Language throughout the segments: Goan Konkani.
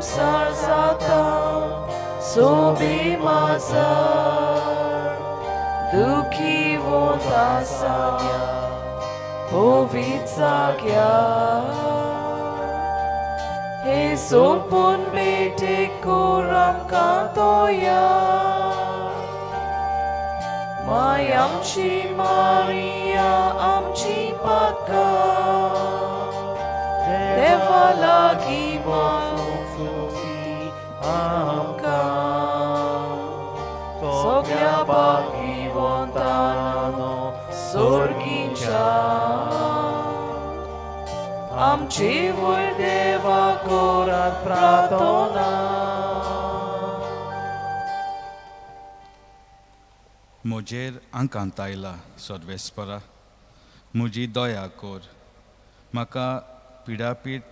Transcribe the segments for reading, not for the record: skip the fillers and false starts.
कुमसार जाता सोबी माजार दुखी वोंत आसा पवित्र जाग्यार हे सोंपून भेटेक कोर आमकां तोयार माय आमची मारिया आमची पातकां देवा लागीं मागूंक दी आमकां सगळ्या भाग्यवंतांनो सोर्गीच्या आमचे वयर देवा कोरात प्रार्थना. म्हजेर आंकांत आयला सर्वेस्परा, म्हजी दया कर. म्हाका पिडापीठ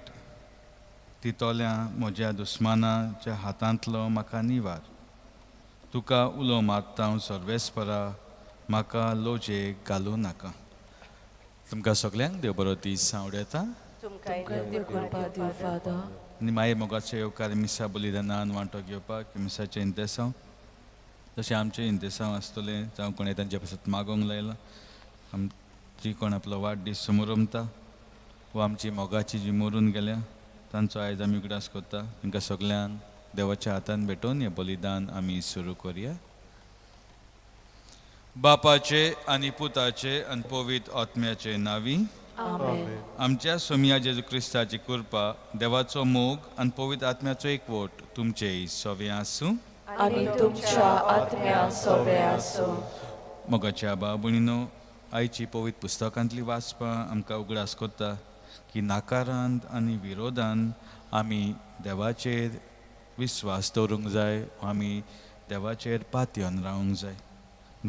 दितोल्या म्हज्या दुस्मानाच्या हातांतलो म्हाका निवार. तुका उलो मारता हांव सर्वेस्परा, म्हाका लोजेक घालूं नाका. तुमकां सगल्यांक देव बरो दीस आवडटा. तुमकां कृपा दिवं फादर. आनी मागीर मोगाचे येवकार मिसा बलिदानान वांटो घेवपाक मिसाचें इंतेसांव तशें आमचें इंतेसांव आसतलें जावं कोणें तांचे पासत मागोंक लायलां, जी कोण आपलो वाडदीस समोरमता वा आमची मोगाची जी मरून गेल्या तांचो आयज आमी उगडास करता, तांकां सगल्यांक देवाच्या हातान भेटोवन हें बलिदान आमी सुरू करुया. बापाचे आनी पुताचे आनी पवित्र आत्म्याचे नांवी आमेन. आमच्या सोमया जेजू क्रिस्ताची कृपा, देवाचो मोग आनी पवित्र आत्म्याचो एकवट तुमचेय सवे आसूं आनी तुमच्या आत्म्या सोबे आसूं. मोगाच्या बाबणीनो, आयची पवित्र पुस्तकांतली वाचपां आमकां उगडास करता की नाकारांत आनी विरोधान आमी देवाचेर विस्वास दवरूंक जाय, आमी देवाचेर पातयेवन रावंक जाय.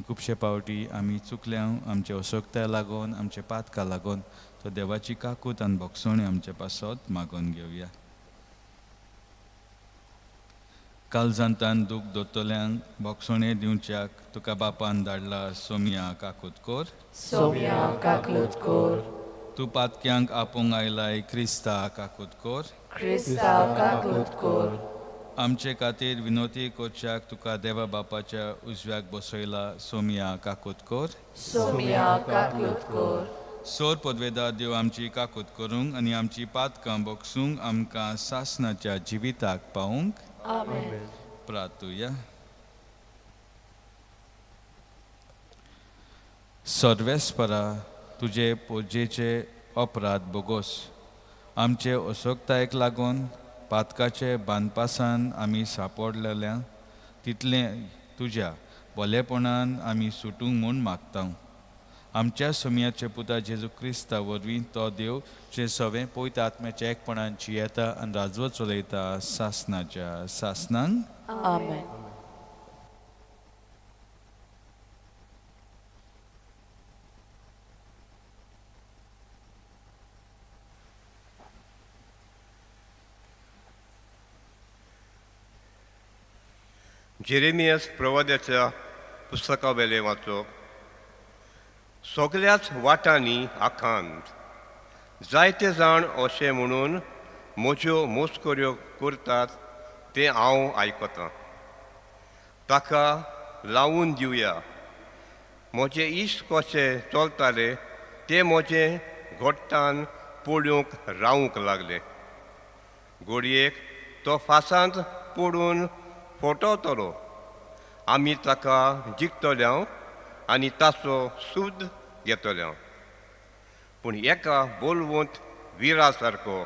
खुबशे पावटी आमी चुकल्या, आमचे असोक्ताय लागून, आमचे पातकां लागून, तो देवाची काकूत आनी भोगसणी आमचे पासत मागोवन घेवया. कालजांतान दूख दोतोल्यांक भोगसणे दिवच्याक तुका बापान धाडला सोमया काकूत कोर. सोम्या काकूत कोर. तूं पातक्यांक आपोवंक आयलाय क्रिस्ता काकूत कोर. क्रिस्ता काकूत कोर. आमचे खातीर विनोती करच्याक तुका देवा बापाच्या उजव्याक बसयला सोमया काकूत कोर. सोम्या काकूत कोर. सोर पदवेदार देव आमची काकूत करूंक आनी आमची पातकां बोगसूंक आमकां सासणाच्या जिविताक पावूंक. आमेन. प्रातुया. सर्वेस्परा, तुजे पोजेचे अपराध बोगोस. आमचे असोक्तायेक लागून पातकाचे बांदपासान आमी सापडलेल्या तितलें तुज्या भलेपणान आमी सुटूंक म्हूण मागता. आमच्या सोमयाचे पुता जेजू क्रिस्ता वरवीं तो देव जे सवें पवित्र आत्म्याच्या एकपणान जियेता आनी राजवट चलयता सासनाच्या सासनांक. आमेन. जेरेमियस प्रवाद्याच्या पुस्तका वेलें वाचप. सगल्याच वाटांनी आकांत जायते जाण अशें म्हणून म्हज्यो मोस्कऱ्यो करतात तें हांव आयकतां. ताका लावून दिवया. म्हजे इश्ट कशे चलताले ते म्हजें घोट्टान पळोवंक रावूंक लागले. घडयेक तो फासांत पडून फटवतलो. आमी ताका जिखतले आनी ताचो सूद घेतले. पूण एका बोलवंत विरा सारको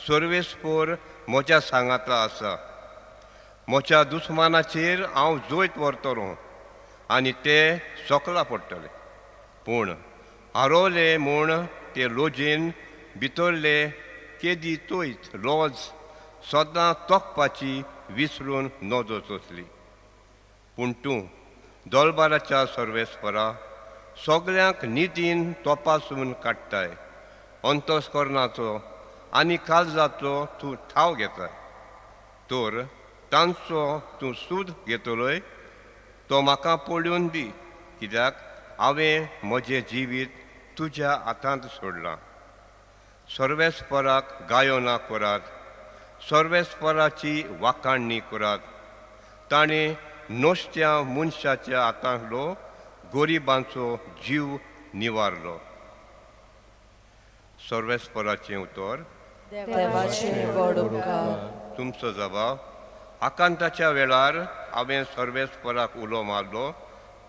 सर्वेस्पोर म्हज्या सांगाता आसा. म्हज्या दुस्मानाचेर हांव जैत व्हरतलो आनी ते सोकला पडटले. पूण हरवले म्हूण ते लोजेन भितरले केदी तोयत लॉज सदां तोखपाची विसरून नजो सोंसली. पूण तूं दोलबाराच्या सर्वेस्परा सगल्यांक नितीन तपासून काडटाय. अंतस्करणाचो आनी काळजाचो तूं ठाव घेताय. तर तांचो तूं सूद घेतलोय तो म्हाका पळोवन दी, कित्याक हांवें म्हजें जिवीत तुज्या हातांत सोडलां. सर्वेस्पराक गायना करात, सर्वेस्पराची वाखाणणी करात. ताणें नश्ट्या मनशाच्या हातांतलो गरिबांचो जीव निवारलो. सर्वेस्पराचें उतर. देवाचे व्हड उपकार. तुमचो जबाब. आकांताच्या वेळार हांवें सर्वेस्पराक उलो मारलो,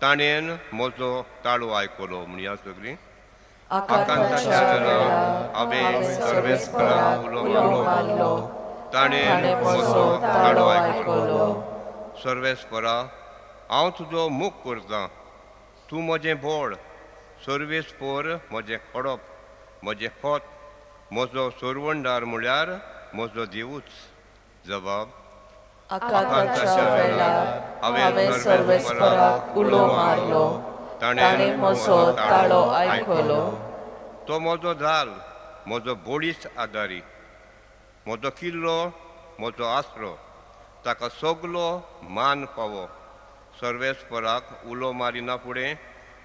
ताणें म्हजो ताळो आयकलो. म्हणया सगळीं. आकांताच्या वेळार हांवें सर्वेस्पराक उलो मारलो, ताणें म्हजो ताळो आयकलो. सर्वेस्परा, हांव तुजो मोग करतां, तूं म्हजें बोळ. सर्वेस्पर म्हजें खडप, म्हजें खत, म्हजो सरवणदार म्हळ्यार म्हजो देवूच. जबाब. आकांताच्या वेळार हांवें सर्वेस्पराक उलो मारलो, ताणें म्हजो ताळो आयकलो. तो म्हजो धाल, म्हजो बळिश्ट आदारी, म्हजो किल्लो, म्हजो आसरो, ताका सगलो मान फावो. सर्वेस्पराक उलो मारिना फुडें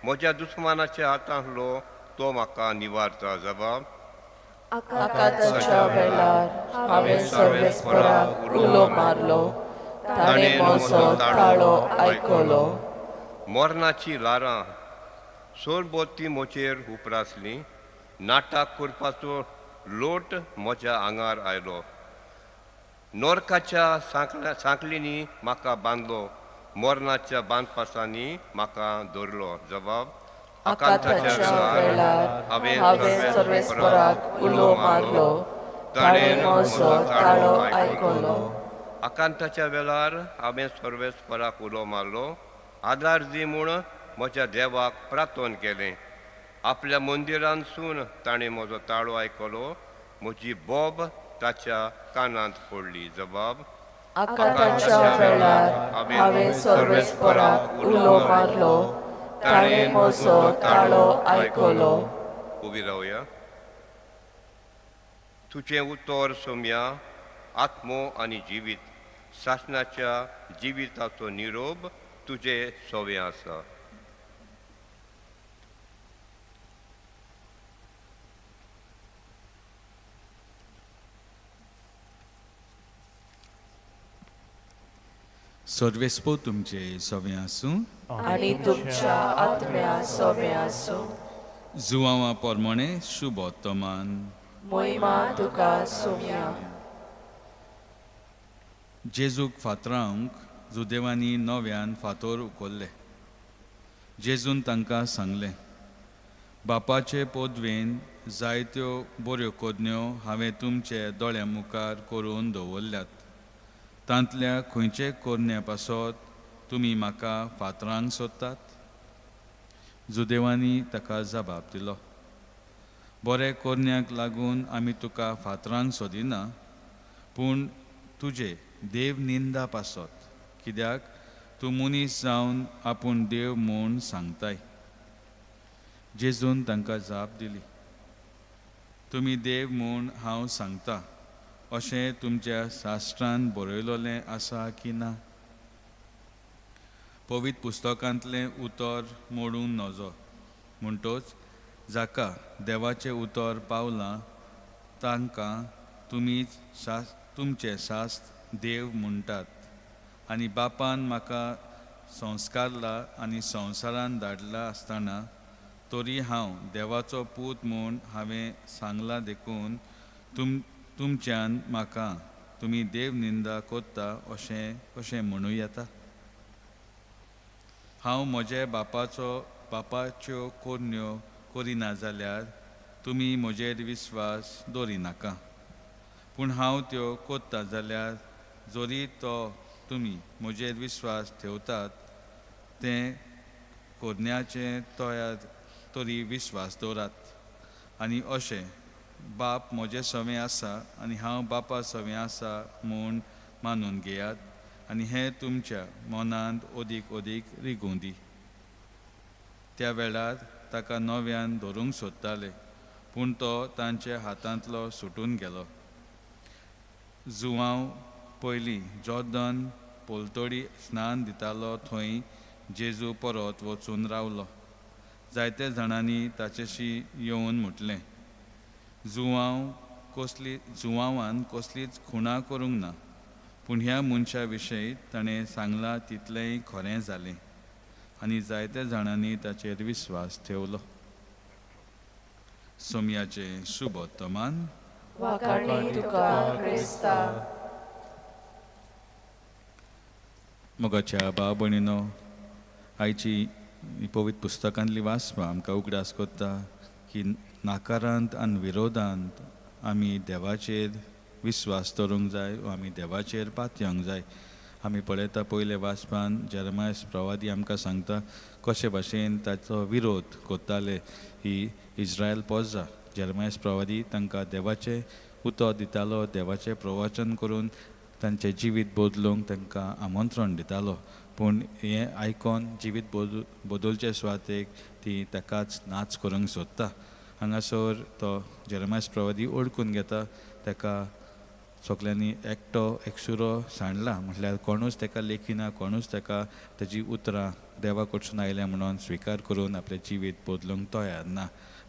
म्हज्या दुस्मानाच्या हातांतलो तो म्हाका निवारता. जबाब. आकांताच्या वेळार हांवें सर्वेस्पराक उलो मारलो, ताणें म्हजो ताळो आयकलो. मरणाची ल्हारां सरभोंवती म्हजेर उप्रासलीं, नाटक करपाचो लोट म्हज्या आंगार आयलो. नोरकाच्या सांकळींनी म्हाका बांदलो, मरणाच्या बांदपासांनी म्हाका धरलो. जबाब. आकांताच्या वेळार हांवें सर्वेस्पराक उलो मारलो, ताणें म्हजो ताळो आयकलो. आकांताच्या वेळार हांवें सर्वेस्पराक उलो मारलो, आदार दी म्हूण म्हज्या देवाक प्रार्थन केलें. आपल्या मंदिरांतसून ताणें म्हजो ताळो आयकलो, म्हजी बोब ताच्या कानांत पडली. जबाब. आकांताच्या वेळार हांवें सर्वेस्पराक उलो मारलो, ताणें म्हजो ताळो आयकलो. उबी रावया. तुजें उतर सोम्या आत्मो आनी जिवीत, सासणाच्या जिविताचो निरोप तुजे सोवे आसा. सर्वेस्पो तुमचे सवे आसूं आनी तुमच्या आत्म्या सोवे आसूं. जुवांवा पोरमोणे शुभोत्तमान. मोहिमा तुका सोम्या. जेजूक फातरावंक जुदेवांनी नव्यान फातोर उखल्ले. जेजून तांकां सांगलें, बापाचे पोदवेन जायत्यो बऱ्यो कोदन्यो हांवें तुमचे दोळ्यां मुखार करून दवरल्यात, तांतल्या खंयचे कोरण्या पासत तुमी म्हाका फातरांक सोदतात? जुदेवांनी ताका जबाब दिलो, बरे कोरण्याक लागून आमी तुका फातरांक सोदिना, पूण तुजे देव निंदा पासत, कित्याक तूं मनीस जावन आपूण देव म्हूण सांगताय. जेजून तांकां जाप दिली, तुमी देव म्हूण हांव सांगता अशें तुमच्या शास्त्रान बरयलोलें आसा की ना? पवित्र पुस्तकांतलें उतर मोडूंक नजो, म्हणटोच जाका देवाचें उतर पावलां तांकां तुमी तुमचें शास्त्र देव म्हणटात. आनी बापान म्हाका संस्कारला आनी संवसारान धाडला आसतना तरी हांव देवाचो पूत म्हूण हांवें सांगलां, देखून तुमच्यान म्हाका तुमी देव निंदा कोत्ता अशें कशें म्हणूं येता? हांव म्हजे बापाच्यो कोरण्यो करिना जाल्यार तुमी म्हजेर विस्वास दवरिनाका, पूण हांव त्यो कोत्ता जाल्यार जरी तो तुमी म्हजेर विस्वास ठेवतात तें कोरण्याचें तयार तरी विस्वास दवरात. आनी अशें बाप म्हजे सवें आसा आनी हांव बापा सवें आसा म्हूण मानून घेयात, आनी हें तुमच्या मनांत अदीक अदीक रिगूं दी. त्या वेळार ताका नव्यान धरूंक सोदताले, पूण तो तांच्या हातांतलो सुटून गेलो. जुवांव पयलीं जॉर्दन पोलतोडी स्नान दितालो थंय जेजू परत वचून रावलो. जायते जाणांनी ताचेशी येवन म्हटलें, जुवांव कसली जुवांवान कसलीच खुणा करूंक ना, पूण ह्या मनशा विशयी ताणें सांगलां तितलेंय खरें जालें आनी जायते जाणांनी ताचेर विस्वास ठेवलो. सोमयाचें शुभोत्तमान. वाखाणी तुका क्रिस्ता. मोगाच्या भाव भयणीनो, आयची ही पवित्र पुस्तकांतली वाचपां आमकां उगडास करता की नाकारांत आनी विरोधांत आमी देवाचेर विस्वास दवरूंक जाय वा आमी देवाचेर पातयेवंक जाय. आमी पळयता पयले वाचपान जेरमायस प्रवादी आमकां सांगता कशे भाशेन ताचो विरोध करताले ही इस्रायल पोजा. जेरमायस प्रवादी तांकां देवाचें उतर दितालो, देवाचें प्रवचन करून तांचें जिवीत बदलूंक तांकां आमंत्रण दितालो, पूण हें आयकोन जिवीत बदलचे सुवातेक ती ताकाच नाच करूंक सोदता. हांगासर तो जेरमायस प्रवादी ओळखून घेता ताका सगल्यांनी एकटो एकसुरो सांडला, म्हटल्यार कोणूच ताका लेखिना, कोणूच ताका ताजी उतरां देवा कडसून आयल्या म्हणून स्विकार करून आपलें जिवीत बदलूंक तयार ना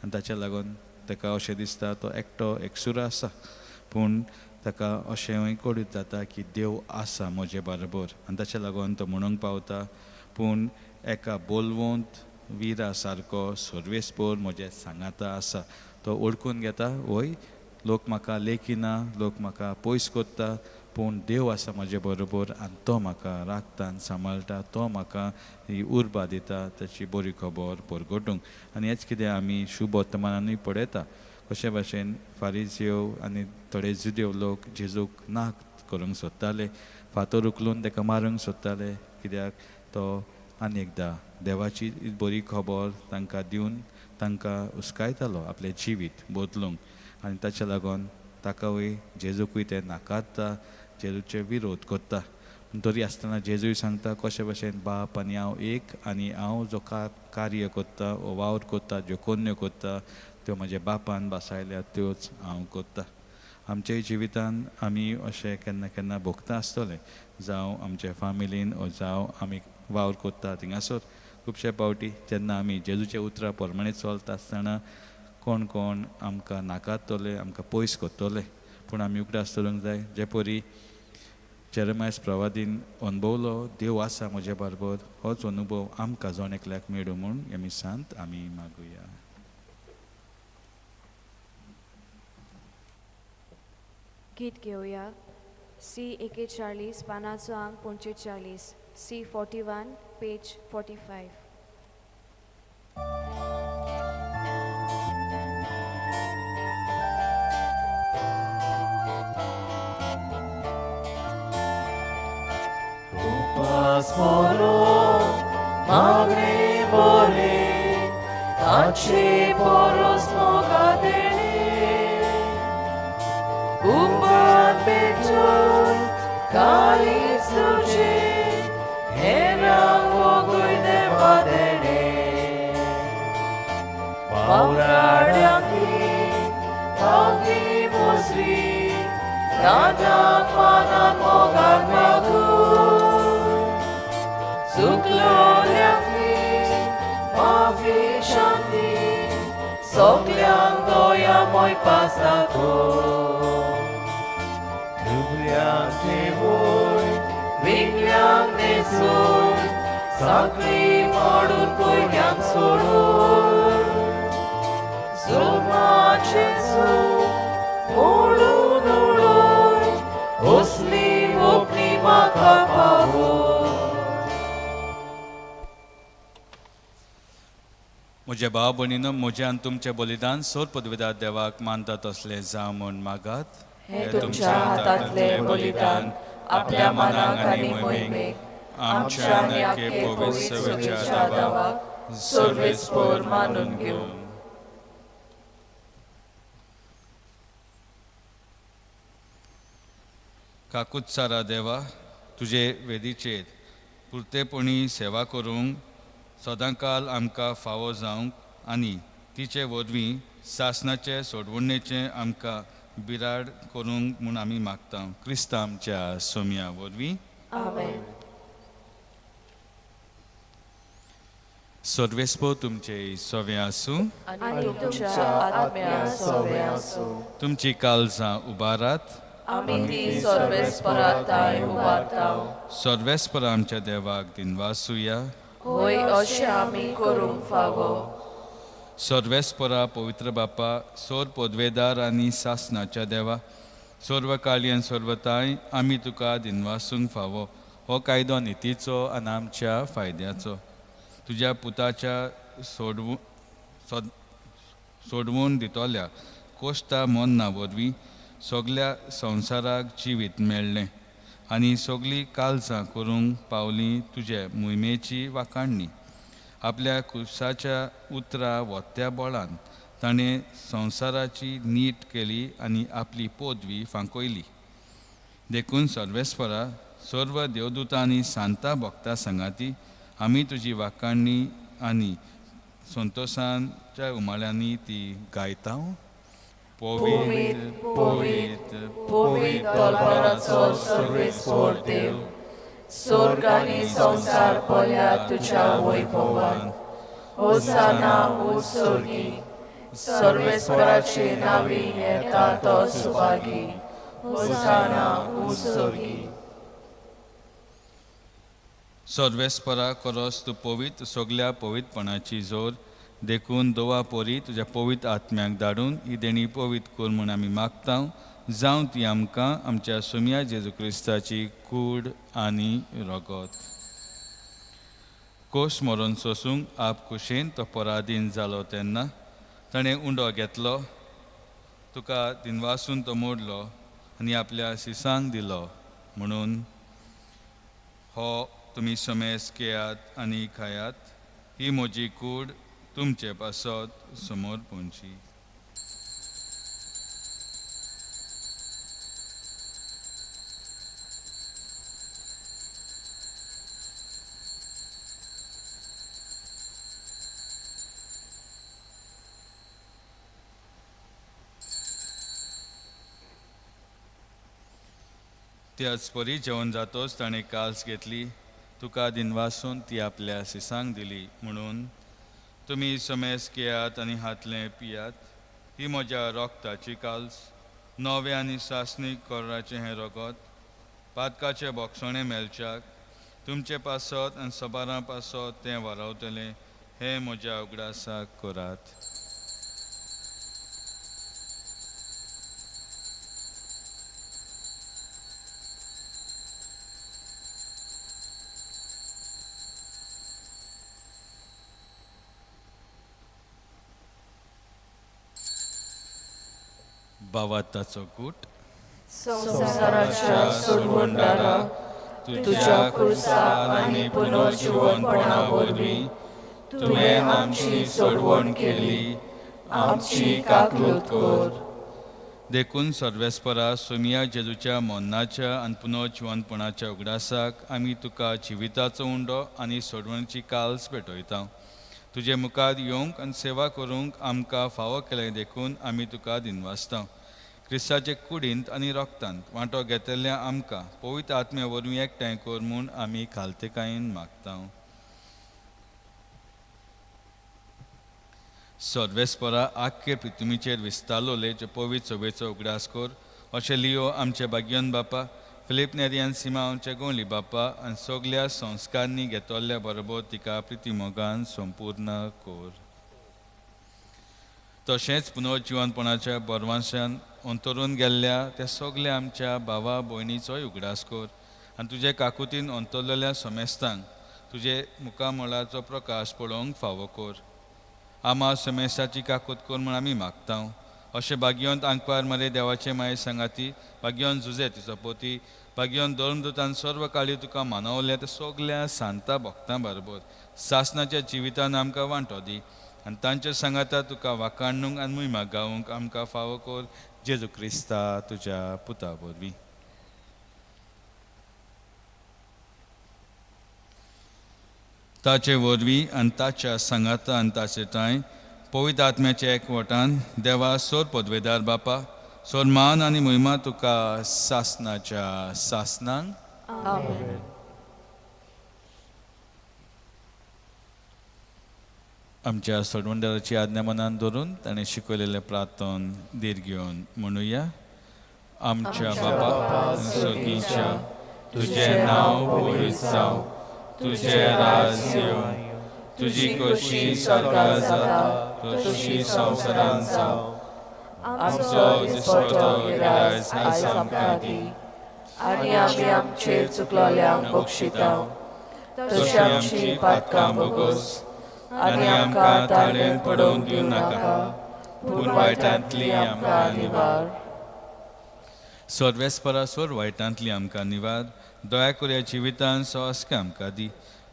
आनी ताच्या लागून ताका अशें दिसता तो एकटो एकसुरो आसा, पूण ताका अशेंय कळीत जाता की देव आसा म्हजे बरोबर आनी ताच्या लागून तो म्हणूंक पावता, पूण एका बोलवंत विरा सारको सर्वेस्पोर म्हजे सांगाता आसा. तो ओळखून घेता, वय लोक म्हाका लेखिना, लोक म्हाका पयस करता, पूण देव आसा म्हजे बरोबर आनी तो म्हाका राखता आनी सांबाळटा, तो म्हाका ही उर्बा दिता ताची बरी खबर परगटूंक. आनी हेंच कितें आमी शुभ वर्तमानानूय पळयता कशे भाशेन फारीजेव आनी थोडे जुदेव लोक जेजूक ना करूंक सोदताले, फातर उखलून ताका मारूंक सोदताले, कित्याक तो आनी एकदां देवाची बरी खबर तांकां दिवन तांकां हुस्कायतालो आपलें जिवीत बदलूंक आनी ताच्या लागून ताकाय जेजूकूय ते नाकारता, जेजूचे विरोध करता. तरी आसतना जेजूय सांगता कशे भाशेन बाप आनी हांव एक आनी हांव जो कार्य करता वो वावर करता, ज्यो कोन्यो करता त्यो म्हज्या बापान बसायल्या त्योच हांव करता. आमच्या जिवितान आमी अशें केन्ना केन्ना भोगता आसतलें, जावं आमच्या फामिलीन ओ जावं आमी वावर करता थिंगासर खुबशे पावटी जेन्ना आमी जेजूच्या उतरां प्रमाणे चलता आसतना कोण कोण आमकां नाकारतले, आमकां पयस करतले, पूण आमी उगडास दवरूंक जाय जे परी जेरमायस प्रवादीन अनुभवलो देव आसा म्हजे बरोबर, होच अनुभव आमकां जण एकल्याक मेळूं म्हूण ह्या मिसांत आमी मागुया. गीत घेवया सी 41 पानाचो आंक 45, सी 41 पेज 45. उपास मोरो मागणे बोरे ताचे पोरोस मोगा देणे कुंभार पेटून काळीज तुजे हेरांक मोगूय देवा देणे पावराड्यांकी पावली मोजरी रानाक मानान मोगान मागून चुकलोल्यांकी माफी शांती सगल्यांक दया मोय पासाको दुबळ्यांक जेवय विंगल्यांक न्हेसून सांखळी मोडून कोयऱ्यांक सोडून जुलमाचें सूख मोडून उडोय असली ओपणी म्हाका पावो. म्हज्या भाव भयणीनो, म्हजें आनी तुमचें बलिदान सोर पदवीदार देवाक मानता तसलें जावं म्हूण मागात. हे तुमच्या हातांतलें बलिदान आपल्या मनाक आनी मोहिमेक आमच्या आनी आख्खे पवित्र सभेच्या दावाक सर्वेस्पोर मानून घेवं. काकुत्सारा देवा, तुजे वेदीचेर पुरतेपणी सेवा करूंक सदांकाल आमकां फावो जावंक आनी तिचे वरवीं सासणाचे सोडवणेचें आमकां बिराड करूंक म्हूण आमी मागता, क्रिस्तांव आमच्या सोमया वरवीं. आमेन. सर्वेस्पो तुमचे सवे आसूं. आनी तुमच्या आत्म्या सोवे आसूं. तुमची काळजां उबारात. आमी ती सर्वेस्परा ताय उबारता. सर्वेस्पर आमच्या देवाक दिनवासुया. होय, अशें आमी करूंक फावो. सर्वेस्परा पवित्र बापा, सोर पदवेदार आनी सासनाच्या देवा, सर्वकाळी आनी सर्वताय आमी तुका दिनवासूंक फावो. हो कायदो नितीचो आनी आमच्या फायद्याचो. तुज्या पुताच्या सोडवून दितल्या कोश्ता मोन्ना वरवीं सगल्या संवसाराक जिवीत मेळ्ळें आनी सगळीं काळजां करूंक पावलीं तुजे मोहिमेची वाखाणणी. आपल्या कुसाच्या उतरां वत्या बळान ताणें संवसाराची नीट केली आनी आपली पदवी फांकयली. देखून सर्वेस्परा, सर्व देवदूतां आनी सांता भक्ता सांगाती आमी तुजी वाखाणणी आनी संतोशाच्या उमाळ्यांनी ती गायता. पवित्र, पवित्र, पवित्र दरबाराचो सर्वेस्पर देव, स्वर्ग आनी संवसार भरल्या तुज्या वैभवान. होसाना उत्सर्गी. सर्वेस्पराचे नांवी येता तो सुभागी. होसाना उत्सर्गी. सर्वेस्परा करस तूं पवित्र, सगल्या पवित्रपणाची जोर. देखून दोवा पोरी तुज्या पवित्र आत्म्याक धाडून ही देणी पवित्र कर म्हूण आमी मागता. जावं ती आमकां आमच्या सोम्या जेजू क्रिस्ताची कूड आनी रगत. कोश मरून सोसूंक आप कुशेन तो पराधीन जालो तेन्ना ताणें उंडो घेतलो, तुका दिनवासून तो मोडलो आनी आपल्या शिसांक दिलो म्हणून, हो तुमी समेस घेयात आनी खायात, ही म्हजी कूड तुमचे पासत समोर पोंची. त्याच परी जेवण जातोच ताणें काल्स घेतली, तुका दिनवासून ती आपल्या शिसांक दिली म्हणून, तुमी समेस घेयात आनी हातलें पियात, ही म्हज्या रोगताची काल्स, नवें आनी सासणीक कोराचें हें रगत पातकाचें बोगसणें मेळच्याक तुमचे पासत आनी सबारां पासत तें वारावतलें. हें म्हज्या उगडासाक करात. भावार्थाचो गूट. संवसाराच्या सोडवणदारा, तुज्या क्रुसा आनी पुनर्जिवनपणा वरवीं तुवें आमची सोडवण केली, आमची काकलूत कर. देखून सर्वेस्परा, सोमिया जेजूच्या मरणाच्या आनी पुनर्जिवनपणाच्या उगडासाक आमी तुका जिविताचो उंडो आनी सोडवणीची काल्स पेटयता. तुजे मुखार येवंक आनी सेवा करूंक आमकां फावो केलें देखून आमी तुका दिनवासता. क्रिस्ताचे कुडींत आनी रक्तांत वांटो घेतल्या आमकां पवित्र आत्म्या वरवीं एकठांय कर म्हूण आमी खालतेकायेन मागता. सर्वेस्परा, आख्खे पृथ्वीचेर विस्तारलोले जे पवित्र सभेचो उगडास कर, अशें लियो आमचे भाग्यन बापा, फिलीप नेरी आनी सिमा आमचे गोंली बापा आनी सगल्या संस्कारांनी घेतल्या बरोबर तिका प्रिती मोगान संपूर्ण कर. तशेंच पुनर्जिवनपणाच्या बरवांशान अंतरून गेल्ल्या त्या सगल्या आमच्या भावा भयणीचोय उगडास कर आनी तुजे काकुतीन अंतरलेल्या समेस्तांक तुजे मुखामळाचो प्रकाश पळोवंक फावो कर. आमा समेस्ताची काकूत कर म्हूण आमी मागता. अशें भाग्यवंत आंकवार मरे देवाचे माये सांगाती, भाग्यवंत जुजे तिचो पोती, भाग्यवंत धर्मदूतान सर्व काळी तुका मानवल्या त्या सगल्या सांता भक्तां बरोबर सासनाच्या जिवितान आमकां वांटो दी आनी तांच्या सांगाता तुका वाखाणूंक आनी मुयमा गावूंक आमकां फावो कर. जेजू क्रिस्ता तुज्या पुता वरवीं. ताचे वरवीं आनी ताच्या सांगाता आनी ताचे ठांय पवित्र आत्म्याच्या एकवटान देवा सोर पदवेदार बापा, सोर मान आनी मोहिमा तुका सासनाच्या सासनांक. आमेन. आमच्या सोडवणदाराची आज्ञा मनान धरून ताणें शिकयलेलें प्रार्थन धीर घेवन म्हणुया. आमच्या बापा सर्गीच्या, तुजें नांव पवित्र जावं, तुजें राज येवं, तुजी खोशी स्वर्गार जाता तशी संवसारांत जावं. आमचो दिसपटो गिरायस आयज आमकां दी आनी आमी आमचेर चुकलोल्यांक बक्षिता तशी आमची पातकां बोगोस आनी आमकां ताळेन पडोवन दिवं नाका, पूण वायटांतली आमकां निवार. सर्वेस्परा सोर वायटांतली आमकां निवार, दया करुया जिवितान सहस्के आमकां दी.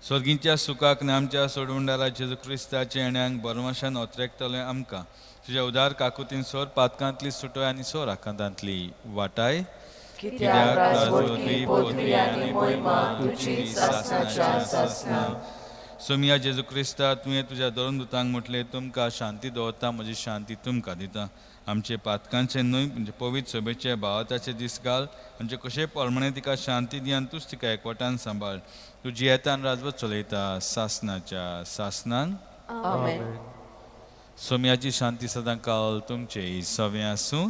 स्वर्गींच्या सुखाक आनी आमच्या सोडवणदारा जेजू क्रिस्ताच्या येण्याक बरमाशान ओतरेकतलें आमकां. तुज्या उदार काकुतीन सोर पातकांतली सुटोय आनी सोर आकांतांतली वाटाय. कित्याक राजवटी पदवी आनी मोहिमा तुजी सासणाच्या सासणा. सोमिया जेजू क्रिस्ता, तुवें तुज्या धरून दुतांक म्हटलें, तुमकां शांती दवरता, म्हजी शांती तुमकां दिता. आमचे पातकांचे न्हय म्हणजे पवित्र सभेचे भावाताचे दीस घाल, आमचे कशे प्रमाणे तिका शांती दी आनी तूच तिका एकवटान सांबाळ. तूं जियेतान राजवट चलयता सासनाच्या सासनान. आमेन. सोमियाची शांती सदां काल तुमचे सवें आसूं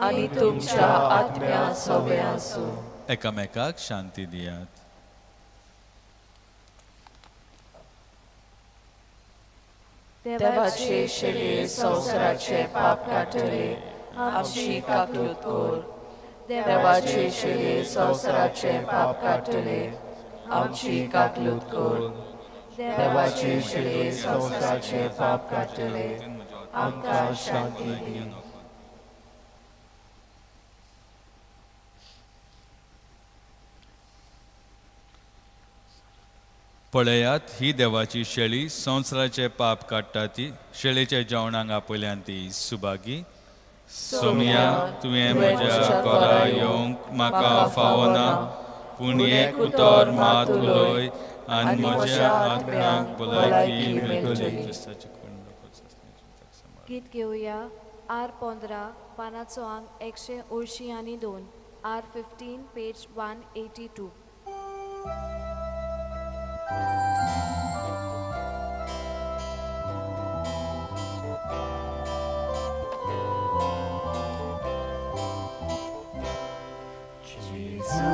आनी तुमच्या आत्म्या सवें आसूं. एकामेकाक शांती दियात. देवाचे शेळये संवसाराचे पाप काडटले, आमची काकलूत कर. देवाचे शेळये संवसाराचे पाप काडटले, आमची काकलूत कर. देवाचे शेळये संवसाराचे पाप काडटले, आमकां शांती दी. पळयात ही देवाची शेळी, संवसाराचे पाप काडटा ती. शेळीच्या जेवणाक आपयल्यान ती सुभागी. सोमिया, तुवें म्हज्या घरा येवंक म्हाका फावना, पूण एक उतर मात उलय आनी म्हज्या आत्म्याक भलायकी मेळटली. गीत घेवया आर 15 पानाचो आंक 182, आर 15 पेज 182. जेजू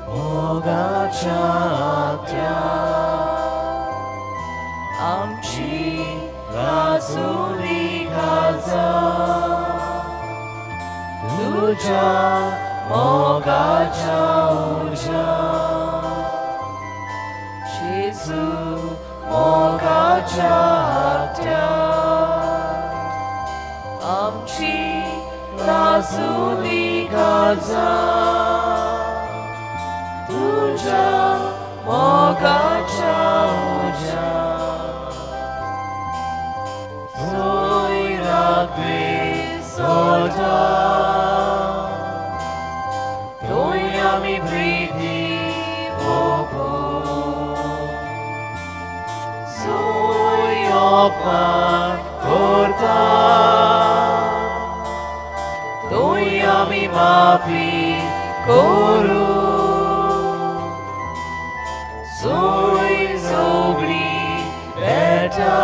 मोगाच्या आत्या, आमची राजुली काळजां, तुज्या मोगाच्या उज्या. जेजू मोगाच्या आत्या, आमची राजुली काळजां, तुज्या मोगाच्या उज्या. सोयराक सोडा, थंय आमी प्रिती ओपू, सोय अपमान करता, थंय आमी माफी करू. सोय सगळी बेटा,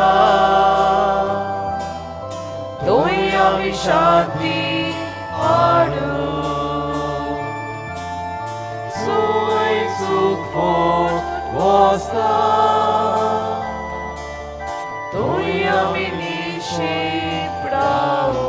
थंय आमी शांती हाडू. सोय सूख फोट वसता, थंय आमी निशेप रावू.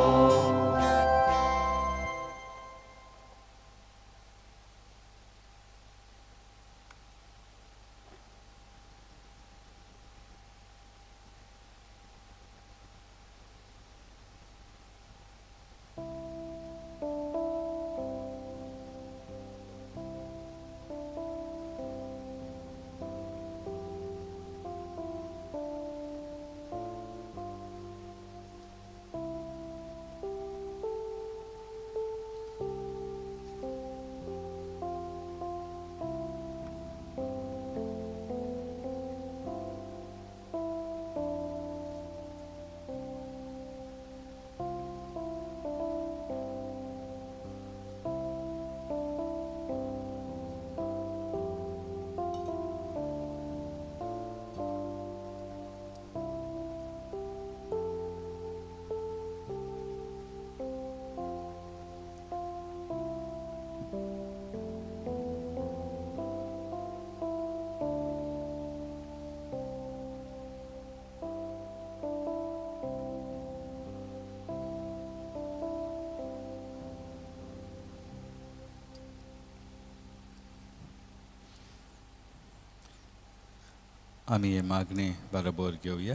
आमी हे मागणे बरोबर घेवया.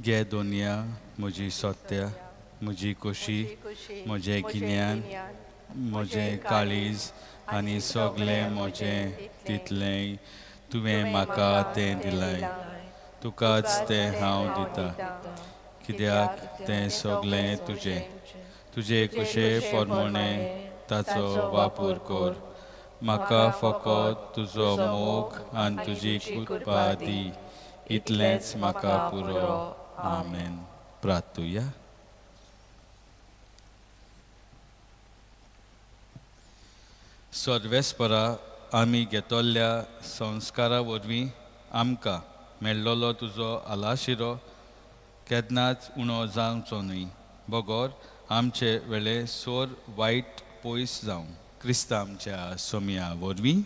घे दोनया म्हजी सत्या, म्हजी खोशी, म्हजें गिन्यान, म्हजें काळीज आनी सगळें म्हजें तितलेंय तुवें म्हाका तें दिलाय, तुकाच तें हांव दिता, कित्याक तें सगळें तुजें. तुजे कुशे प्रमाणे ताचो वापर कर. म्हाका फकत तुजो मोग आनी तुजी कृपा दी, इतलेंच म्हाका पुरो. आमेन. प्रार्थुया. सर्वेस्परा, आमी घेतल्या संस्कारा वरवीं आमकां मेळ्ळलो तुजो आलाशिरो केन्नाच उणो जावचो न्हय, बगर आमचे वेळे सोर वायट पयस जावं. क्रिस्ता आमच्या सोम्या वरवीं.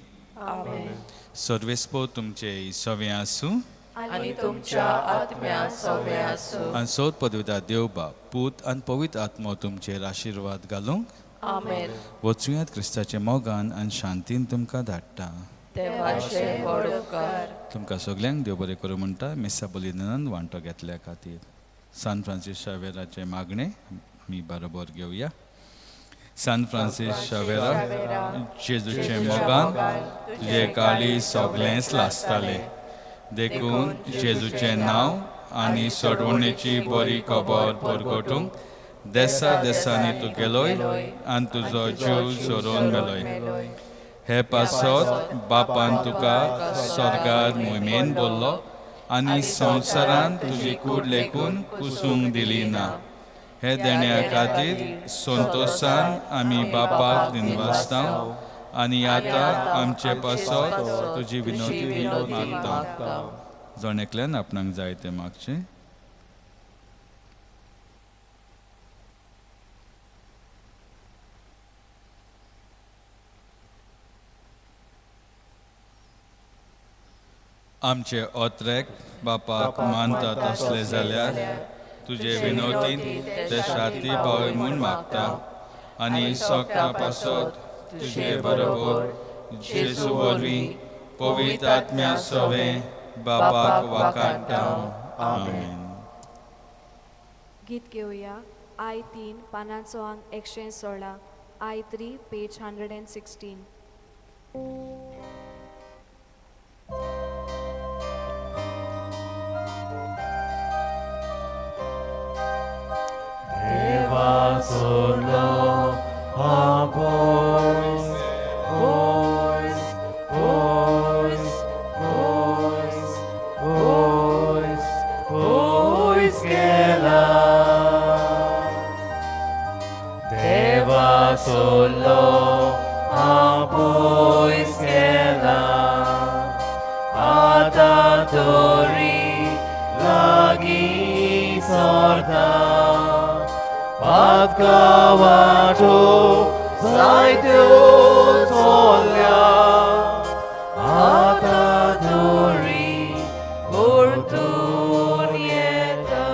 सर्वेस्पो तुमचे सवें आसूं आनी तुमच्या आत्म्या सवें आसूं. आनी सोद पदविता देव बाप, पूत आनी पवित्र आत्मो तुमचेर आशिर्वाद घालूंक. आमेन. वचुयात क्रिस्ताच्या मोगान आनी शांतीन तुमकां धाडटा. देवाचे व्हड उपकार. तुमकां सगल्यांक देव बरें करूं म्हणटा मिसा बलिदानान वांटो घेतल्या खातीर. सान फ्रांसीस शावेराचें मागणें आमी बरोबर घेवया. सान फ्रांसीस शावेरा, जेजूचे मोगान तुजे काळी सगळेंच लासतालें, देखून जेजूचें नांव आनी सोडवणेची बरी खबर परगटूंक देसा देसांनी तूं गेलोय आनी तुजो जीव सोरोवन मेलोय. हे पासत बापान तुका स्वर्गार मोहिमेन बोल्लो आनी संवसारान तुजी कूड लेखून कुसूंक दिली ना. हे देण्या खातीर संतोशान आमी बापाक दिनवासता आनी आतां आमचे पासत तुजी विनोती मागता. जण एकल्यान आपणाक जाय तें मागचें. आमचे ओत्रेक बापाक मानता तसले जाल्यार तुजे विनोतीन ते शांती पावय म्हूण मागता आनी सोगटा पासत तुजे बरोबर जेजू वरवीं पवित्र आत्म्या सवें बापाक वाकाडटा. आमेन. गीत घेवया. I 3 पानाचो आंग 116, I 3 page 116. देवाचो आपोस पोस पोस पोस पोस पोस गेला. देवाचो आपोस गेला, आतां तरी लागीं सरता. पातकावाटो जायत्यो चोल्ल्या, आतां तरी परतून येता.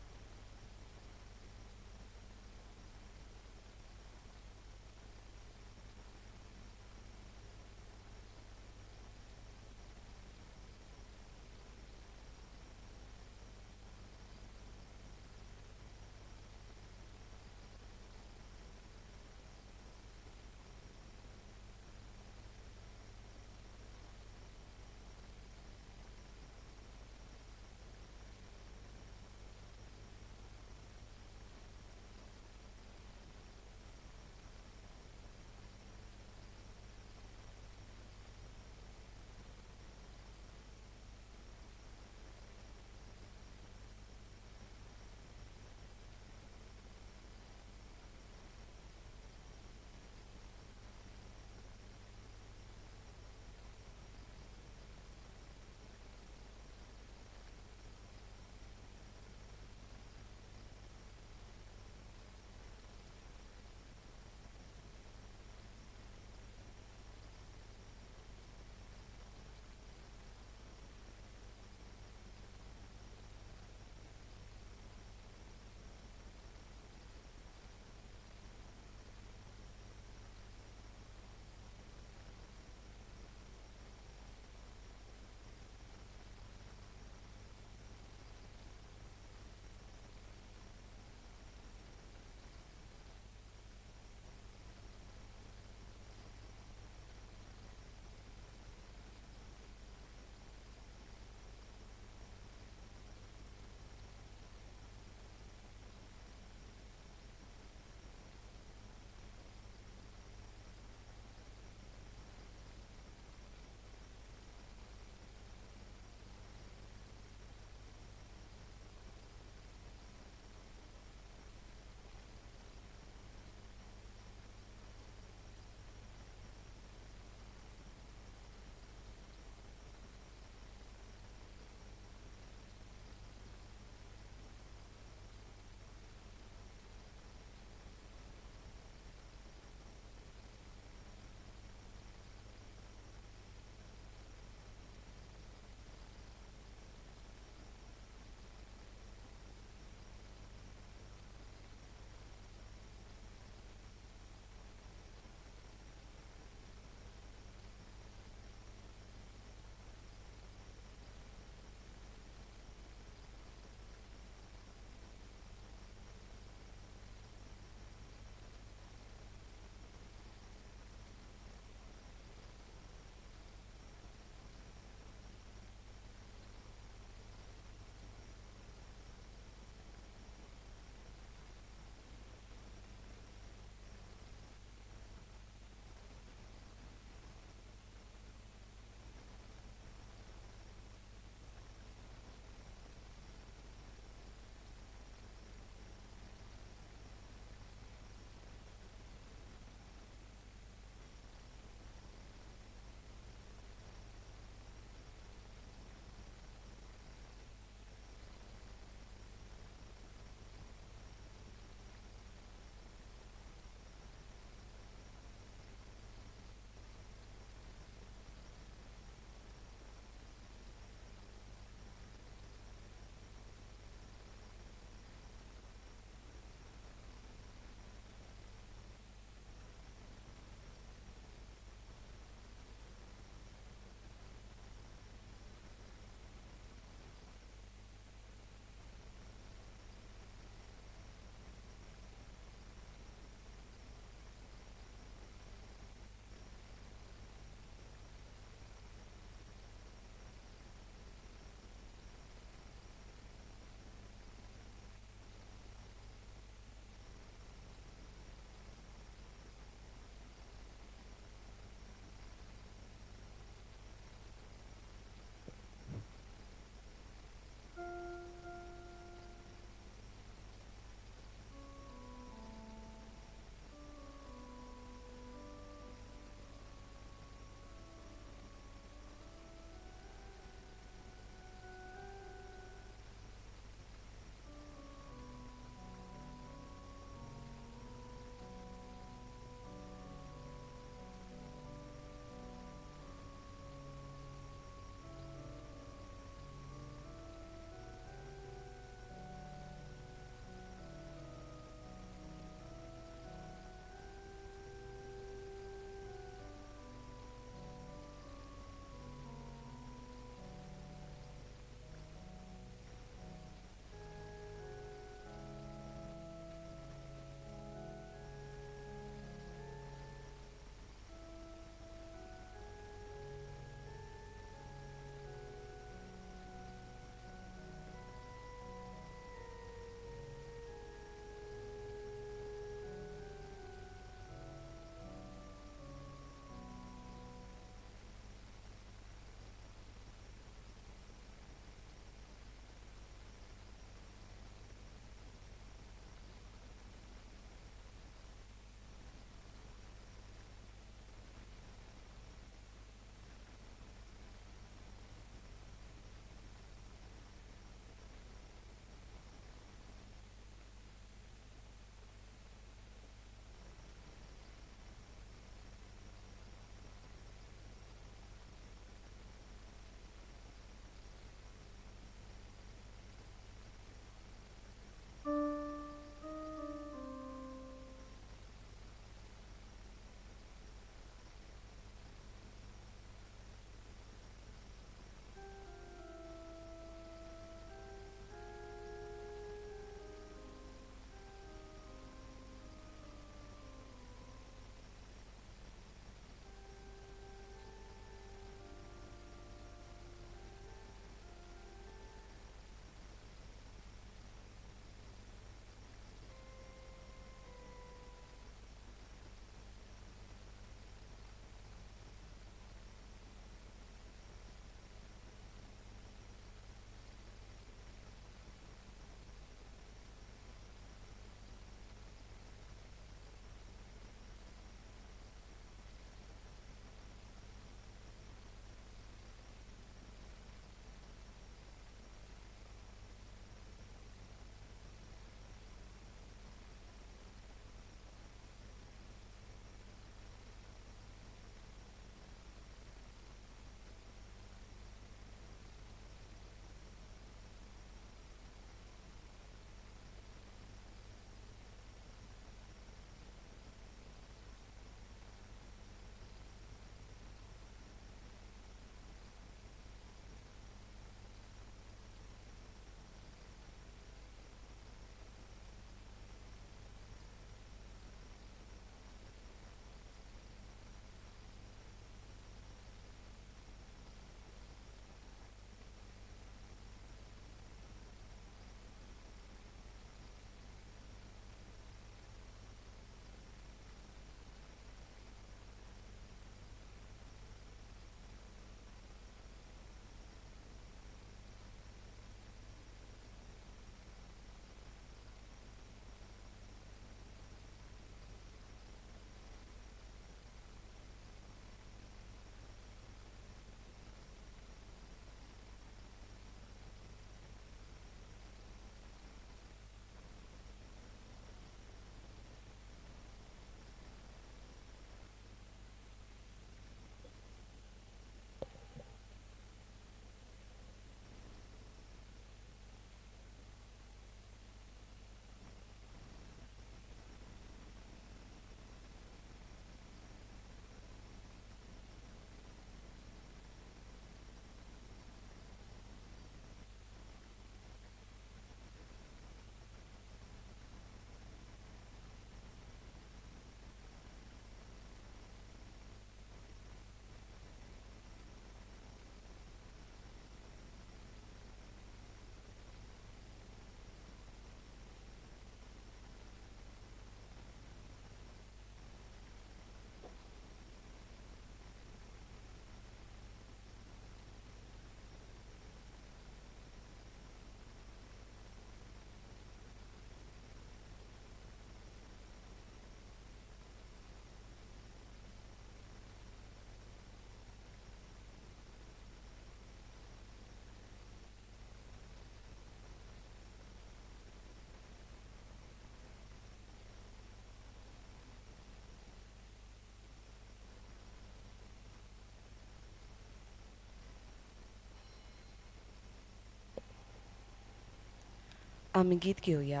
आमी गीत घेवया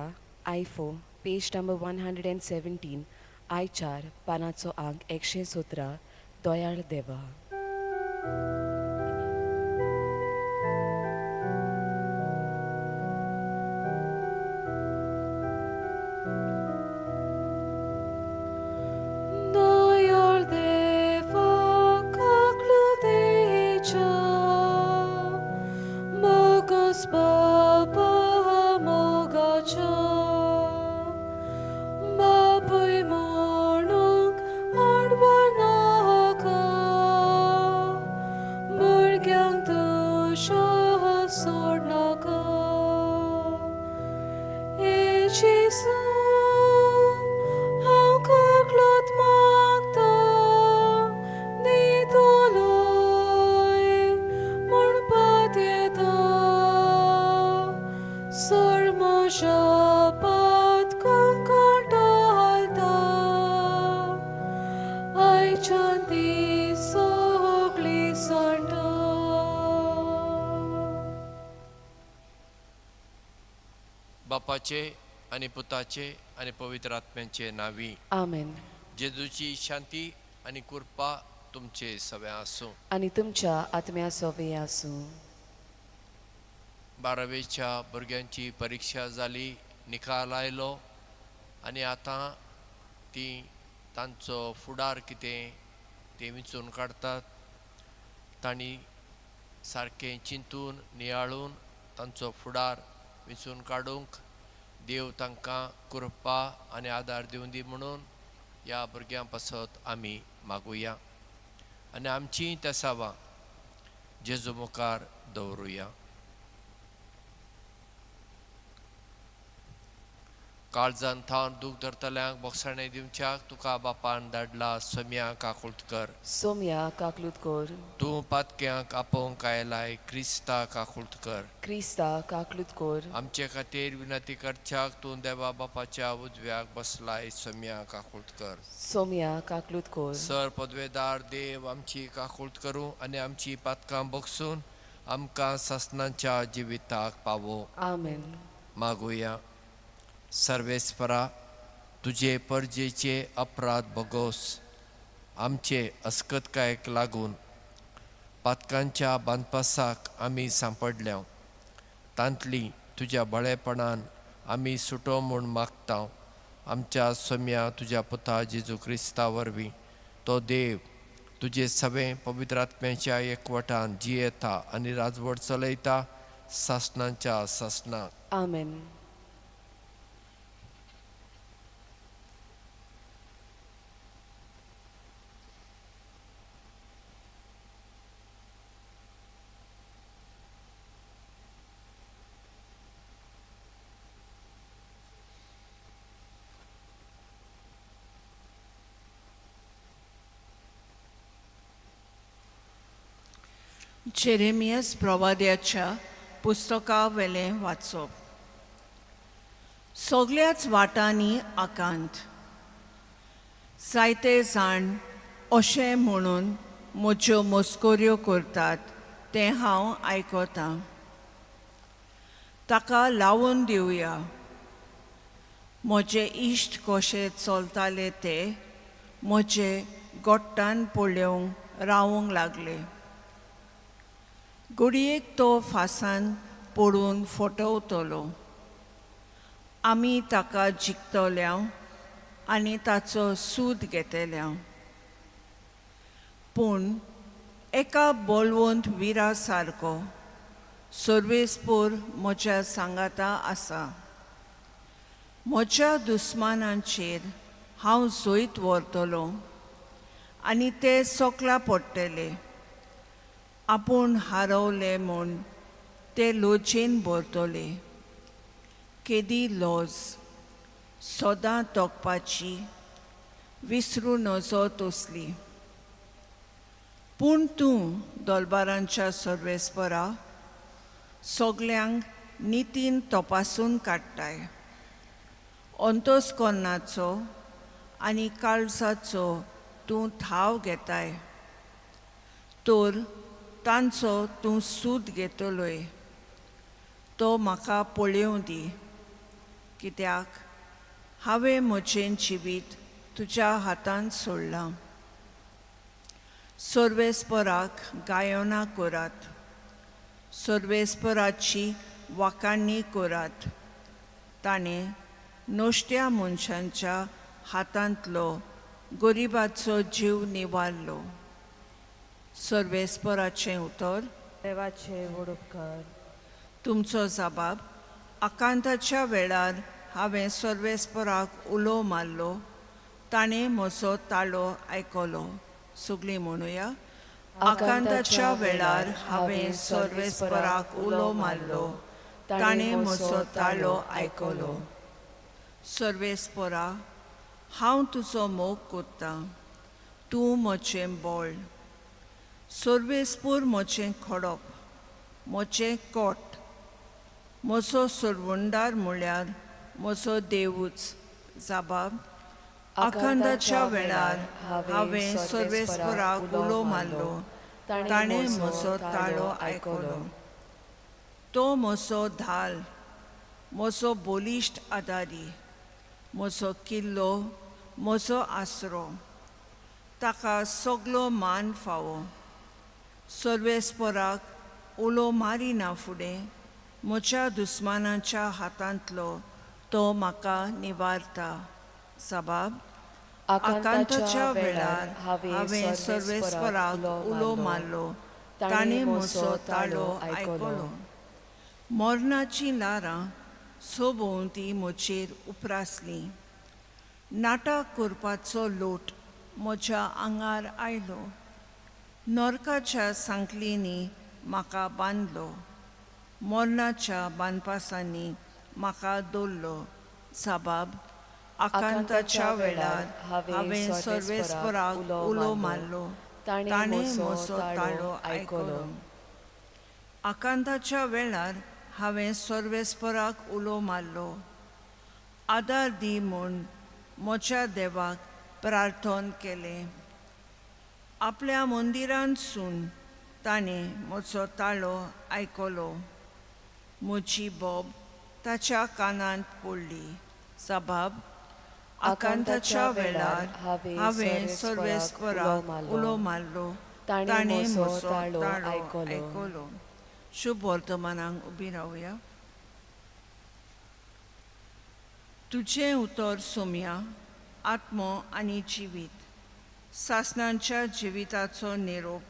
I 4 page number 117 I 4 पानाचो आंक 117 दयाळ देवा. दयाळ देवा काकलुतेच्या बोगस बापा मोगाच्या बापूय म्हणूंक आडवनाका भुरग्यांक तुज्या सोडनाका. हे जेजू हांव काकलूत मागता दितलोय म्हणपात येता सोड म्हज्या पातकांक टाळता आयच्यान ती सगळी सांडटा. बापाचे आनी पुताचे आनी पवित्र आत्म्याचे नांवी. आमेन. जेजूची शांती आनी कृपा तुमचे सगळ्यां आसूं. आनी तुमच्या आत्म्या सोवे आसूं. बारावेच्या भुरग्यांची परिक्षा जाली, निकाल आयलो आनी आतां तीं तांचो फुडार कितें तें विंचून काडटात. तांणी सारकें चिंतून नियाळून तांचो फुडार विंचून काडूंक देव तांकां कृपा आनी आदार दिवंदी दी म्हणून ह्या भुरग्यां पासत आमी मागुया आनी आमचीं तेसावां जेजू मुखार दवरुया. काळजान थावन दूख धरतल्यांक बोगसाणें दिवच्याक तुका बापान धाडला सोम्या काकूळट कर. सोम्या काकलूत कर. तूं पातक्यांक आपोवंक आयलाय क्रिस्ता काकूळट कर. क्रिस्ता काकलूत कर. आमचे खातीर विनंती करच्याक तूं देवा बापाच्या उजव्याक बसलाय सोम्या काकूळट कर. सोम्या काकलूत कर. सर पदवेदार देव आमची काकूळट करूं आनी आमची पातकां बगसून आमकां सासणाच्या जिविताक पावो. आमेन. मागुया. सर्वेस्परा तुजे परजेचे अपराध भोगोस आमचे अस्कतकायेक लागून पातकांच्या बांदपासाक आमी सांपडल्या तांतली तुज्या बळेपणान आमी सुटो म्हूण मागता आमच्या सोम्या तुज्या पुता जेजू क्रिस्ता वरवीं. तो देव तुजे सगळे पवित्र आत्म्याच्या एकवटान जियेता आनी राजवट चलयता सासणाच्या सासणाक. आमेन. जेरेमियस प्रवाद्याच्या पुस्तकावेलें वाचप. सगल्याच वाटांनी आकांत. जायते जाण अशें म्हणून म्हज्यो मस्कऱ्यो करतात तें हांव आयकतां, ताका लावून दिवया. म्हजे इश्ट कशे चलताले ते म्हजे गोट्टान पळोवंक रावूंक लागले. घडयेक तो फासान पडून फटवतलो. आमी ताका जिखतल्या आनी ताचो सूद घेतल्या. पूण एका बलवंत विरा सारको सर्वेस्पोर म्हज्या सांगाता आसा. म्हज्या दुस्मानांचेर हांव जैत व्हरतलो आनी ते सोकला पडटले. आपूण हारवले म्हूण ते लोचेन भरतले. केदी लॉज सदां तोखपाची विसरूं नजो तसली. पूण तूं दोलबारांच्या सर्वेस्परा सगल्यांक नितीन तपासून काडटाय. अंतस्करणाचो आनी काळजाचो तूं थाव घेताय तर तांचो तूं सूद घेतलोय. तो म्हाका पळोवं दी. कित्याक हांवें म्हजें जिवीत तुज्या हातांत सोडलां. सर्वेस्पराक गायनां करात, सर्वेस्पराची वाखाणी करात. ताणें नश्ट्या मनशांच्या हातांतलो गरिबाचो जीव निवारलो. सर्वेस्पराचें उतर. देवाचे व्हड उपकार. तुमचो जबाब. आकांताच्या वेळार हांवें सर्वेस्पराक उलो मारलो, ताणें म्हजो ताळो आयकलो. सगळीं म्हणुया. आकांताच्या वेळार हांवें सर्वेस्पराक उलो मारलो, ताणें म्हजो ताळो आयकलो. सर्वेस्परा, हांव तुजो मोग करतां, तूं म्हजें बळ. सर्वेस्पर म्हजें खडप, म्हजें कोट, म्हजो सोडवणदार म्हळ्यार म्हजो देवूच. जबाब. आकांताच्या वेळार हांवें सर्वेस्पराक उलो मारलो, ताणें म्हजो ताळो आयकलो. तो म्हजो धाल, म्हजो बलिश्ट आदारी, म्हजो किल्लो, म्हजो आसरो. ताका सगलो मान फावो. सर्वेस्पराक उलो मारिना फुडें म्हज्या दुस्मानाच्या हातांतलो तो म्हाका निवारता. जबाब. आकांताच्या वेळार हांवें सर्वेस्पराक उलो मारलो, ताणें म्हजो ताळो आयकलो. मरणाचीं ल्हारां सभोंवती म्हजेर उप्रासलीं. नाटक करपाचो लोट म्हज्या आंगार आयलो. नरकाच्या सांखळींनी म्हाका बांदलो, मरणाच्या बांदपासांनी म्हाका दवरलो. जबाब. आकांताच्या वेळार हांवें सर्वेस्पराक उलो मारलो, ताणें म्हजो ताळो आयकलो. आकांताच्या वेळार हांवें सर्वेस्पराक उलो मारलो, आदार दी म्हूण म्हज्या देवाक प्रार्थन केलें. आपल्या मंदिरांतसून ताणें म्हजो ताळो आयकलो. म्हजी बोब ताच्या कानांत पडली. जबाब. आकांताच्या वेळार हांवें सर्वेस्पराक उलो मारलो, ताणें म्हजो ताळो आयकलो. शुभ वर्तमानाक उबी रावया. तुजें उतर सोम्या आत्मो आनी जिवीत, सासणांच्या जिविताचो निरोप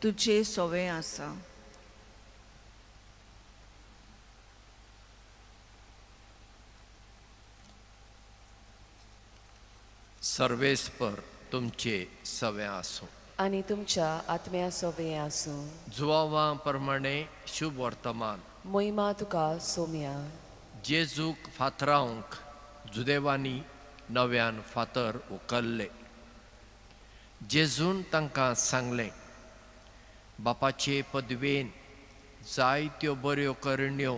तुजे सवें आसा. सर्वेस्पर तुमचे सवें आसूं. आनी तुमच्या आत्म्या सोवें आसूं. जुवावा प्रमाणे शुभ वर्तमान. मोहिमा तुका सोम्या. जेजूक फातरावंक जुदेवांनी नव्यान फातर उखल्ले. जेजून तांकां सांगलें, बापाचे पदवेन जायत्यो बऱ्यो करण्यो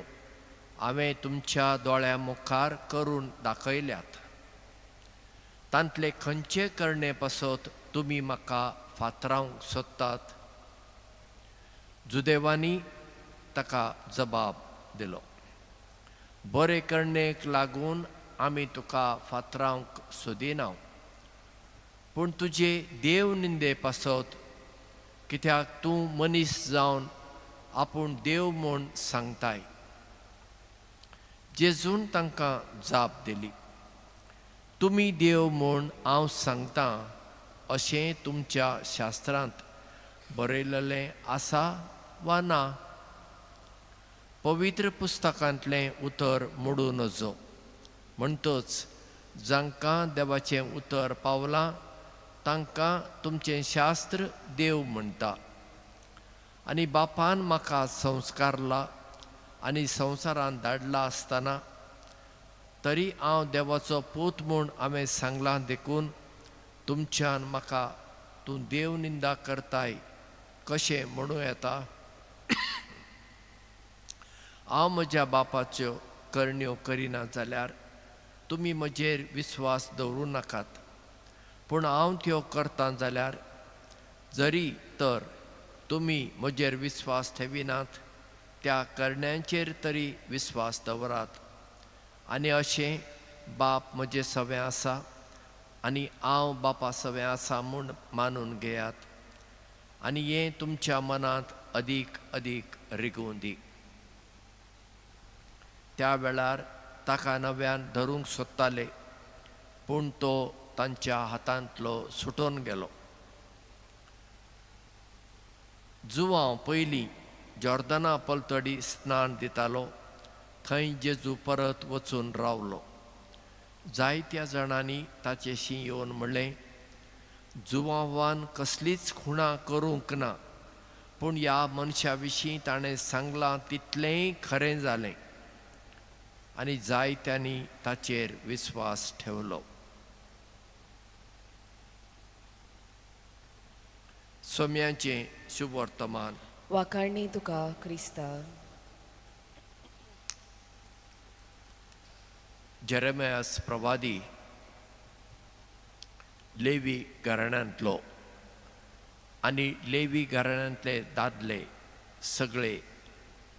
हांवें तुमच्या दोळ्यां मुखार करून दाखयल्यात. तांतले खंयचे करणे पासत तुमी म्हाका फातरावंक सोदतात? जुदेवांनी ताका जबाब दिलो, बरे करणेक लागून आमी तुका फातरावंक सोदिना, पूण तुजे देव निंदे पासत, कित्याक तूं मनीस जावन आपूण देव म्हूण सांगताय. जेजून तांकां जाप दिली, तुमी देव म्हूण हांव सांगतां अशें तुमच्या शास्त्रांत बरयलेलें आसा वा ना? पवित्र पुस्तकांतलें उतर मोडूं नजो. म्हणटच जांकां देवाचें उतर पावलां तांकां तुमचें शास्त्र देव म्हणटा. आनी बापान म्हाका संस्कारला आनी संवसारांत धाडला आसतना तरी हांव देवाचो पूत म्हूण हांवें सांगलां, देखून तुमच्यान म्हाका तूं देव निंदा करताय कशें म्हणूं येता? हांव म्हज्या बापाच्यो करण्यो करिना जाल्यार तुमी म्हजेर विस्वास दवरूं नाकात, पूण हांव त्यो करतां जाल्यार जरी तर तुमी म्हजेर विस्वास ठेविनात त्या करण्यांचेर तरी विस्वास दवरात. आनी अशें बाप म्हजे सवें आसा आनी हांव बापा सवें आसा म्हूण मानून घेयात आनी हें तुमच्या मनांत अदीक अदीक रिगूं दी. त्या वेळार ताका नव्यान धरूंक सोदताले, पूण तो तांच्या हातांतलो सुटून गेलो. जुवांव पयलीं जॉर्दना पलतडी स्नान दितालो थंय जेजू परत वचून रावलो. जायत्या जाणांनी ताचेशी येवन म्हणलें, जुवांवान कसलीच खुणां करूंक ना, पूण ह्या मनशा विशीं ताणें सांगलां तितलेंय खरें जालें. आनी जायत्यांनी ताचेर विस्वास ठेवलो. सोम्याचें शुभवर्तमान. वाखाणणी तुका क्रिस्ता. जेरेमियास प्रवादी लेवी घराण्यांतलो आनी लेवी घराण्यांतले दादले सगळे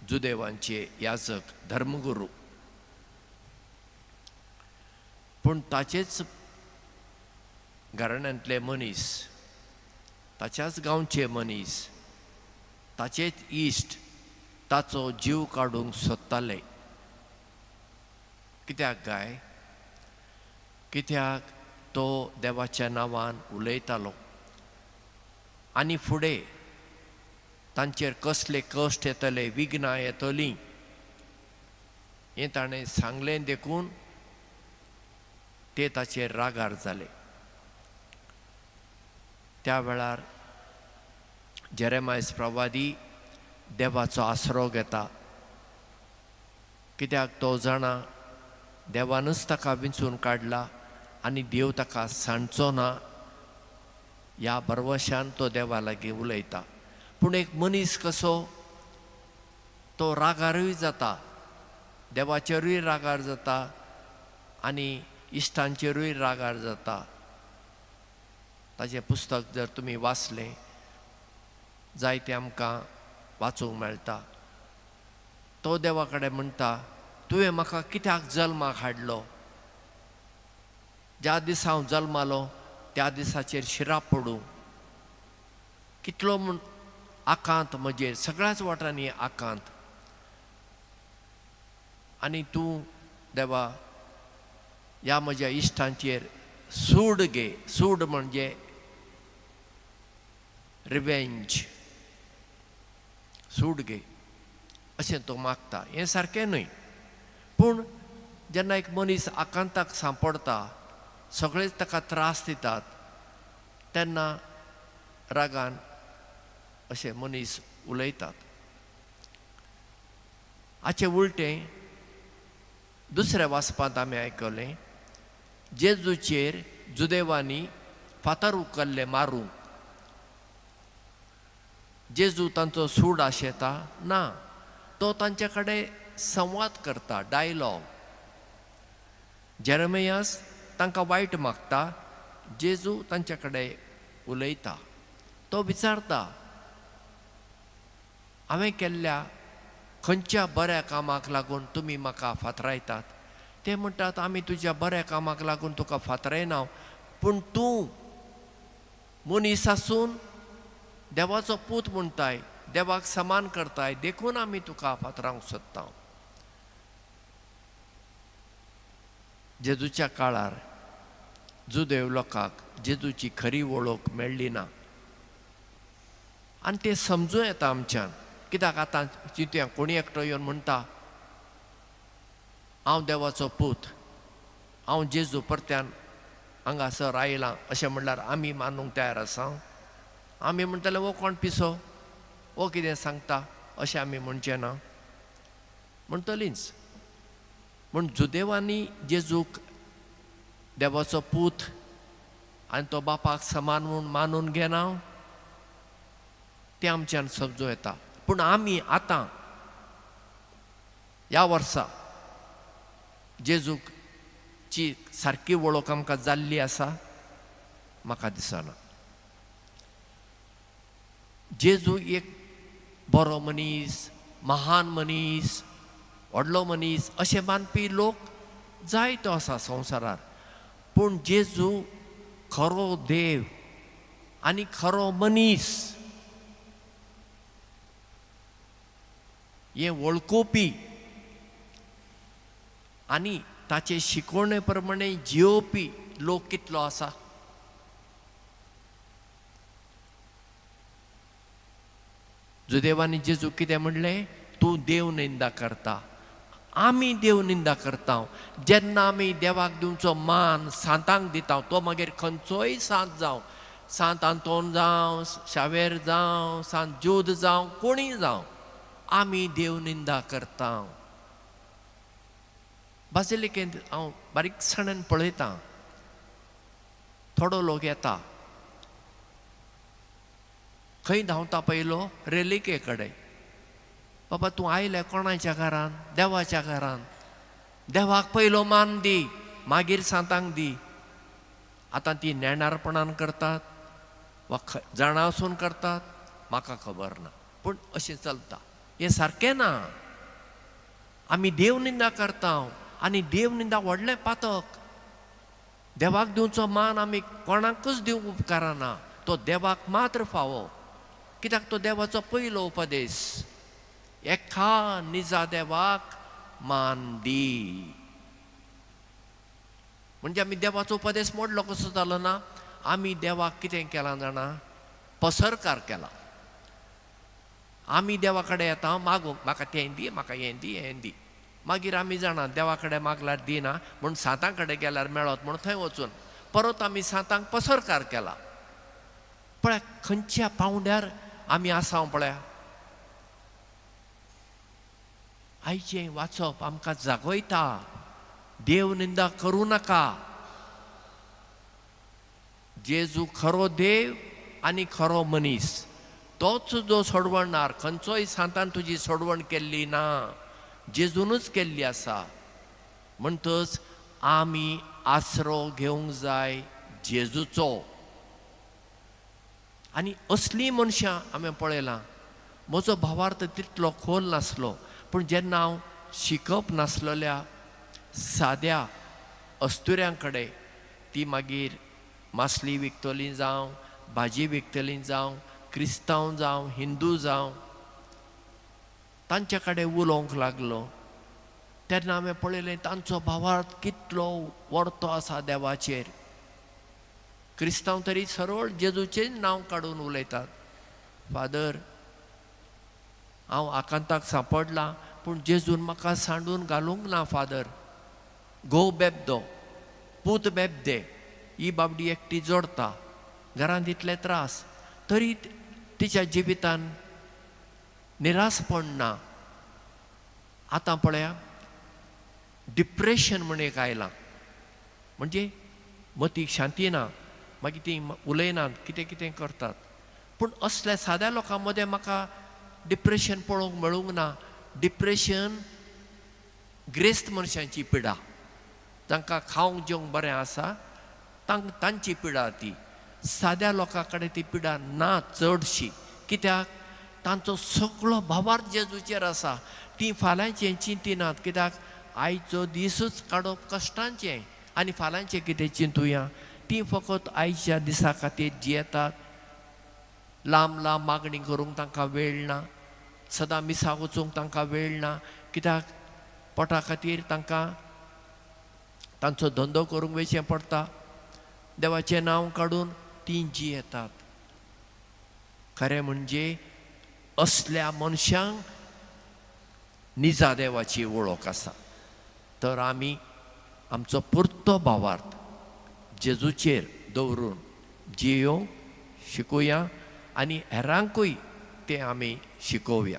जुदेवांचे याजक धर्मगुरू, पूण ताचेच घराण्यांतले मनीस, ताच्याच गांवचे मनीस, ताचेच इश्ट ताचो जीव काडूंक सोदताले. कित्याक काय? कित्याक तो देवाच्या नांवान उलयतालो आनी फुडें तांचेर कसले कश्ट येतले, विघ्नां येतलीं हें ताणें सांगलें, देखून ते ताचेर रागार जाले. त्या वेळार जेरेमायस प्रवादी देवाचो आसरो घेता, कित्याक तो जाणा देवानूच ताका विंचून काडला आनी देव ताका सांडचो ना ह्या भरवशान तो देवा लागीं उलयता. पूण एक मनीस कसो तो रागारूय जाता, देवाचेरूय रागार जाता आनी इश्टांचेरूय रागार जाता. ताचें पुस्तक जर तुमी वाचलें जायतें आमकां वाचूंक मेळटा. तो देवा कडेन म्हणटा, तुवें म्हाका कित्याक जल्माक हाडलो? ज्या दिसा हांव जल्मालो त्या दिसाचेर शिराप पडूं, कितलो म्हूण आकांत म्हजेर, सगळ्याच वाटांनी आकांत, आनी तूं देवा ह्या म्हज्या इश्टांचेर सूड घे. सूड म्हणजे रिवेंज, सूड घे अशें तो मागता. हें सारकें न्हय, पूण जेन्ना एक मनीस आकांताक सांपडटा, सगळेच ताका त्रास दितात, तेन्ना रागान अशे मनीस उलयतात. हाचें उलटें दुसऱ्या वाचपांत आमी आयकलें, जेजूचेर जुदेवांनी फातर उखल्ले मारूंक. जेजू तांचो सूड आशेता ना, तो तांचे कडेन संवाद करता, डायलॉग. जेरेमियास तांकां वायट मागता, जेजू तांचे कडेन उलयता. तो विचारता, हांवें केल्ल्या खंयच्या बऱ्या कामाक लागून तुमी म्हाका फातरायतात? ते म्हणटात, आमी तुज्या बऱ्या कामाक लागून तुका फातरायना, पूण तूं मनीस आसून देवाचो पूत म्हणटाय, देवाक समान करताय, देखून आमी तुका फातरावंक सोदता. जेजूच्या काळार जुदेव लोकांक जेजूची खरी वळख मेळ्ळी ना आनी तें समजूं येता आमच्यान. कित्याक आतां चिंतया, कोणी एकटो येवन म्हणटा हांव देवाचो पूत, हांव जेजू परत्यान हांगासर आयलां, अशें म्हणल्यार आमी मानूंक तयार आसा? आमी म्हणटले हो कोण पिसो, हो कितें सांगता, अशें आमी म्हणचें ना, म्हणटलींच. पूण जुदेवांनी जेजूक देवाचो पूत आनी तो बापाक समान म्हूण मानून घेना, तें आमच्यान समजूं येता. पूण आमी आतां ह्या वर्सा जेजूची सारकी वळख आमकां जाल्ली आसा म्हाका दिसना. जेजू एक बरो मनीस, महान मनीस, व्हडलो मनीस अशें मानपी लोक जायतो आसा संवसारार, पूण जेजू खरो देव आनी खरो मनीस हें वळखुपी आनी ताचे शिकवणे प्रमाणे जियोवपी लोक कितलो आसा. जुदेवांनी जेजू कितें म्हणलें, तूं देव निंदा करता. आमी देव निंदा करता जेन्ना आमी देवाक दिवचो मान सांतांक दिता, तो मागीर खंयचोय सांत जावं, सांत आंतोन जावं, शावेर जावं, सांत ज्यूद जावं, कोणीय जावं, आमी देव निंदा करता. बाजिलिकेंत हांव बारीकसाणेन पळयतां, थोडो लोक येता, खंय धांवता पयलो रेलिके कडेन. बाबा तूं आयले कोणाच्या घरान? देवाच्या घरान. देवाक पयलो मान दी, मागीर सांतांक दी. आतां ती नेणारपणान करतात वा जाणा आसून करतात म्हाका खबर ना, पूण अशें चलता. हें सारकें ना. आमी देवनिंदा करता आनी देवनिंदा व्हडलें पातक. देवाक दिवचो मान आमी कोणाकूच दिवंक उपकारना, तो देवाक मात्र फावो. कित्याक तो देवाचो पयलो उपदेश, एका निजा देवाक मान दी. म्हणजे आमी देवाचो उपदेश मोडलो कसो जालो ना? आमी देवाक कितें केलां जाणा? पसरकार केला. आमी देवा कडेन येता मागूंक, म्हाका तें दी, म्हाका हें दी, हें दी. मागीर आमी जाणा देवा कडेन मागल्यार दिना म्हूण सांतां कडेन गेल्यार मेळत म्हूण थंय वचून परत आमी सांतांक पसरकार केला. पळया खंयच्या पावंड्यार आमी आसा पळया. आयचें वाचप आमकां जागयता, देव निंदा करूं नाका. जेजू खरो देव आनी खरो मनीस, तोच जो सोडवणार. खंयचोय सांतान तुजी सोडवण केल्ली ना, जेजूनच केल्ली आसा. म्हणटच आमी आसरो घेवंक जाय जेजूचो. आनी असलीं मनशां हांवें पळयलां. म्हजो भावार्थ तितलो खोल नासलो, पूण जेन्ना हांव शिकप नासलेल्या साद्या अस्तुऱ्यां कडेन, ती मागीर मासली विकतली जावं, भाजी विकतली जावं, क्रिस्तांव जावं, हिंदू जावं, तांचे कडेन उलोवंक लागलो तेन्ना हांवें पळयलें तांचो भावार्थ कितलो वर्तो आसा देवाचेर. क्रिस्तांव तरी सरळ जेजूचें नांव काडून उलयतात, फादर हांव आकांताक सांपडलां पूण जेजून म्हाका सांडून घालूंक ना फादर. घोव बेबदो, पूत बेबदे, ही बाबडी एकटी जोडटा, घरांत इतले त्रास, तरी तिच्या जिवितान निरासपण ना. आतां पळया डिप्रेशन म्हण एक आयलां, म्हणजे मतीक शांती ना, मागीर तीं उलयनात, कितें कितें करतात. पूण असल्या साद्या लोकां मदें म्हाका डिप्रेशन पळोवंक मेळूंक ना. डिप्रेशन ग्रेस्त मनशांची पिडा, तांकां खावंक जेवंक बरें आसा तांची पिडा ती. साद्या लोकां कडेन ती पिडा ना चडशी, कित्याक तांचो सगळो भावार्थ जेजूचेर आसा. तीं फाल्यांचें चिंतिनात, कित्याक आयचो दिसूच काडप कश्टांचें आनी फाल्यांचें कितें चिंतुया. तीं फकत आयच्या दिसा खातीर जियेतात. लांब लांब मागणी करूंक तांकां वेळ ना, सदां मिसाक वचूंक तांकां वेळ ना, कित्याक पोटा खातीर तांकां तांचो धंदो करूंक वयचें पडटा. देवाचें नांव काडून तीं जियेतात. खरें म्हणजे असल्या मनशांक निजा देवाची वळख आसा. तर आमी आमचो पुरतो भावार्थ जेजूचेर दवरून जियोवंक शिकुया आनी हेरांकूय तें आमी शिकोवया.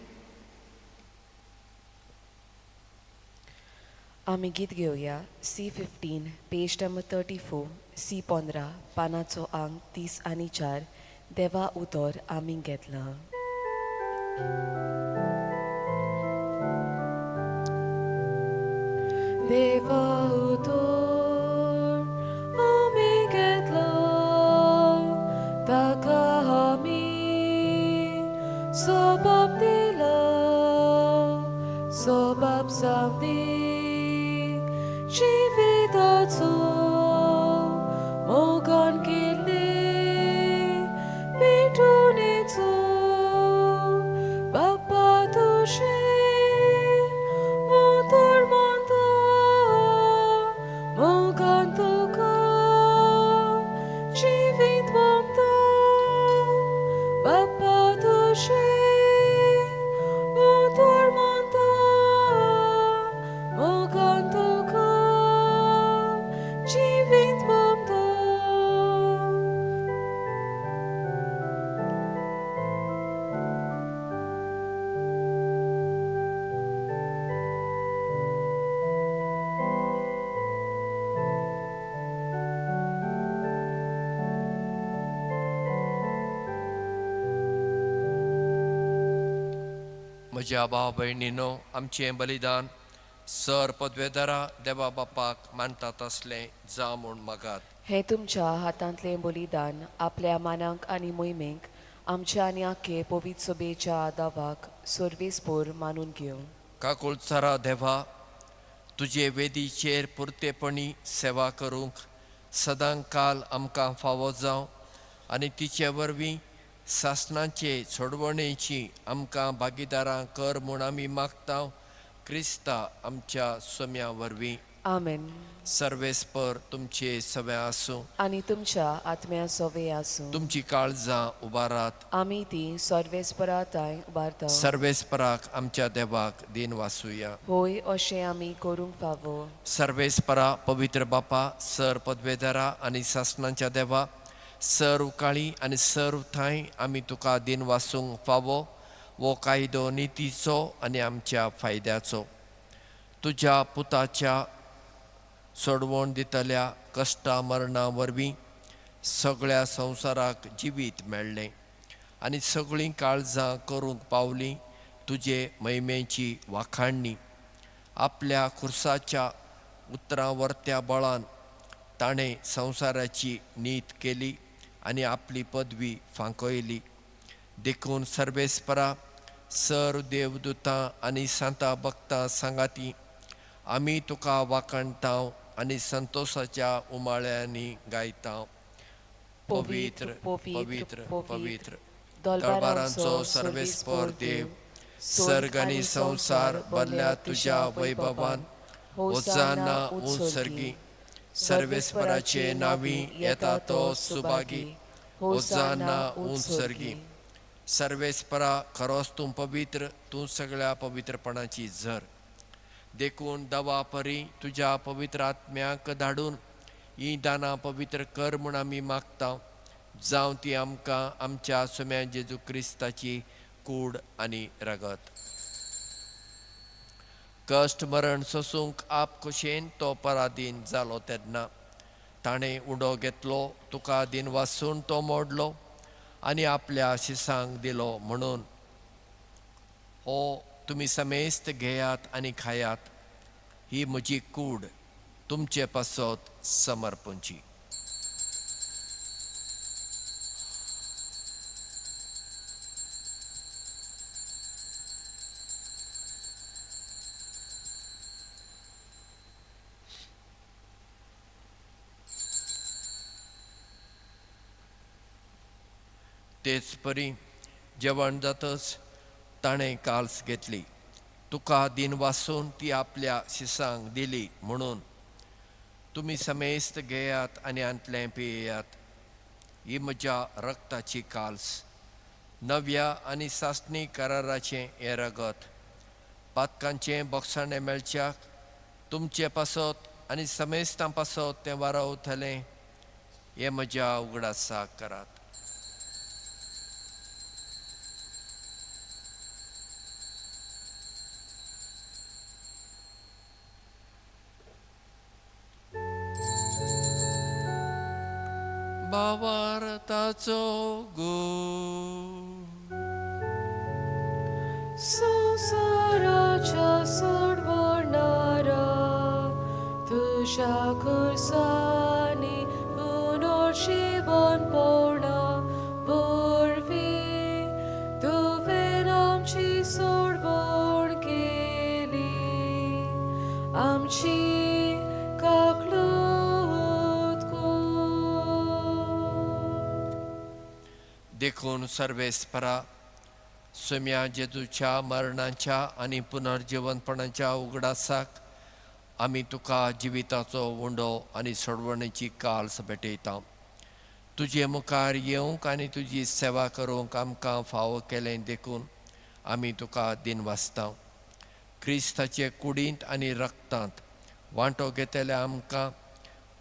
आमी गीत घेवया C15 page number 34, C15 पानाचो आंक 34, देवा उदोर आमी घेतला. देवा उदोर आमी घेतला, ताका आमी सोबाब दिला, सोबाब जावं दी जिविताचो मोगान केल्ले पेटोवणेचो बाप्पा तुजें उतर मानता मोगान तुका जिवीत ओंपता बाप्पा तुजें उतर मानता मोगान तुका जिवीत ओंपता. म्हज्या भाव भयणीनो, आमचें बलिदान सर पदवेदारा देवा बापाक मानतात असलें जावं म्हूण मागात. हें तुमच्या हातांतलें बलिदान आपल्या मानांक आनी मोहिमेक आमच्या आनी आखे पवित्र सभेच्या दावाक सर्वेस्पोर मानून घेवं. काकुळचारा देवा, तुजे वेदीचेर पुरतेपणी सेवा करूंक सदां काल आमकां फावो जावं आनी तिचे वरवीं सासणाचे सोडवणेची आमकां भागीदारां कर म्हूण आमी मागता, क्रिस्ता आमच्या सोम्या वरवीं. आमेन. सर्वेस्पर तुमचे सवे आसूं. आनी तुमच्या आत्म्या सोवे आसूं. तुमची काळजां उबारात. आमी ती सर्वेस्परा तांय उबारता. सर्वेस्पराक आमच्या देवाक दिन वासुया. होय, अशें आमी करूंक फावो. सर्वेस्परा, पवित्र बापा, सर पदवेदारा आनी सासणाच्या देवा, सर्व काळी आनी सर्व थांय आमी तुका दिन वासूंक फावो. वो कायदो नितीचो आनी आमच्या फायद्याचो. तुज्या पुताच्या सोडवण दितल्या कश्टा मरणा वरवीं सगळ्या संवसाराक जिवीत मेळ्ळें आनी सगळीं काळजां करूंक पावलीं तुजे महिमेची वाखाणणी. आपल्या खुर्साच्या उतरां वर्त्या बळान ताणें संवसाराची नीत केली आनी आपली पदवी फांकयली. देखून सर्वेस्परा, सर देवदूतां आनी सांता भक्तां सांगाती आमी तुका वाखाणता आनी संतोसाच्या उमाळ्यांनी गायता. पवित्र, पवित्र, पवित्र, दरबारांचो सर्वेस्पर देव, सर्ग आनी संवसार भरल्या तुज्या वैभवान. होजाना उंच सर्गी. सर्वेस्पराचे नावी येता तो सुभागी. होजाना उंच सर्गी. सर्वेस्परा, खरोच तूं पवित्र, तूं सगळ्या पवित्रपणाची झर. देखून दवा परी तुज्या पवित्र आत्म्याक धाडून ही दानां पवित्र कर म्हूण आमी मागता, जावं ती आमकां आमच्या सुम्या जेजू क्रिस्ताची कूड आनी रगत. कश्ट मरण सोसूंक आप खोशयेन तो पराधीन जालो तेन्ना ताणें उडो घेतलो, तुका दिन वासून तो मोडलो आनी आपल्या शिसांक दिलो म्हणून, हो तुमी समेस्त घेयात आनी खायात. ही म्हजी कूड तुमचे पासत समर्पणची. तेच परी जेवण जातच ताणें काल्स घेतली, तुका दिन वासून ती आपल्या शिसांक दिली म्हणून, तुमी समेस्त घेयात आनी आंतलें पियेयात. ही म्हज्या रक्ताची काल्स, नव्या आनी सासणी कराराचें हें रगत. पातकांचें बोगसाणें मेळच्याक तुमचे पासत आनी समेस्तां पासत तें वारावतलें. हें म्हज्या उगडासाक करात. भावार्थाचो गूण. संवसाराच्या सोडवणारा, तुज्या खुर्सांनी पुनर्जीवन पवना वरवीं तुवें आमची सोडवण केली, आमची देखून सर्वेस्परा सोम्या जेजूच्या मरणाच्या आनी पुनर्जिवनपणाच्या उगडासाक आमी तुका जिविताचो उंडो आनी सोडवणेची काल्स भेटयता. तुजे मुखार येवंक आनी तुजी सेवा करूंक आमकां फावो केलें देखून आमी तुका दिनवासता. क्रिस्ताचे कुडींत आनी रक्तांत वांटो घेतल्या आमकां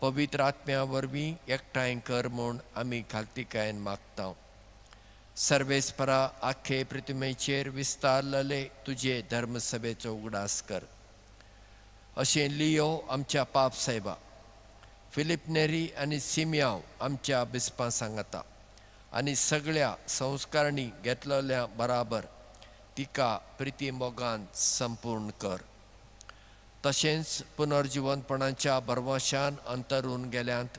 पवित्र आत्म्या वरवीं एकठांय कर म्हूण आमी खालतीकायेन मागता. सर्वेस्परा आख्खे प्रतिमेचेर विस्तारलेले तुजे धर्मसभेचो उगडास कर. अशें लियो आमच्या पाप सायबा, फिलीप नेरी आनी सिमयांव आमच्या बिस्पां सांगता आनी सगळ्या संस्कारणी घेतलेल्या बराबर तिका प्रिती मोगान संपूर्ण कर. तशेंच पुनर्जिवनपणाच्या भरवशान अंतरून गेल्यांत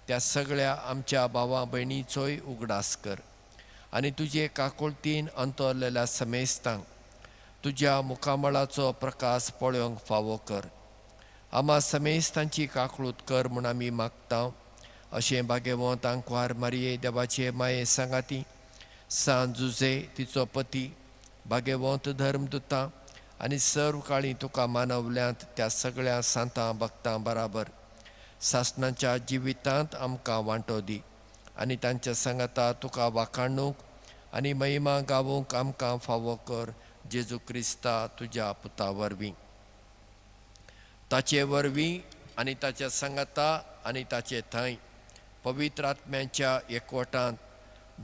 त्या सगळ्या आमच्या भावा भयणीचोय उगडास कर आनी तुजे काकुळतीन अंतरलेल्या समेस्तांक तुज्या मुखामळाचो प्रकाश पळोवंक फावो कर. आमा समेस्तांची काकळूत कर म्हूण आमी मागता. अशें भागेवंत आंकवार मारये देवाचे माये सांगाती सांत जुजे तिचो पती भागेवंत धर्मदुतां आनी सर्व काळी तुका मानवल्यांत त्या सगळ्या सांतां भक्तां बराबर सासणाच्या जिवितांत आमकां वांटो दी आनी तांच्या सांगाता तुका वाखाणूंक आनी महिमा गावूंक आमकां फावो कर जेजू क्रिस्ता तुज्या पुता वरवीं. ताचे वरवीं आनी ताच्या सांगाता आनी ताचे थंय पवित्र आत्म्यांच्या एकवटांत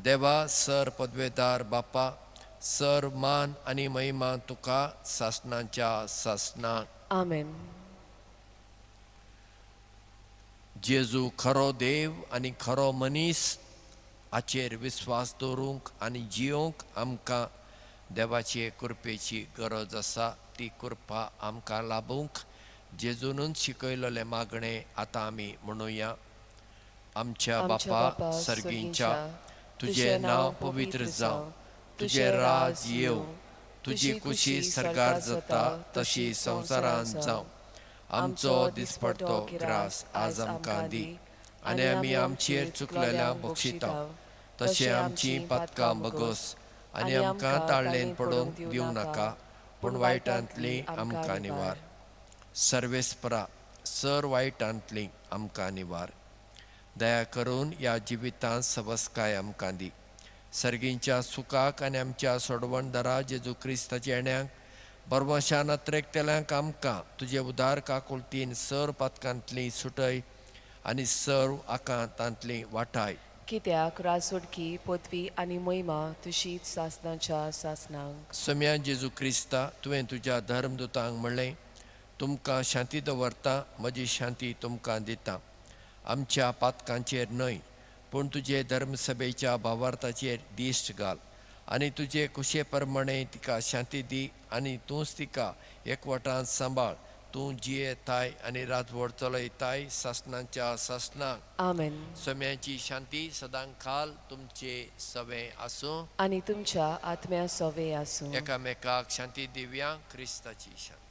देवा सर पदवेदार बापा सर मान आनी महिमा तुका सासणाच्या सासणाक. आमेन. जेजू खरो देव आनी खरो मनीस हाचेर विस्वास दवरूंक आनी जियोंक आमकां देवाचे कृपेची गरज आसा. ती कृपा आमकां लाबूंक जेजूनच शिकयलेलें मागणें आतां आमी म्हणुया. आमच्या बापा सर्गींच्या, तुजें नांव पवित्र जावं, तुजें राज येवं, तुजी कुशी सर्गार जाता तशी संवसारांत जावं. आमचो दिसपडतो ग्रास आज आमकां दी आनी आमी आमचेर चुकलेल्या बक्षिता तशें आमची पातकां बगस आनी आमकां ताळ्ळेन पडोवंक दिवं नाका, पूण वायटांतली आमकां निवार. सर्वेस्परा सर वायटांतली आमकां निवार. दया करून ह्या जिवितांत सवस्काय आमकां दी. सर्गींच्या सुखाक आनी आमच्या सोडवणदारा जेजू क्रिस्ताच्या येण्याक बरवशान अत्रेकतेल्यांक आमकां तुजे उदार काकुळतीन सर पातकांतली सुटय आनी सर्व आकांतांतली वाटाय. कित्याक राजोडकी पदवी आनी महिमा तुजीच सासणाच्या सासणांक. सम्या जेजू क्रिस्ता, तुवें तुज्या धर्मदुतांक म्हणलें, तुमकां शांती दवरता, म्हजी शांती तुमकां दिता. आमच्या पातकांचेर न्हय पूण तुजे धर्मसभेच्या भावार्थाचेर दिश्ट घाल आनी तुजे कुशे प्रमाणे तिका शांती दी आनी तूंच तिका एकवटान सांबाळ. तूं जियेताय आनी राजवट चलयताय सासणाच्या सासणाक. आमेन. सम्याची शांती सदां खाल तुमचे सवे आसूं आनी तुमच्या आत्म्या सवे आसूं. एकामेकाक शांती दिवया. क्रिस्ताची शांती.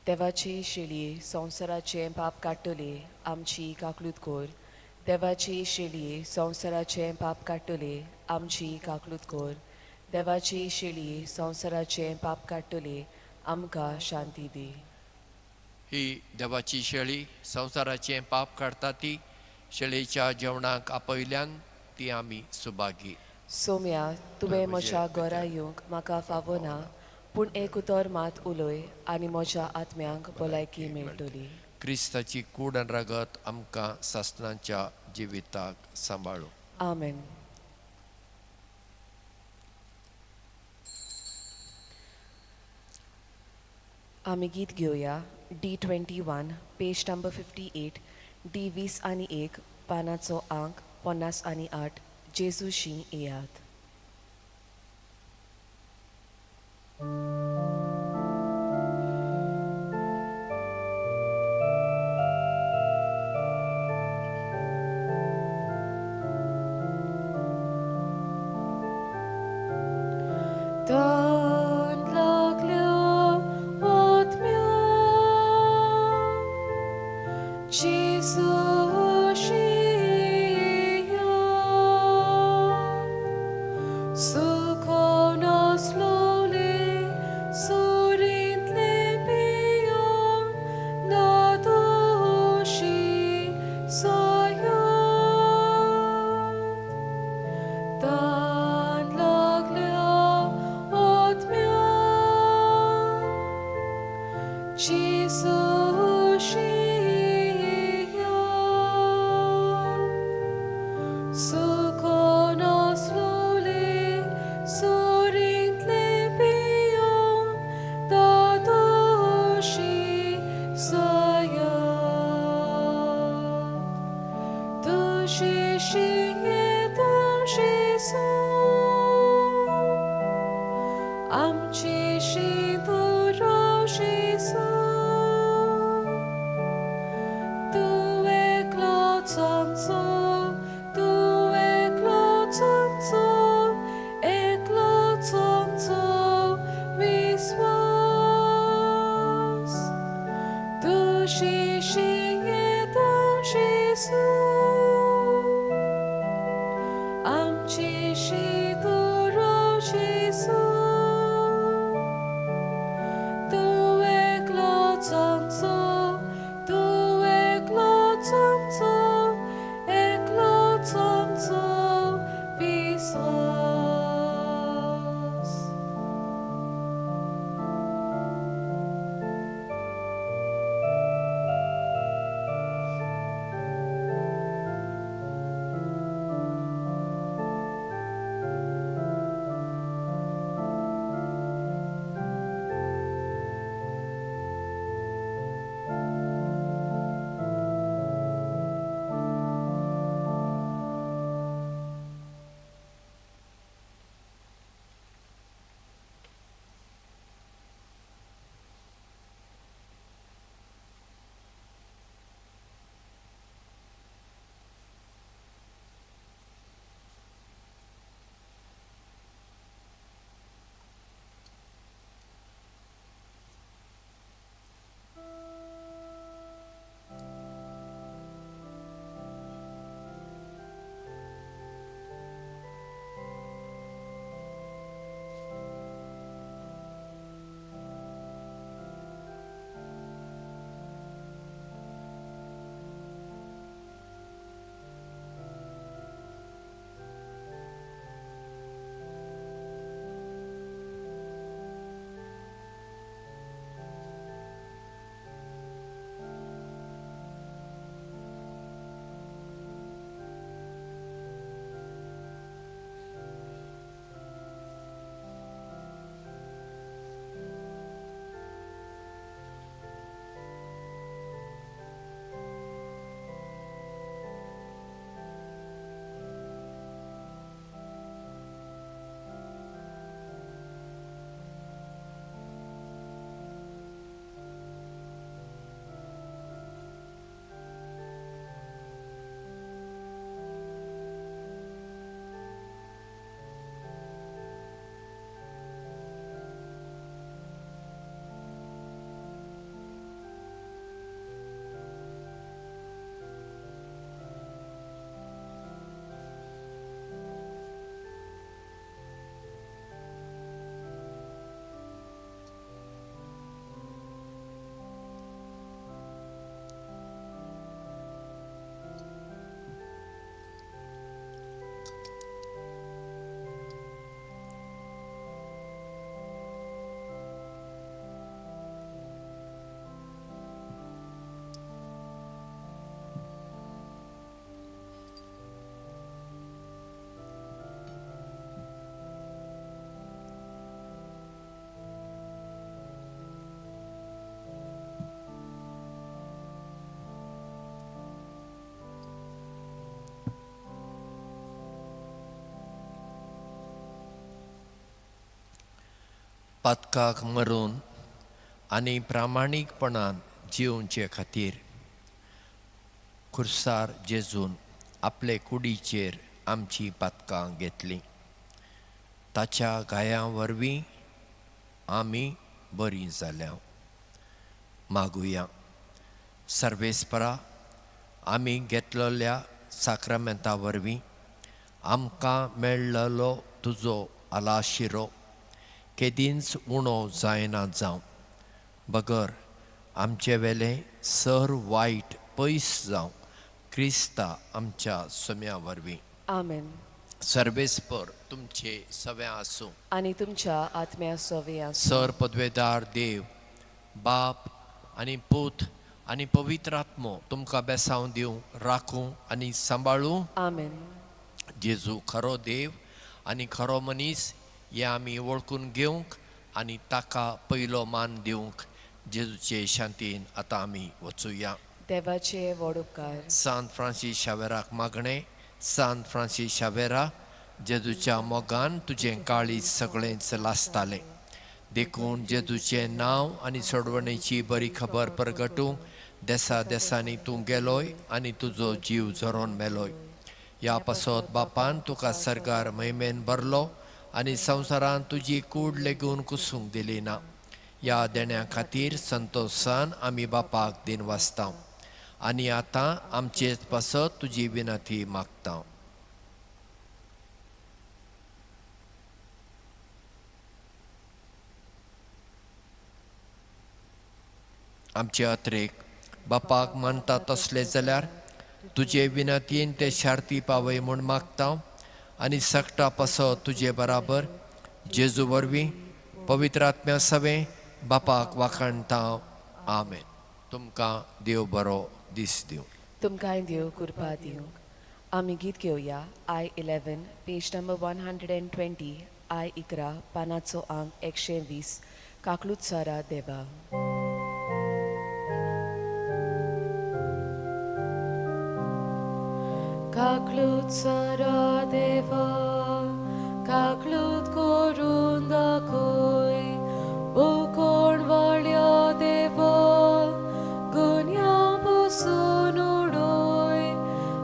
देवाची शेळी संवसाराचें पाप काडटली आमची काकलूत कोर. देवाची शेळी संवसाराचें पाप काडटली आमची काकलूत कोर. देवाची शेळी संवसाराचें पाप काडटली आमकां शांती दी. ही देवाची शेळी संवसाराचें पाप काडटा ती शेळीच्या जेवणाक आपयल्यान ती आमी सुभागी. सोम्या, तुवें म्हज्या घरा येवंक म्हाका फावो ना, पूण एक उतर मात उलय आनी म्हज्या आत्म्यांक भलायकी मेळटली. क्रिस्ताची कूड आनी रगत आमकां सासणाच्या जिविताक सांबाळू. आमेन. आमी गीत घेवया D21 page number 58, D 21 पानाचो आंक 58. जेजूशी येयात. तान लागल्या आत्म्या जेजूशी जेजू आमची तूं राव जेजू तूं एकलोच आमचो तूं एकलोच आमचो एकलोच आमचो विस्वास तुजी शिंयेता जेजू आमची तूं राव जेजू तूं एकलोच आमचो तूं एकलोच आमचो एकलोच आमचो विस्वास. पातकाक मरून आनी प्रामाणीकपणान जिवचे खातीर खुर्सार जेजून आपले कुडीचेर आमची पातकां घेतलीं. ताच्या घायां वरवीं आमी बरीं जाल्या. मागुया. सर्वेस्परा, आमी घेतलेल्या साक्रामेंता वरवीं आमकां मेळ्ळलो तुजो आलाशिरो केदींच उणो जायना जावं, बगर आमचे वेलें सर वायट पयस जावं, क्रिस्ता आमच्या सम्या वरवीं. आमेन. सर्वेस्पर तुमचे सव्या आसूं आनी तुमच्या आत्म्या सवे आसूं. सर पदवेदार देव बाप आनी पूत आनी पवित्र आत्मो तुमकां बेसांव दिवं, राखूं आनी सांबाळूं. आमेन. जेजू खरो देव आनी खरो मनीस हें आमी वळखून घेवंक आनी ताका पयलो मान दिवंक जेजूचे शांतीन आतां आमी वचुया. देवाचे व्हड उपकार. सांत फ्रांसीस शावेराक मागणें. सांत फ्रांसीस शावेरा, जेजूच्या मोगान तुजें काळीज सगळेंच लासतालें. देखून जेजूचें नांव आनी सोडवणेची बरी खबर परगटूंक देसा देसांनी तूं गेलोय आनी तुजो जीव झरोवन मेलोय. ह्या पासत बापान तुका सर्गार महिमेन भरलो आनी संवसारांत तुजी कूड लेगून कुसूंक दिली ना. ह्या देण्या खातीर संतोशान आमी बापाक दिन वाचता आनी आतां आमचेच पासत तुजी विनंती मागता. आमचे अत्रेक बापाक मानता तसले जाल्यार तुजे विनंतीन ते शार्ती पावय म्हूण मागता आनी सगटा पासत तुजे बराबर जेजू वरवीं पवित्र आत्म्या सवें बापाक वाखाणता. आमेन. तुमकां देव बरो दीस दिवं. तुमकांय देव कृपा दिवंक. आमी गीत घेवया I 11 page number 120 I 11 पानाचो आंक 120 काकलूत सारा देवा. काकलूत सारा देवा, काकलूत करून दाखय, कोण वाड्या देवा, गुन्या पसून उडय,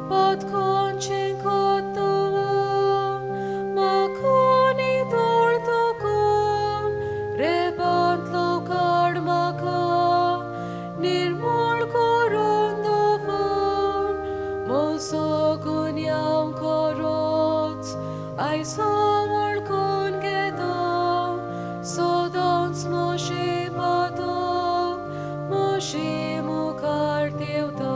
पदकोनचें कोतव, माखोनी तोळ तुकोन, रेबांतलो काड म्हाका, निर्मूळ करून दवर, म्हजो गुन्यांव खरोच आयजो वळखून घेता, सदांच म्हजे पातक म्हजे मुखार देंवता.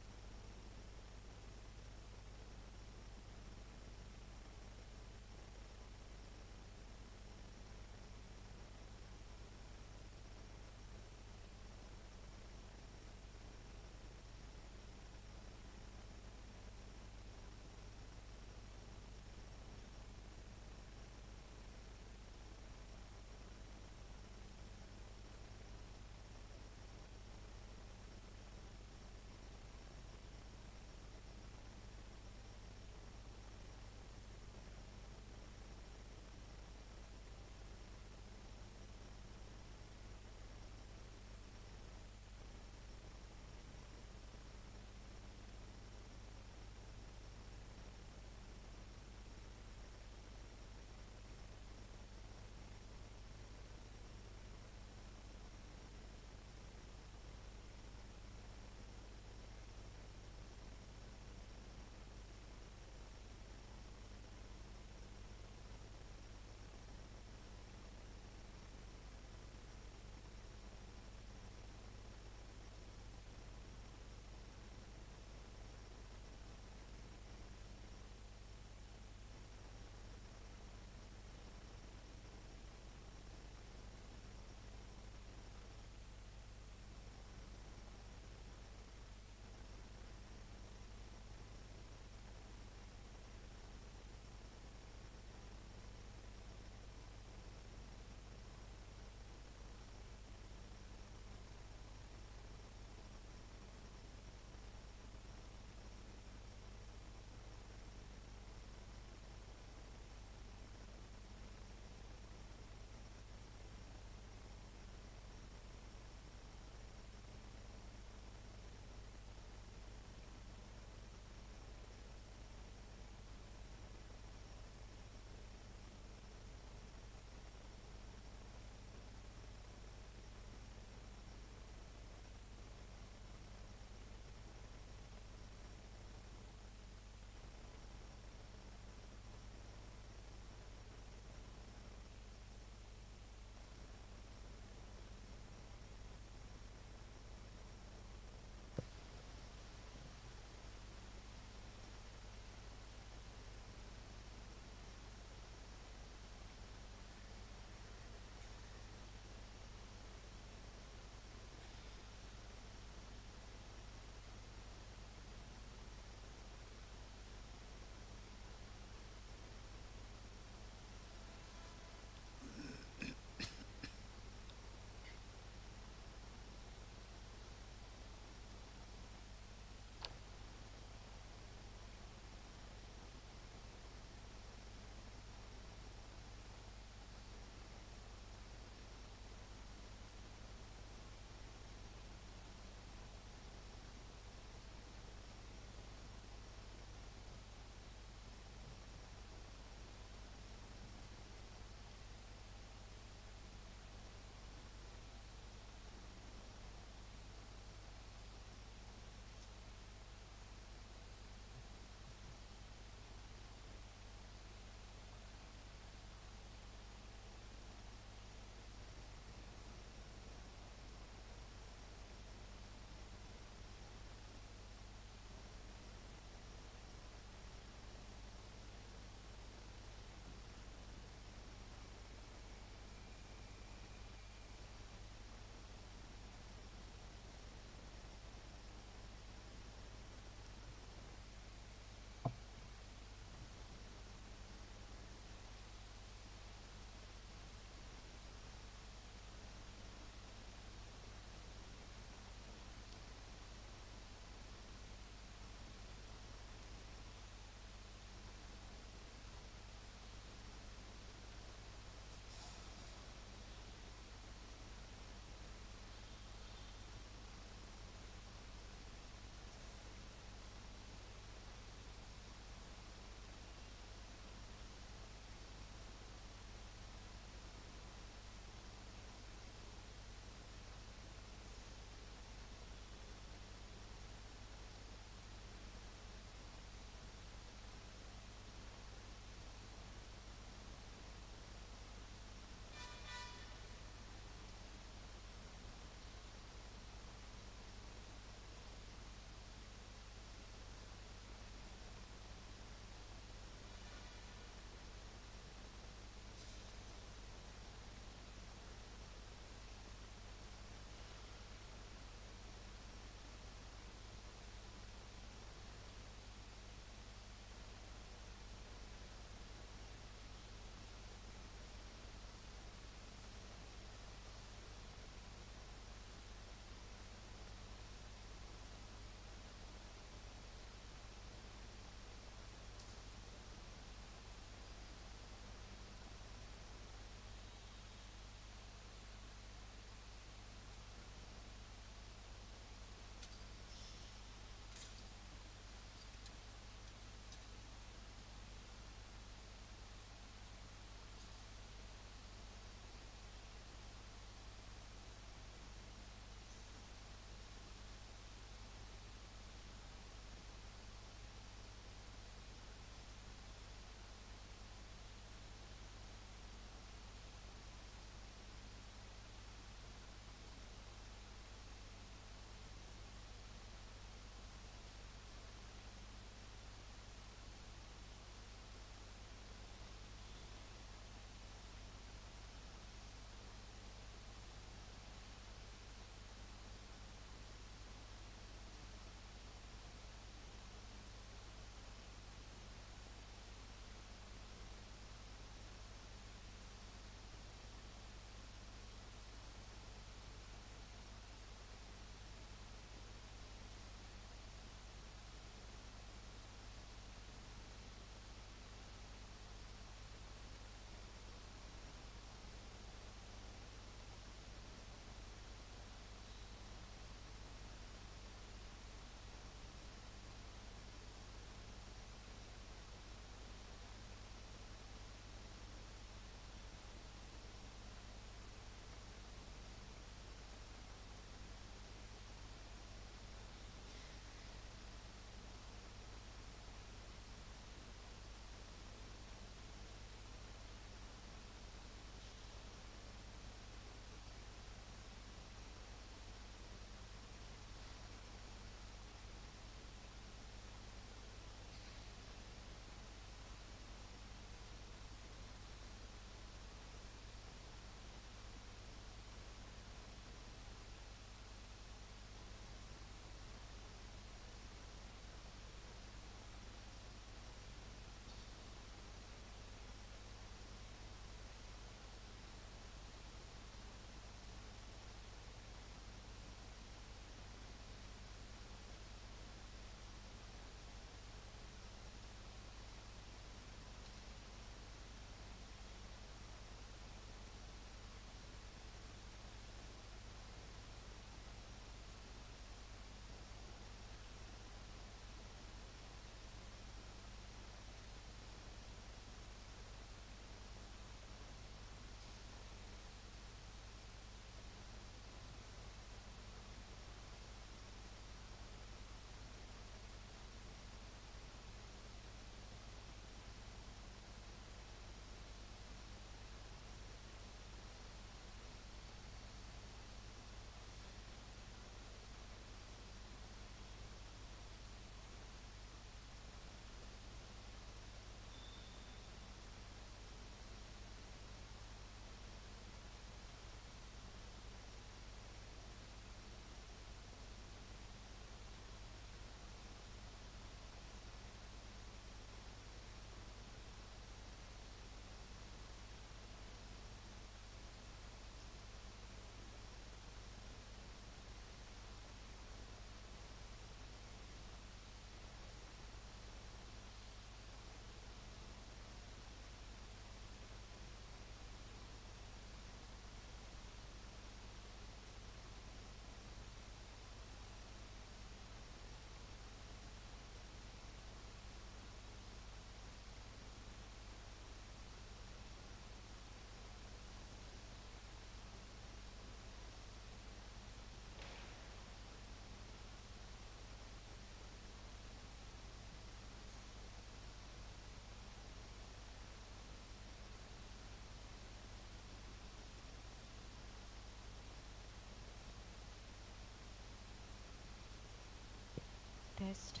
dismissed.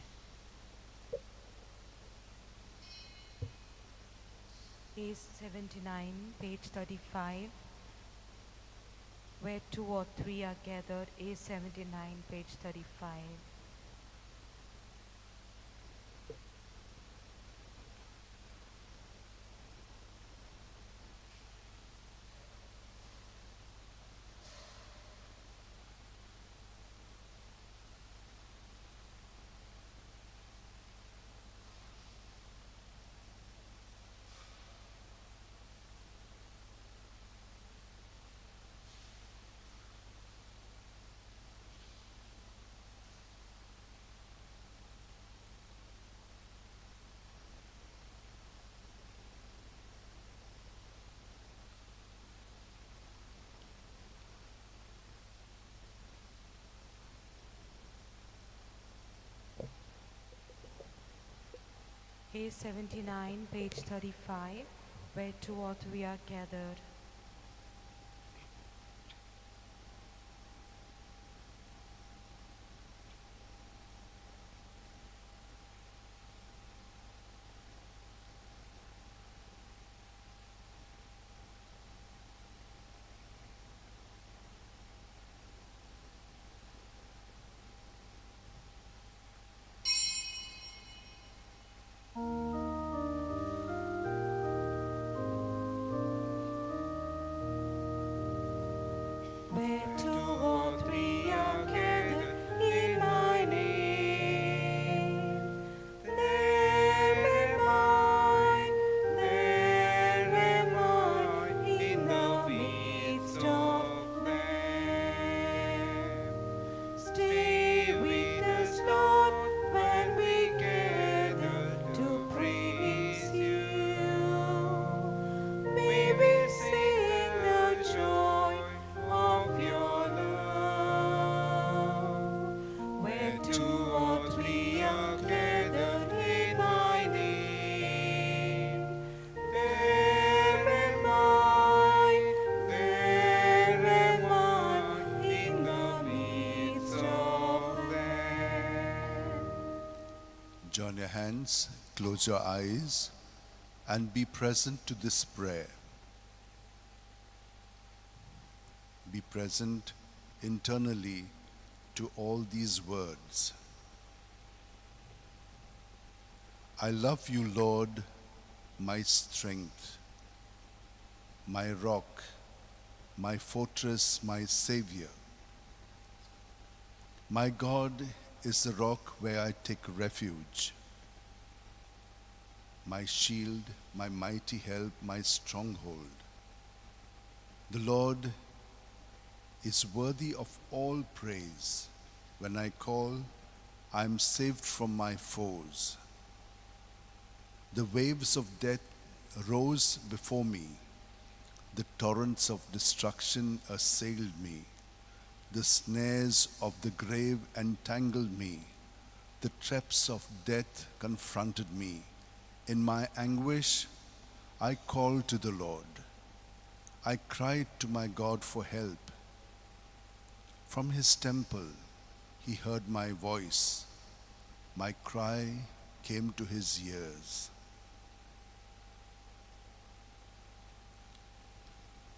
Page 79, page 35, where two or three are gathered, A79, page 35. A79, page 35, where two or three are gathered. Where two or three are gathered in my name, there am I in the midst of them. Stay with us, Lord, when we gather to praise you. May we sing the joy of your love. Where two or three are gathered in my name, there am I in the midst of them. Join your hands, close your eyes, and be present to this prayer. Be present internally to all these words. I love you, Lord, my strength, my rock, my fortress, my Savior. My God is the rock where I take refuge, my shield, my mighty help, my stronghold. The Lord is worthy of all praise. When I call, I am saved from my foes. The waves of death rose before me. The torrents of destruction assailed me. The snares of the grave entangled me. The traps of death confronted me. In my anguish, I called to the Lord. I cried to my God for help. From his temple, he heard my voice. My cry came to his ears.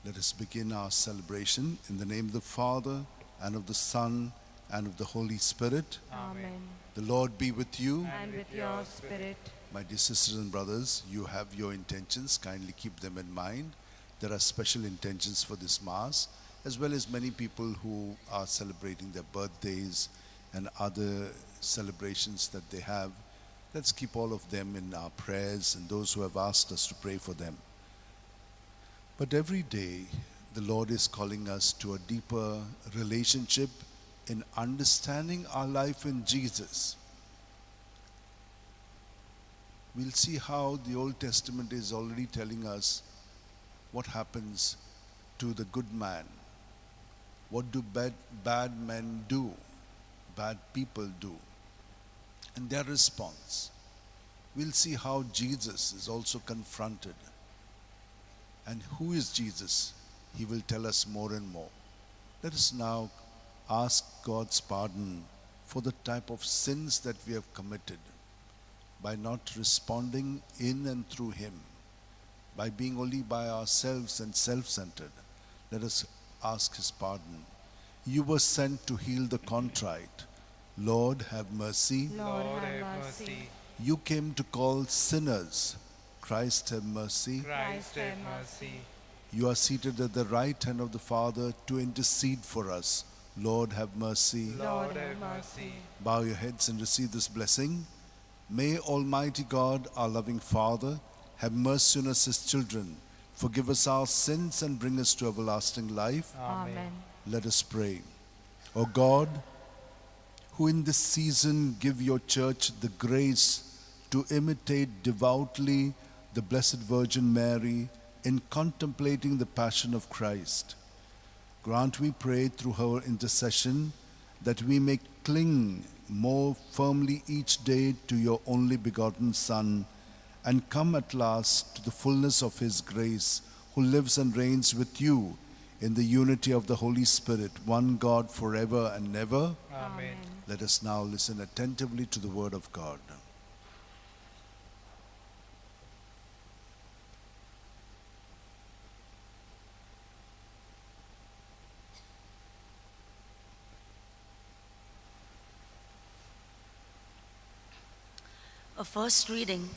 Let us begin our celebration in the name of the Father, and of the Son, and of the Holy Spirit. Amen. The Lord be with you. And with your spirit. My dear sisters and brothers, you have your intentions. Kindly keep them in mind. There are special intentions for this Mass, as well as many people who are celebrating their birthdays and other celebrations that they have. Let's keep all of them in our prayers and those who have asked us to pray for them. But every day, the Lord is calling us to a deeper relationship in understanding our life in Jesus. We'll see how the Old Testament is already telling us what happens to the good man. What do bad men do? Bad people do? And their response. We'll see how Jesus is also confronted. And who is Jesus? He will tell us more and more. Let us now ask God's pardon for the type of sins that we have committed by not responding in and through Him, by being only by ourselves and self-centered. Let us ask His pardon. You were sent to heal the contrite. Lord, have mercy. Lord, have mercy. You came to call sinners. Christ, have mercy. Christ, have mercy. You are seated at the right hand of the Father to intercede for us. Lord, have mercy. Lord, have mercy. Bow your heads and receive this blessing. May Almighty God, our loving Father, have mercy on us as children, forgive us our sins and bring us to everlasting life. Amen. Let us pray. O God, who in this season give your church the grace to imitate devoutly the Blessed Virgin Mary in contemplating the passion of Christ, grant, we pray, through her intercession, that we may cling more firmly each day to your only begotten Son, and come at last to the fullness of his grace, who lives and reigns with you in the unity of the Holy Spirit, one God forever and ever. Amen. Let us now listen attentively to the word of God. A first reading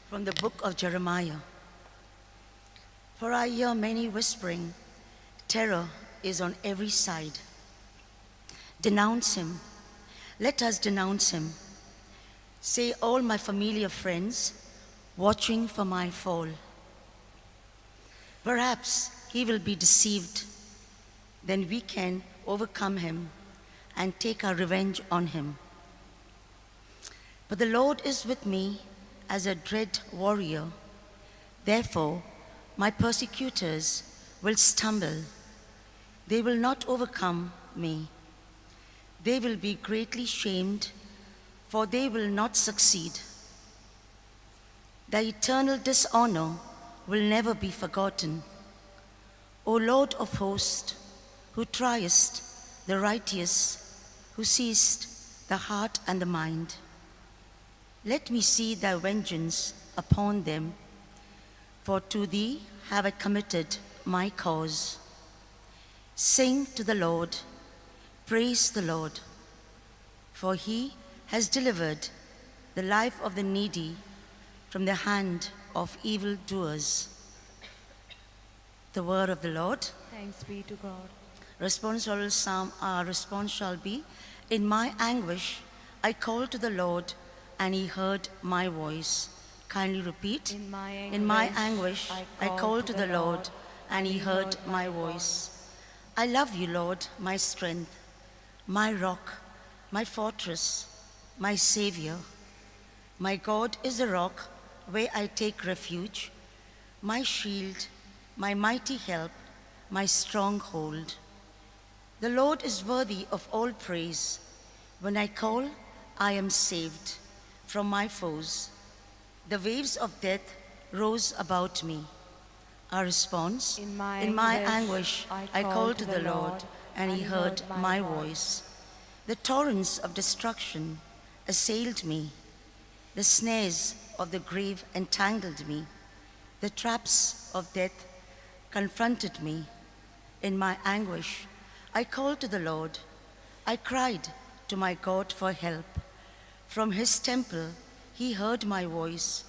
from the book of Jeremiah. For I hear many whispering, terror is on every side. Denounce him. Let us denounce him. Say all my familiar friends, watching for my fall. Perhaps he will be deceived. Then we can overcome him and take our revenge on him. But the Lord is with me as a dread warrior. Therefore, my persecutors will stumble. They will not overcome me. They will be greatly shamed, for they will not succeed. Their eternal dishonor will never be forgotten. O Lord of hosts, who triest the righteous, who seest the heart and the mind, let me see thy vengeance upon them, for to thee have I committed my cause. Sing to the Lord, praise the Lord, for he has delivered the life of the needy from the hand of evildoers. The word of the Lord. Thanks be to God. Responsorial Psalm, our response shall be, in my anguish I called to the Lord, and he heard my voice. Kindly repeat. In my In my anguish, I called to the Lord, and he heard my voice. I love you, Lord, my strength, my rock, my fortress, my Savior. My God is a rock where I take refuge, my shield, my mighty help, my stronghold. The Lord is worthy of all praise. When I call, I am saved from my foes. The waves of death rose about me. Our response, In my in my anguish, anguish, I called to the Lord, and he heard my voice. The torrents of destruction assailed me. The snares of the grave entangled me. The traps of death confronted me. In my anguish, I called to the Lord. I cried to my God for help. From his temple, he heard my voice.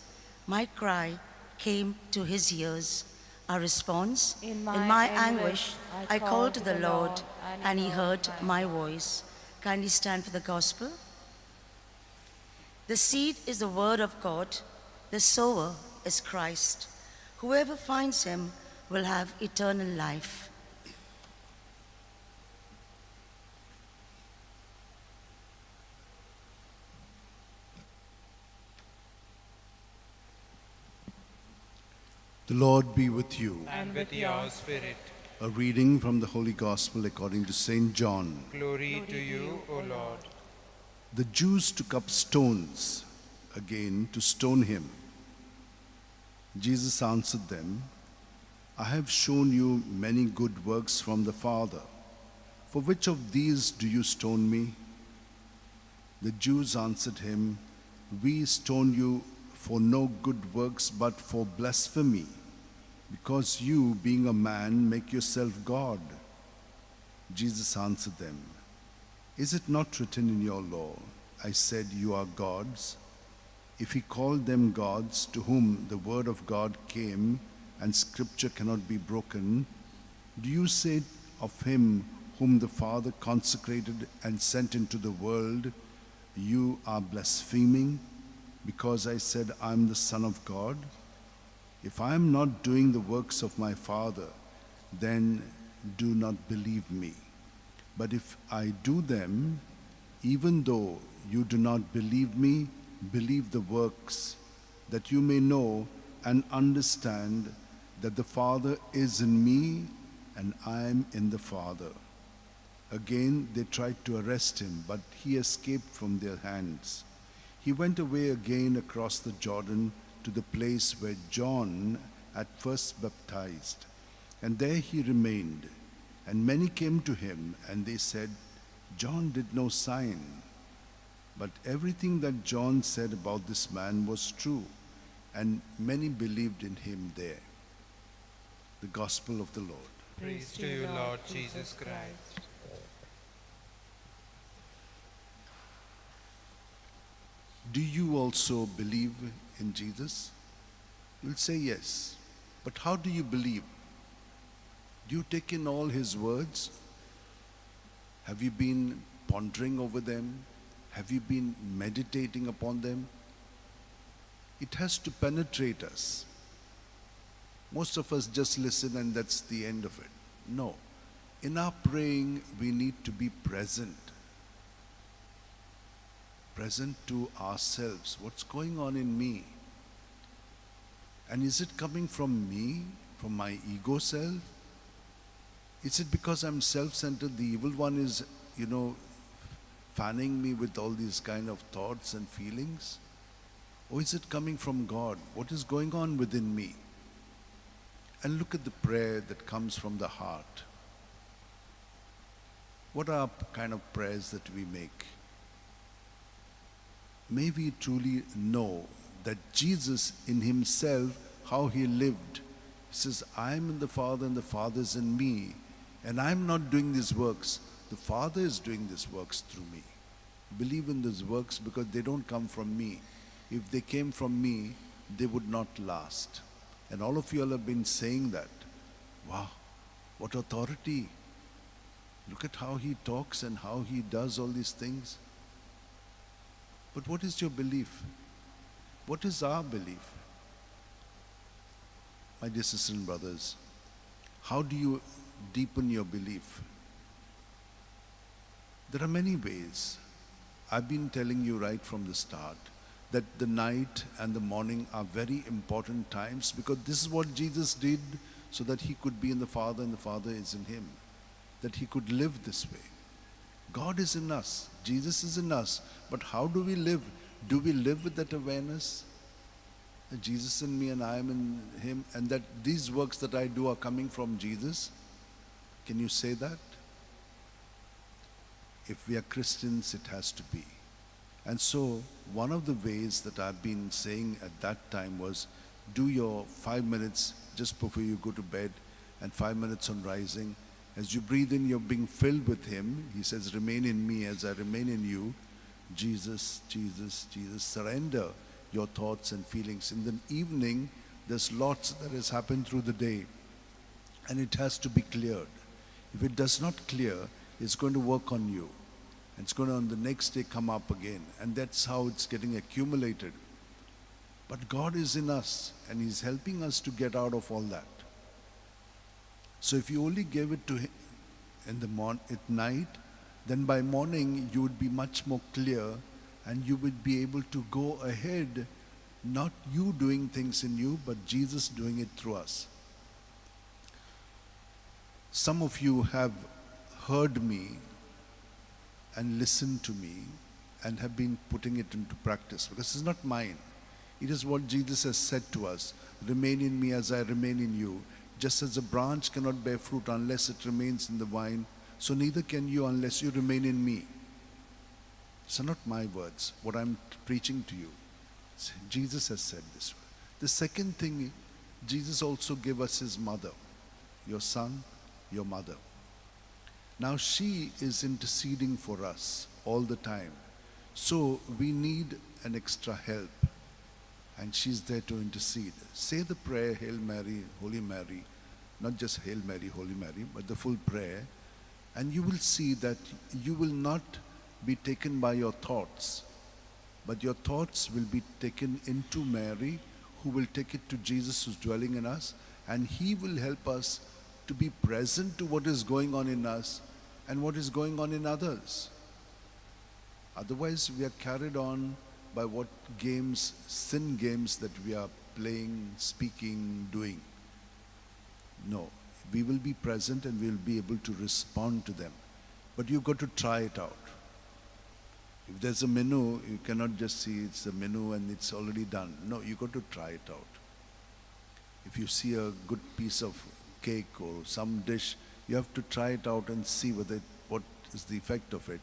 My cry came to his ears. Our response, In my anguish, I called to the Lord, and he heard my voice. Kindly stand for the gospel. The seed is the word of God. The sower is Christ. Whoever finds him will have eternal life. The Lord be with you. And with your spirit. A reading from the Holy Gospel according to St. John. Glory to you, O Lord. The Jews took up stones again to stone him. Jesus answered them, I have shown you many good works from the Father. For which of these do you stone me? The Jews answered him, "We stone you for no good works, but for blasphemy, because you, being a man, make yourself God." Jesus answered them, "Is it not written in your law, 'I said you are gods'? If he called them gods, to whom the word of God came, and scripture cannot be broken, do you say of him whom the Father consecrated and sent into the world, 'You are blaspheming,' because I said I am the Son of God? If I am not doing the works of my Father, then do not believe me. But if I do them, even though you do not believe me, believe the works, that you may know and understand that the Father is in me and I am in the Father." Again they tried to arrest him, but he escaped from their hands. He went away again across the Jordan to the place where John at first baptized, and there he remained. And many came to him, and they said, "John did no sign, but everything that John said about this man was true," and many believed in him there. The Gospel of the Lord. Praise to you, Lord Jesus Christ. Do you also believe in Jesus? You'll say yes. But how do you believe? Do you take in all his words? Have you been pondering over them? Have you been meditating upon them? It has to penetrate us. Most of us just listen and that's the end of it. No. In our praying, we need to be present. Present to ourselves. What's going on in me? And is it coming from me, from my ego self? Is it because I'm self-centered, the evil one is, fanning me with all these kind of thoughts and feelings? Or is it coming from God? What is going on within me? And look at the prayer that comes from the heart. What are kind of prayers that we make? May we truly know that Jesus in himself, how he lived. He says, I am in the Father and the Father is in me, and I am not doing these works. The Father is doing these works through me. Believe in these works because they don't come from me. If they came from me, they would not last. And all of you all have been saying that. Wow, what authority. Look at how he talks and how he does all these things. But what is your belief? What is our belief? My dear sisters and brothers, how do you deepen your belief? There are many ways. I've been telling you right from the start that the night and the morning are very important times, because this is what Jesus did so that he could be in the Father and the Father is in him, that he could live this way. God is in us, Jesus is in us, but how do we live? Do we live with that awareness? That Jesus in me and I am in him, and that these works that I do are coming from Jesus? Can you say that? If we are Christians, it has to be. And so, one of the ways that I've been saying at that time was, do your 5 minutes just before you go to bed and 5 minutes on rising. As you breathe in, you're being filled with him. He says, remain in me as I remain in you. Jesus, Jesus, Jesus. Surrender your thoughts and feelings. In the evening, there's lots that has happened through the day, and it has to be cleared. If it does not clear, it's going to work on you. It's going to on the next day come up again. And that's how it's getting accumulated. But God is in us, and he's helping us to get out of all that. So if you only gave it to him in the at night, then by morning you would be much more clear, and you would be able to go ahead, not you doing things in you, but Jesus doing it through us. Some of you have heard me and listened to me and have been putting it into practice, because it's not mine. It is what Jesus has said to us. Remain in me as I remain in you. Just as a branch cannot bear fruit unless it remains in the vine, so neither can you unless you remain in me. These are not my words, what I'm preaching to you. Jesus has said this. The second thing, Jesus also gave us his mother, your son, your mother. Now she is interceding for us all the time. So we need an extra help, and she's there to intercede. Say the prayer, Hail Mary, Holy Mary, not just Hail Mary, Holy Mary, but the full prayer, and you will see that you will not be taken by your thoughts, but your thoughts will be taken into Mary, who will take it to Jesus who's dwelling in us, and he will help us to be present to what is going on in us and what is going on in others. Otherwise, we are carried on by what games, sin games that we are playing, speaking, doing. No, we will be present and we will be able to respond to them. But you've got to try it out. If there's a menu, you cannot just see it's a menu and it's already done. No, you've got to try it out. If you see a good piece of cake or some dish, you have to try it out and see whether what is the effect of it.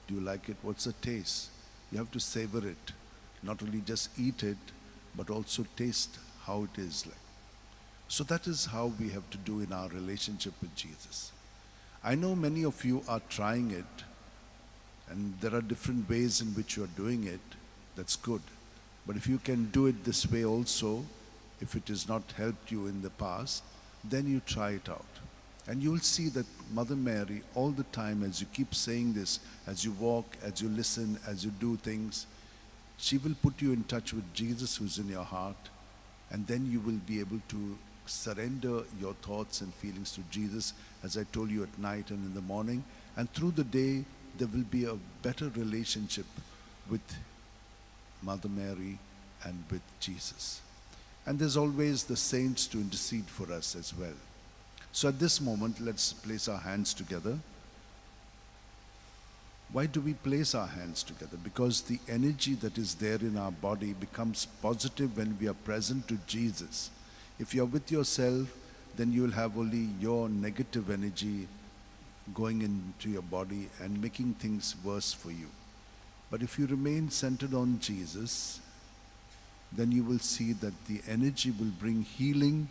Do you like it? What's the taste? You have to savor it. Not only just eat it, but also taste how it is like. So that is how we have to do in our relationship with Jesus. I know many of you are trying it, and there are different ways in which you are doing it. That's good. But if you can do it this way also, if it has not helped you in the past, then you try it out. And you will see that Mother Mary, all the time, as you keep saying this, as you walk, as you listen, as you do things, she will put you in touch with Jesus who's in your heart, and then you will be able to surrender your thoughts and feelings to Jesus, as I told you, at night and in the morning. And through the day, there will be a better relationship with Mother Mary and with Jesus. And there's always the saints to intercede for us as well. So at this moment, let's place our hands together. Why do we place our hands together? Because the energy that is there in our body becomes positive when we are present to Jesus. If you're with yourself, then you'll have only your negative energy going into your body and making things worse for you. But if you remain centered on Jesus, then you will see that the energy will bring healing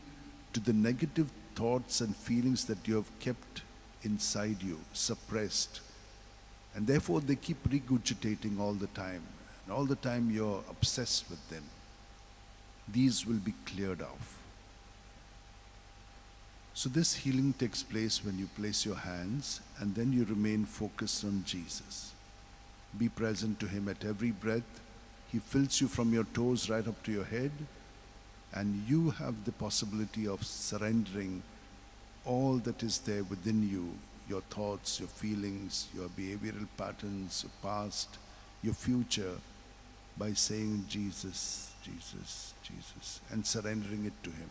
to the negative thoughts and feelings that you have kept inside you, suppressed. And therefore they keep regurgitating all the time. And all the time you're obsessed with them. These will be cleared off. So this healing takes place when you place your hands and then you remain focused on Jesus. Be present to him at every breath. He fills you from your toes right up to your head, and you have the possibility of surrendering all that is there within you, your thoughts, your feelings, your behavioral patterns, your past, your future, by saying Jesus, Jesus, Jesus, and surrendering it to him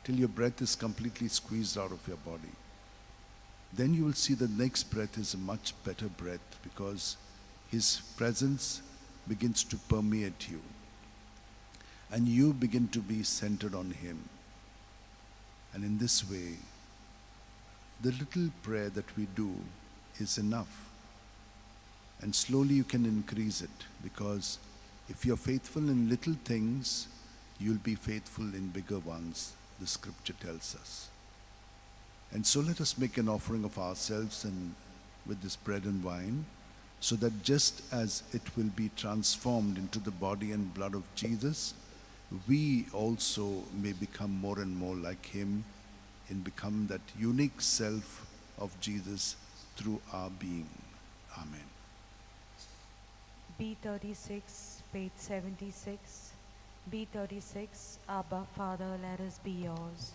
till your breath is completely squeezed out of your body. Then you will see the next breath is a much better breath, because his presence begins to permeate you and you begin to be centered on him. And in this way, the little prayer that we do is enough. And slowly you can increase it, because if you're faithful in little things, you'll be faithful in bigger ones, the scripture tells us. And so let us make an offering of ourselves and with this bread and wine, so that just as it will be transformed into the body and blood of Jesus, we also may become more and more like him and become that unique self of Jesus through our being. Amen. B36, page 76. B36, Abba, Father, let us be yours.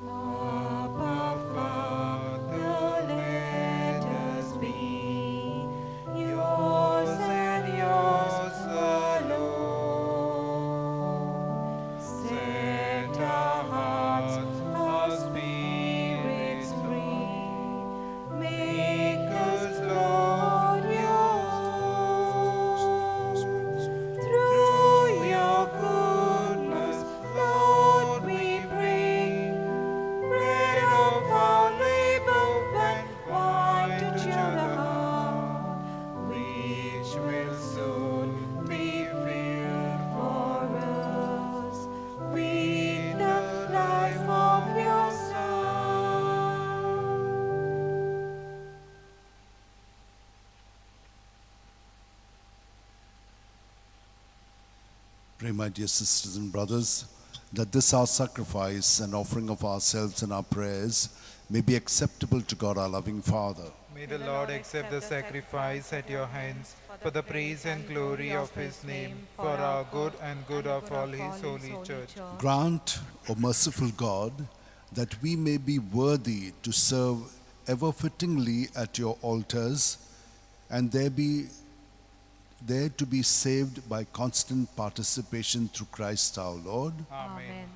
Abba, Father, let us be yours and yours alone. Set our hearts, our spirits free. Make us, Lord, your own. Pray, my dear sisters and brothers, that this our sacrifice and offering of ourselves and our prayers may be acceptable to God our loving Father. May the Lord accept the sacrifice at your hands for the praise and glory of his name, for our good and good of all his holy church. Grant, O merciful God, that we may be worthy to serve ever fittingly at your altars, and there to be saved by constant participation through Christ our Lord. Amen.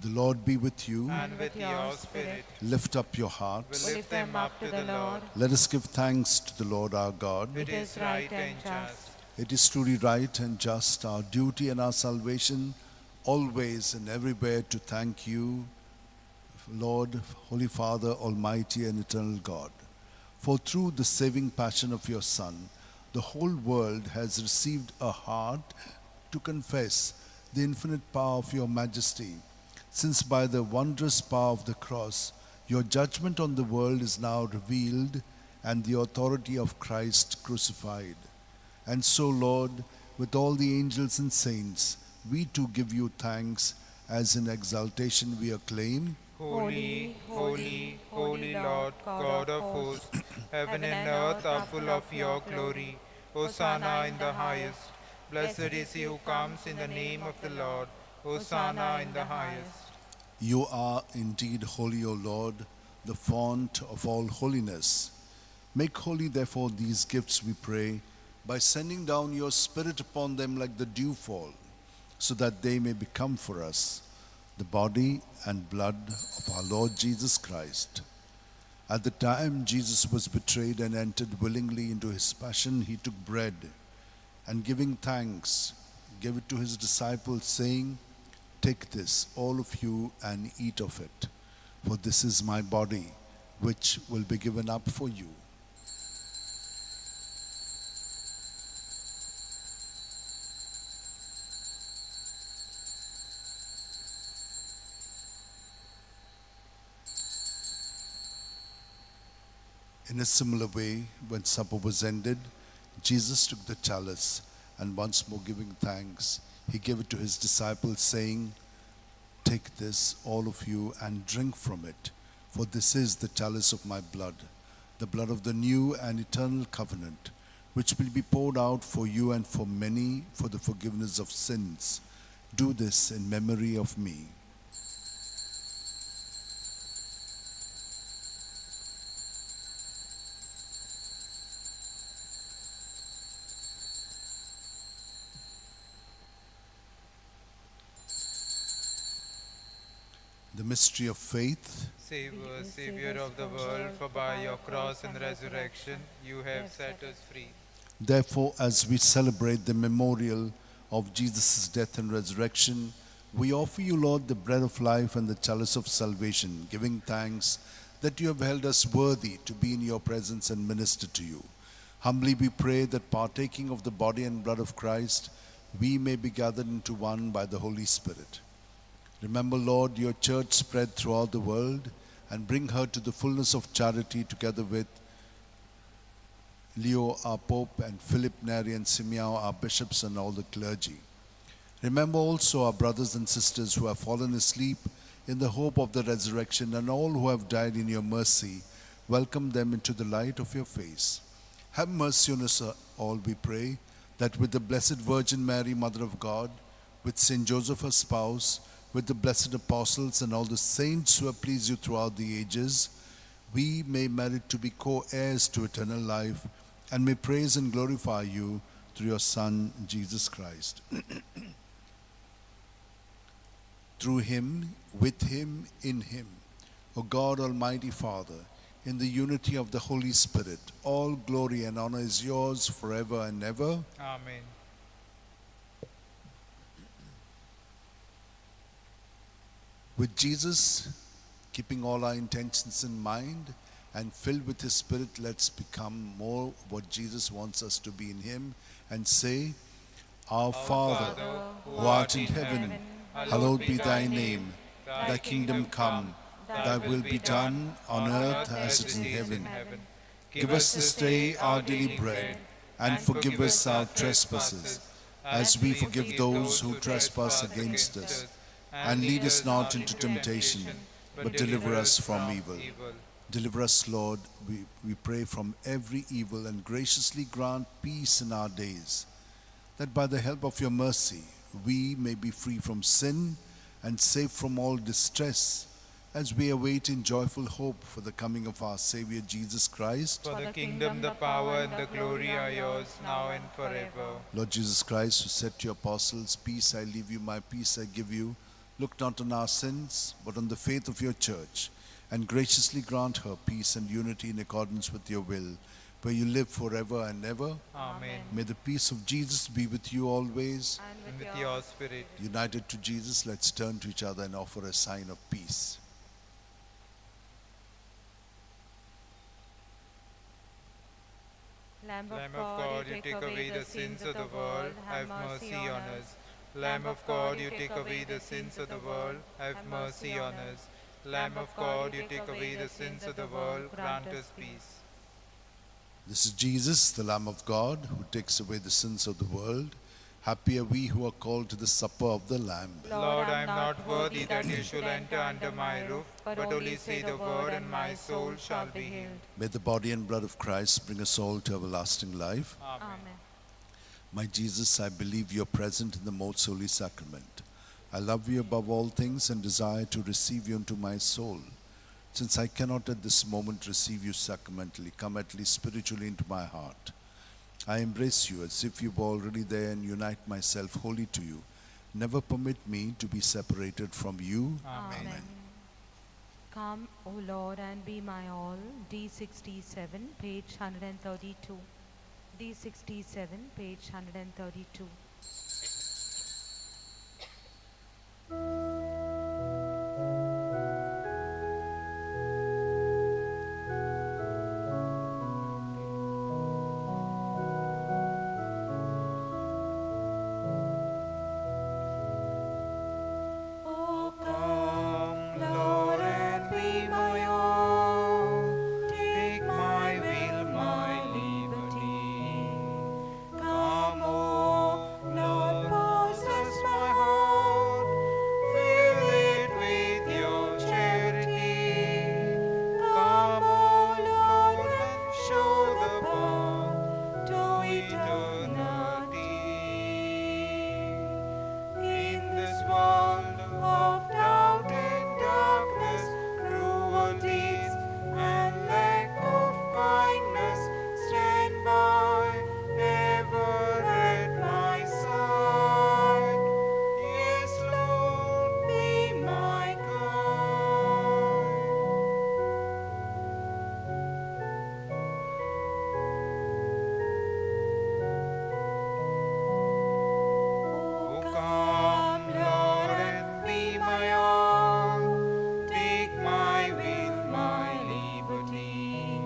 The Lord be with you. And with your spirit. Lift up your hearts. We lift them up to the Lord. Let us give thanks to the Lord our God. It is right and just. It is truly right and just, our duty and our salvation, always and everywhere to thank you, Lord, Holy Father, Almighty and Eternal God. For through the saving passion of your Son, the whole world has received a heart to confess the infinite power of your majesty, since by the wondrous power of the cross, your judgment on the world is now revealed and the authority of Christ crucified. And so, Lord, with all the angels and saints, we too give you thanks, as in exaltation we acclaim, Holy, holy, holy Lord, God of hosts, heaven and earth are full of your glory. Hosanna in the highest. Blessed is he who comes in the name of the Lord. Hosanna in the highest. You are indeed holy, O Lord, the font of all holiness. Make holy, therefore, these gifts, we pray, by sending down your Spirit upon them like the dewfall, so that they may become for us the body and blood of our Lord Jesus Christ. At the time Jesus was betrayed and entered willingly into his passion, he took bread and, giving thanks, gave it to his disciples, saying, "Take this, all of you, and eat of it, for this is my body, which will be given up for you." In a similar way, when supper was ended, Jesus took the chalice, and once more giving thanks, he gave it to his disciples, saying, "Take this, all of you, and drink from it, for this is the chalice of my blood, the blood of the new and eternal covenant, which will be poured out for you and for many for the forgiveness of sins. Do this in memory of me." The mystery of faith. Save us, Savior of the world, for by your cross and resurrection you have set us free. Therefore, as we celebrate the memorial of Jesus' death and resurrection, we offer you, Lord, the bread of life and the chalice of salvation, giving thanks that you have held us worthy to be in your presence and minister to you. Humbly we pray that, partaking of the body and blood of Christ, we may be gathered into one by the Holy Spirit. Remember, Lord, your church spread throughout the world, and bring her to the fullness of charity, together with Leo, our Pope, and Philip, Neri, and Simeon, our bishops, and all the clergy. Remember also our brothers and sisters who have fallen asleep in the hope of the resurrection, and all who have died in your mercy. Welcome them into the light of your face. Have mercy on us all, we pray, that with the Blessed Virgin Mary, Mother of God, with Saint Joseph, her spouse, with the blessed apostles and all the saints who have pleased you throughout the ages, we may merit to be co-heirs to eternal life, and may praise and glorify you through your Son, Jesus Christ. Through him, with him, in him, O God, Almighty Father, in the unity of the Holy Spirit, all glory and honor is yours forever and ever. Amen. With Jesus, keeping all our intentions in mind and filled with his Spirit, let's become more what Jesus wants us to be in him and say, Our Father, who art in heaven, hallowed be thy name. Thy kingdom come, thy will be done on earth as it is in heaven. Give us this day our daily bread, and forgive us our trespasses, as we forgive those who trespass against us. And lead us not into temptation, but deliver us from evil. Deliver us, Lord, we pray, from every evil, and graciously grant peace in our days, that by the help of your mercy we may be free from sin and safe from all distress, as we await in joyful hope for the coming of our Savior Jesus Christ. For the kingdom, the power, and the glory are yours, now and forever. Lord Jesus Christ, who said to your apostles, "Peace I leave you, my peace I give you," look not on our sins, but on the faith of your church, and graciously grant her peace and unity in accordance with your will, where you live forever and ever. Amen. May the peace of Jesus be with you always. And with your spirit. United to Jesus, let's turn to each other and offer a sign of peace. Lamb Lamb of God, you take away the sins of the world, have mercy on us. Lamb of God, you take away the sins of the world, have mercy on us. Lamb of God, you take away the sins of the world, grant us peace. This is Jesus, the Lamb of God, who takes away the sins of the world. Happy are we who are called to the supper of the Lamb. Lord, I am not worthy that you should enter under my roof, but only say the word, and my soul shall be healed. May the body and blood of Christ bring us all to everlasting life. Amen. My Jesus, I believe you are present in the most holy sacrament. I love you above all things and desire to receive you into my soul. Since I cannot at this moment receive you sacramentally, come at least spiritually into my heart. I embrace you as if you were already there and unite myself wholly to you. Never permit me to be separated from you. Amen. Amen. Come, O Lord, and be my all. D67, page 132. D67, page 132. O come, Lord, and be my all. Take my will, my liberty. Come, O Lord, possess my heart. Fill it with your charity. Come, O Lord, and show the path to eternity. In this world of doubt and darkness, cruel deeds and lack of kindness, stand by ever at my side. Yes, Lord, be my guide. O come, Lord, and be my all. Take my will, my liberty.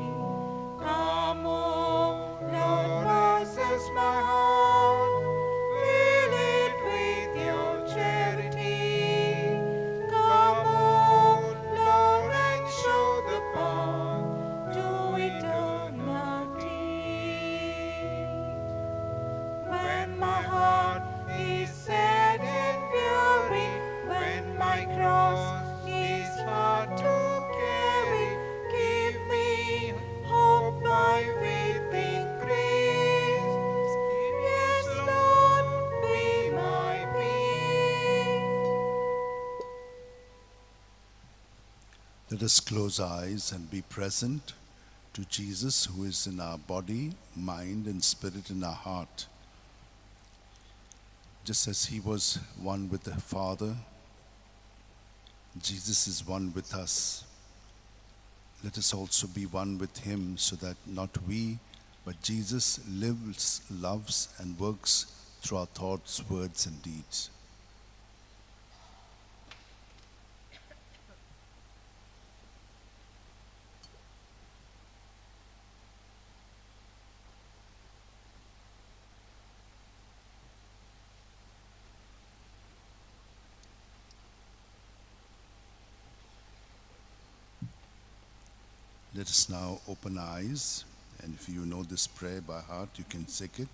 Come, O Lord, possess my heart. Fill it with your charity. Come, O Lord, and show the path to eternity. When my heart is sad and weary, when my cross is hard to carry, give me hope, my faith increase. Yes, Lord, be my peace. Let us close our eyes and be present to Jesus, who is in our body, mind, and spirit in our heart. Just as he was one with the Father, Jesus is one with us. Let us also be one with him, so that not we, but Jesus lives, loves, and works through our thoughts, words, and deeds. Let us now open our eyes, and if you know this prayer by heart, you can say it,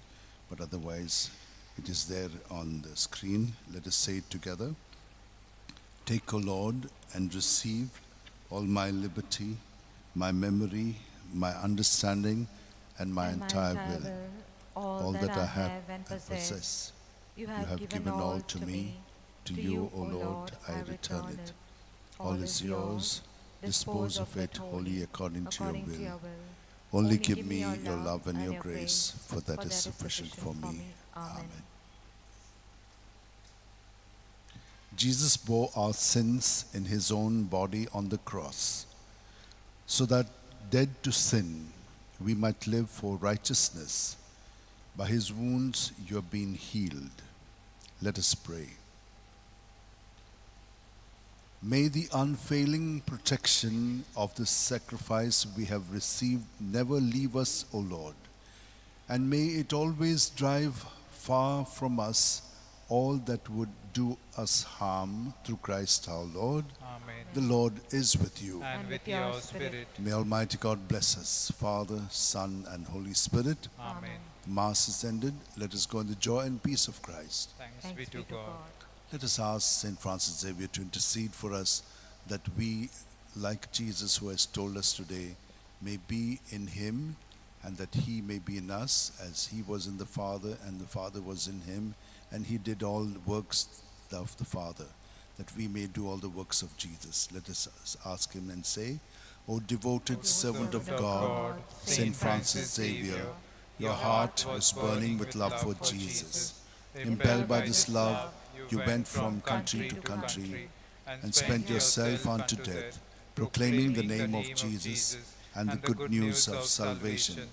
but otherwise, It is there on the screen. Let us say it together. Take, O Lord, and receive all my liberty, my memory, my understanding, and my And my entire entire will. will, all All that that I I have have and and possess, possess, you you have have given given all all to to me. me. To To you, you, O O Lord, Lord, I I return return it. it. All All is is yours. yours. Dispose of it wholly according to your according to will. your will. Only give me your love and your grace, for that is sufficient for me. Amen. Jesus bore our sins in his own body on the cross, so that, dead to sin, we might live for righteousness. By his wounds you have been healed. Let us pray. May the unfailing protection of the sacrifice we have received never leave us, O Lord, and may it always drive far from us all that would do us harm, through Christ our Lord. Amen. The Lord is with you. And with your spirit. May Almighty God bless us, Father, Son, and Holy Spirit. Amen. The Mass is ended. Let us go in the joy and peace of Christ. Thanks be to God. Let us ask St. Francis Xavier to intercede for us, that we, like Jesus who has told us today, may be in him, and that he may be in us, as he was in the Father and the Father was in him, and he did all works of the Father, that we may do all the works of Jesus. Let us ask him and say, O devoted servant of God, St. Francis Xavier, your heart was burning with love for Jesus. Impelled by this love, you went from country to country and spent yourself unto death, proclaiming the name of Jesus and the good news of salvation.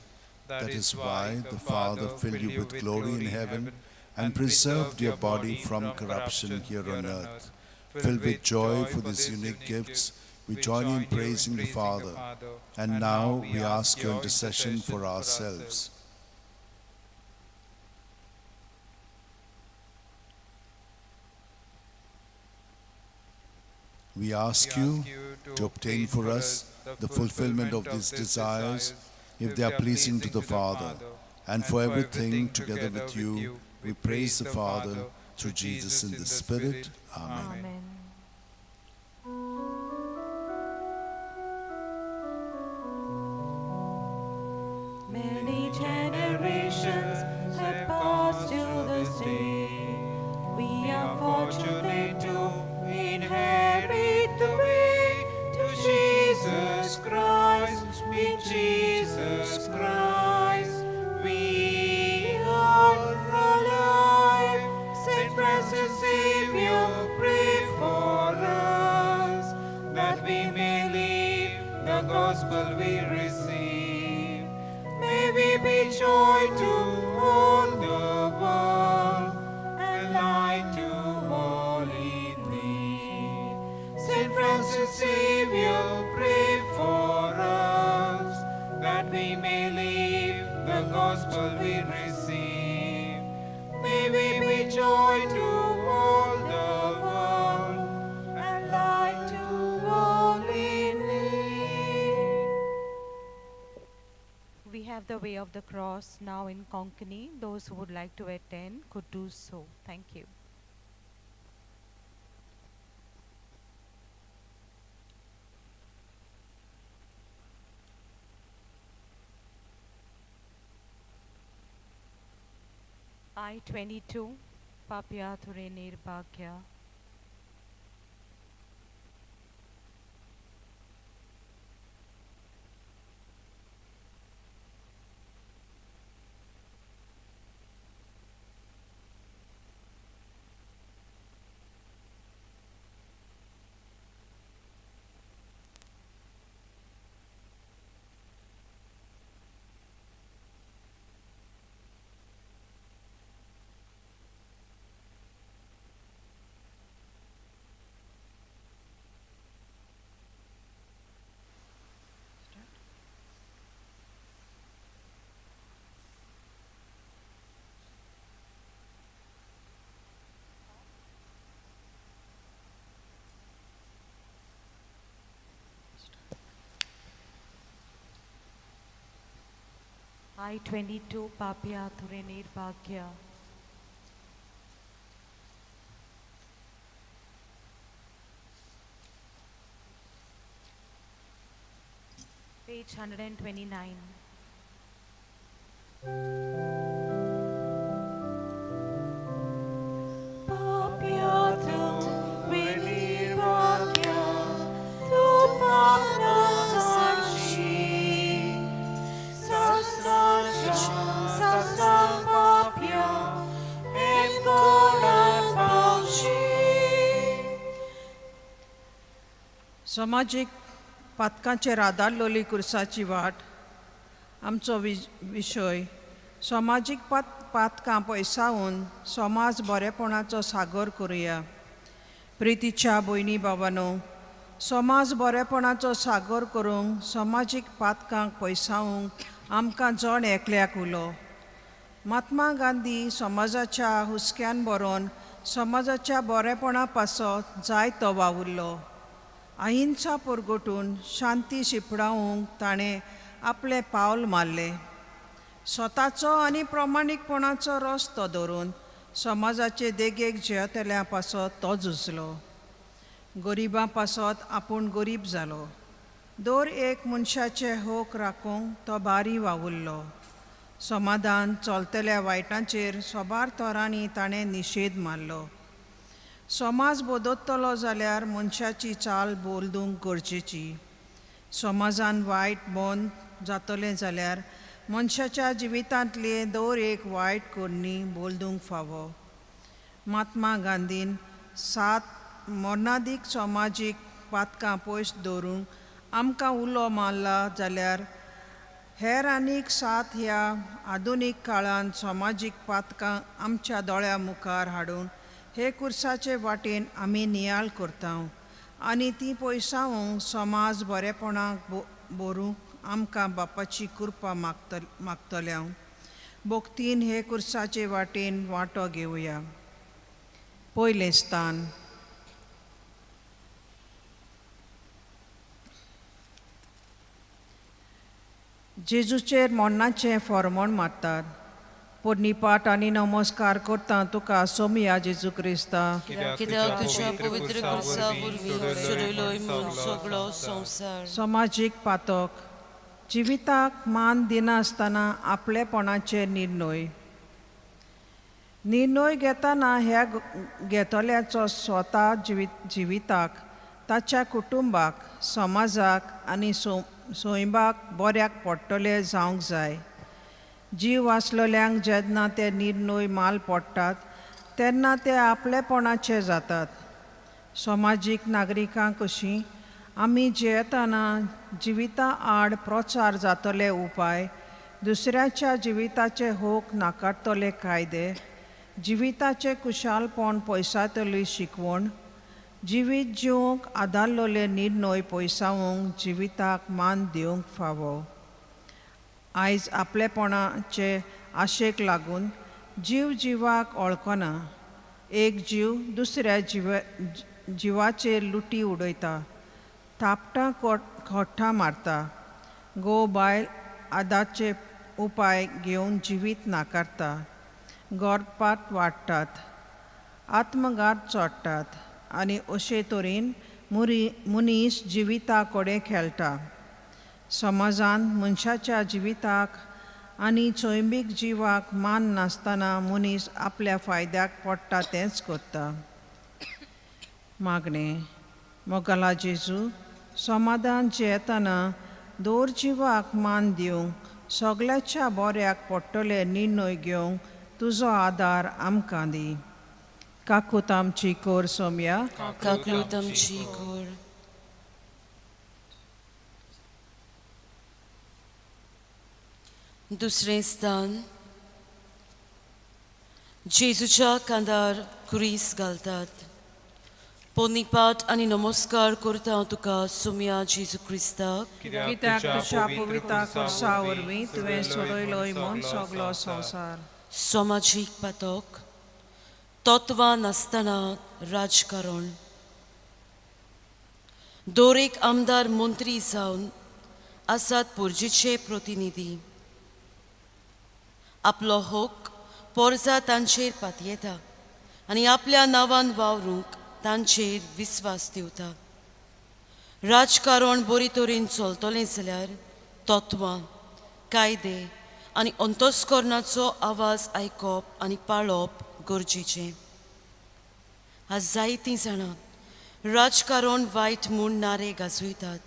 That is why the Father filled you with glory in heaven and preserved your body from corruption here on earth. Filled with joy for these unique gifts, we join you in praising the Father. And now we ask your intercession for ourselves. We ask you to obtain for us the fulfillment of these desires, if they are pleasing to the Father. And for everything, together with you, we praise the Father through Jesus in the Spirit. Amen. Amen. Many generations have passed to this day. We are fortunate to inherit the way to Jesus Christ, with Jesus Christ. We are alive. Saint Francis Xavier, pray for us, that we may live the gospel we receive. May we be joy to all the world and light to all in need. Saint Francis Xavier, pray for us, that we may live the gospel we receive. May we be joy to all the world and light to all in need. We have the Way of the Cross now in Konkani. Those who would like to attend could do so. Thank you. I-22, Papia Ture Nirbhagya. I-22, Papia Ture Nirbhagya. Page 129. समाजीक पातकांचेर आदारलोली कुर्साची वाट आमचो विशय समाजीक पातकां पयसावन समाज बरेपणाचो सागर करुया. प्रितीच्या भयणी बाबानो, समाज बरेपणाचो सागर करूंक समाजीक पातकांक पयसावंक आमकां जण एकल्याक उलो. महात्मा गांधी समाजाच्या हुस्क्यान बरोवन समाजाच्या बरेपणा पासत जाय तो वावुरलो. अहिंसा परगटून शांती शिंपडावंक ताणें आपलें पावल मारलें. स्वताचो आनी प्रमाणीकपणाचो रस्तो धरून समाजाचे देगेक जियेतल्या पासत तो झुजलो. गरिबां पासत आपूण गरीब जालो. दर एक मनशाचे हक राखूंक तो बारी वावुरलो. समाधान चलतल्या वायटांचेर सोबार तरांनी ताणें निशेध मारलो. समाज बदलतलो जाल्यार मनशाची चाल बदलूंक गरजेची. समाजान वायट बंद जातलें जाल्यार मनशाच्या जिवितांतली दर एक वायट करणी बदलूंक फावो. महात्मा गांधीन 7 मरणादीक समाजीक पातकां पयस दवरूंक आमकां उलो मारला जाल्यार हेर आनीक 7 ह्या आधुनीक काळांत समाजीक पातकां आमच्या दोळ्या मुखार हाडून हे कुर्साचे वाटेन आमी नियाळ करता आनी ती पयसावंक समाज बरेपणाक बरूंक आमकां बापाची कृपा मागतल्या. भक्तीन हे कुर्साचे वाटेन वांटो घेवया. पयलें स्थान. जेजूचेर मरणाचें फॉर्मण मारतात. पोरणीपाठ आनी नमस्कार करता तुका सोमया जेजू क्रिस्ता, कित्याक तुज्या पवित्र कुर्सा वरवीं सोडयलोय म्हूण सगळो संवसार. समाजीक पातक जिविताक मान दिनासतना आपलेपणाचे निर्णय निर्णय घेतना ह्या घेतल्याचो स्वता जिविताक, ताच्या कुटुंबाक, समाजाक आनी सैमाक बऱ्याक पडटले जावंक जाय. जीव आसलेल्यांक जेन्ना ते निर्णय माल पडटात तेन्ना ते आपलेपणाचे जातात. समाजीक नागरिकां कशीं आमी जियेतना जिविता आड प्रचार जातले उपाय, दुसऱ्याच्या जिविताचे हक नाकारतले कायदे, जिविताचें कुशालपण पयसातली शिकवण, जिवीत जिवंक आदारलेले निर्णय पयसावंक जिविताक मान दिवंक फावो. आयज आपलेपणाचे आशेक लागून जीव जिवाक वळखना. एक जीव दुसऱ्या जिवाचेर लुटी उडयता, थापटां खोट्टां मारता, घोव बायल आदाचे उपाय घेवन जिवीत नाकारता, गर्भपात वाडटात, आत्मघात चडटात आनी अशे तरेन मनीस जिविता कडेन खेळटा. समाजान मनशाच्या जिविताक आनी सैमीक जिवाक मान नासतना मनीस आपल्या फायद्याक पडटा तेंच करता. मागणें. मोगाला जेजू, समाधान जियेतना दर जिवाक मान दिवंक सगळ्याच्या बऱ्याक पडटले निर्णय घेवंक तुजो आदार आमकां दी. काकूत आमची कोर सोमया. काकूत आमची कोर. दुसरें स्थान. जेजूच्या कांदार कुरीस घालतात. पोनीपाठ आनी नमस्कार करता तुका सोमया जेजू क्रिस्ताक, कित्याक तुज्या पवित्र कुर्सा वरवीं तुवें सोडयलोय म्हूण सगलो संवसार. समाजीक पातक तत्वां नासतना राजकारण. दर एक आमदार मंत्री जावन आसात पोरजेचे प्रतिनिधी. आपलो हक पोरजा तांचेर पातयेता आनी आपल्या नांवान वावरूंक तांचेर विस्वास दिवता. राजकारण बरे तरेन चलतलें जाल्यार तत्वां, कायदे आनी अंतस्करणाचो आवाज आयकप आनी पाळप गरजेचें. आज जायतीं जाणां राजकारण वायट म्हूण नारे गाजयतात.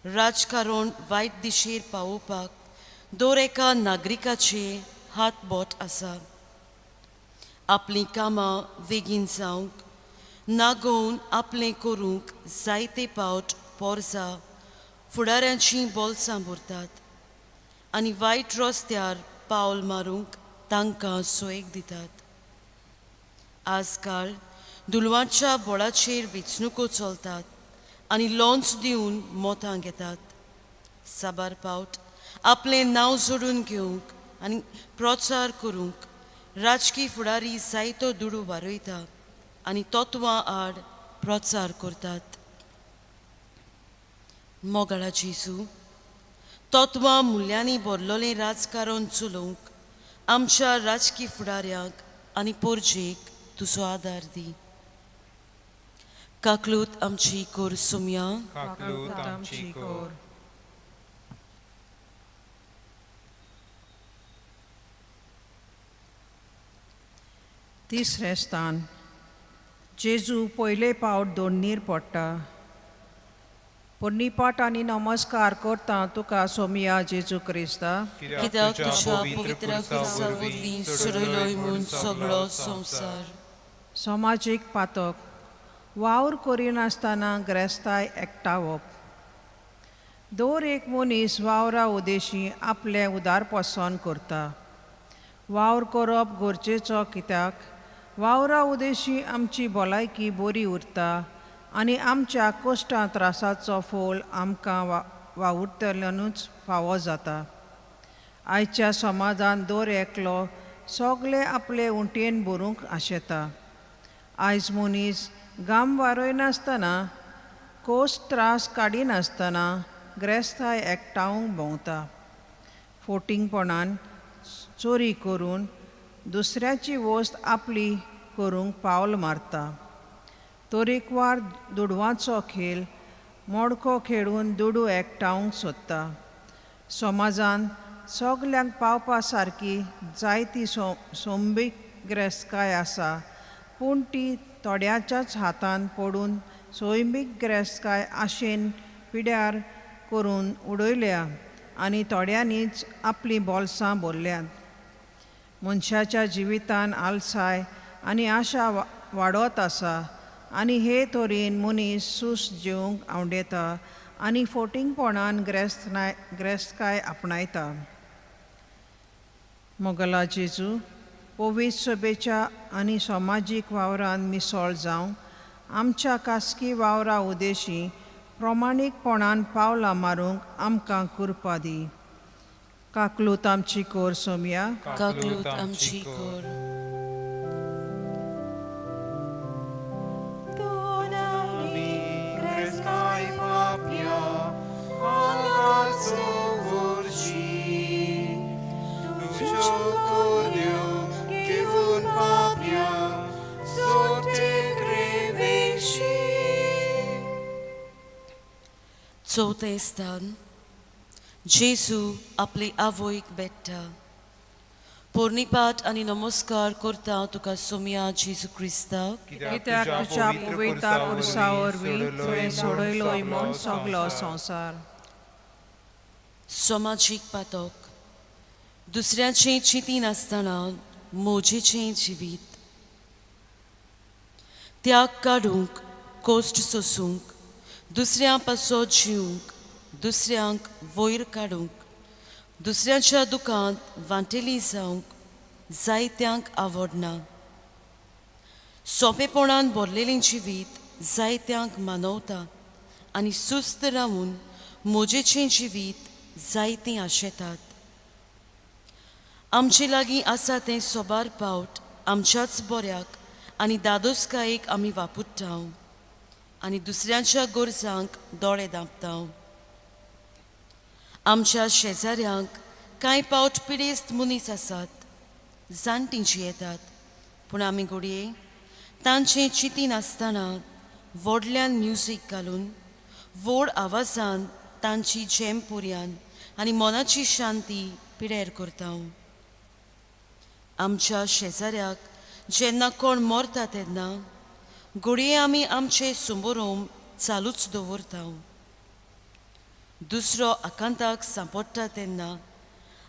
राजकारण वायट दिशेर पावोवपाक दर एका नागरिकाचे हात बोट आसा. आपलीं कामां बेगीन जावंक नागोवन आपलें करूंक जायते पावट पोरसां फुडाऱ्यांचीं बोल्सां भरतात आनी वायट रस्त्यार पावल मारूंक तांकां सोयीक दितात. आजकाल दुलवांच्या बोळाचेर वेंचणुको चलतात आनी लोन्स दिवन मतां घेतात. साबार पावट आपलें नांव जोडून घेवंक आनी प्रचार करूंक राजकी फुडारी जायतो दुडू वारयता आनी तत्वां आड प्रचार करतात. मोगाळा जेजू, तत्वां मुल्यांनी भरलेलें राजकारण चलोवंक आमच्या राजकी फुडाऱ्यांक आनी पोरजेक तुजो आदार दी. काकलूत आमची कोर सुमया. काकलूत आमची कोर. तिसरें स्थान. जेजू पयले पावट दोडणीर पडटा. पुर्णीपाट आनी नमस्कार करता तुका सोमिया जेजू क्रिस्ता, कित्याक तुज्या पवित्र खुर्सा वरवीं सोडयलोय म्हूण सगळो संवसार. समाजीक पातक. वावर करिनासतना ग्रेस्ताय एकठावप. दर एक मनीस वावरा उदेशी आपलें उदारपसन करता. वावर करप गरजेचो कित्याक वावरा उदेशी आमची भलायकी बरी उरता आनी आमच्या कश्टां त्रासाचो फोल आमकां वावुरतल्यानूच फावो जाता. आयच्या समाजान दर एकलो सगळे आपले उंटयेन भरूंक आशेता. आयज मनीस घाम वारयनासतना कोस त्रास काडिनासतना ग्रेस्ताय एकठावंक भोंवता. फोटिंगपणान चोरी करून दुसऱ्याची वस्त आपली करूंक पावल मारता. तरेकवार दुडवांचो खेळ मोडको खेळून दुडू एकठावंक सोदता. समाजान सगल्यांक पावपा सारकी जायती सोंबीक गिरेस्तकाय आसा, पूण ती थोड्याच्याच हातान पडून सैमीक गिरेस्तकाय आशेन पिड्यार करून उडयल्या आनी थोड्यांनीच आपलीं बोल्सां भरल्यांत. मनशाच्या जिवितान आलसाय आनी आशा वाडत आसा आनी हे तरेन मनीस सूस जेवंक आवडेता आनी फोटिंगपणान ग्रेस्तकाय आपणायता. मोगला जेजू, पवित्र सभेच्या आनी समाजीक वावरान मिसळ जावंक आमच्या खासगी वावरा उदेशी प्रमाणीकपणान पावलां मारूंक आमकां कृपा दी. काकलूत आमची कोर सोमया. काकलूत आमची कोर. चवथें स्थान. जेजू आपली आवयक भेट्टा. पोर्णीपाठ आनी नमस्कार करता तुका सोमया जेजू क्रिस्ता, कित्याक तुज्या पवित्र खुर्सा वरवीं तुवें सोडयलोय म्हूण सगलो संवसार. समाजीक पातक. दुसऱ्याचें चिंती नासतना मोजेचें जिवीत. त्याग काडूंक, कोश्ट सोसूंक, दुसऱ्यां पासत जिवंक, दुसऱ्यांक वयर काडूंक, दुसऱ्यांच्या दुकांत वांटेली जावंक जायत्यांक आवडना. सोंपेपणान भरलेलें जिवीत जायत्यांक मानवता आनी सुस्त रावून मोजेचें जिवीत जायतीं आशेतात. आमचे लागीं आसा तें सोबार पावट आमच्याच बऱ्याक आनी दादोसकायेक आमी वापुडटा आनी दुसऱ्यांच्या गरजांक दोळे दांपता. आमच्या शेजाऱ्यांक कांय पावट पिडेस्त मनीस आसात, जाणटीं जियेतात, पूण आमी घडये तांचें चिंती नासतना व्हडल्यान म्युजीक घालून व्हड आवाजान तांची झेम पुरयान आनी मनाची शांती पिड्यार करता. आमच्या शेजाऱ्याक जेन्ना कोण मरता तेन्ना घडये आमी आमचे सुमोरोम चालूच दवरता. दुसरो आकांताक सांपडटा तेन्ना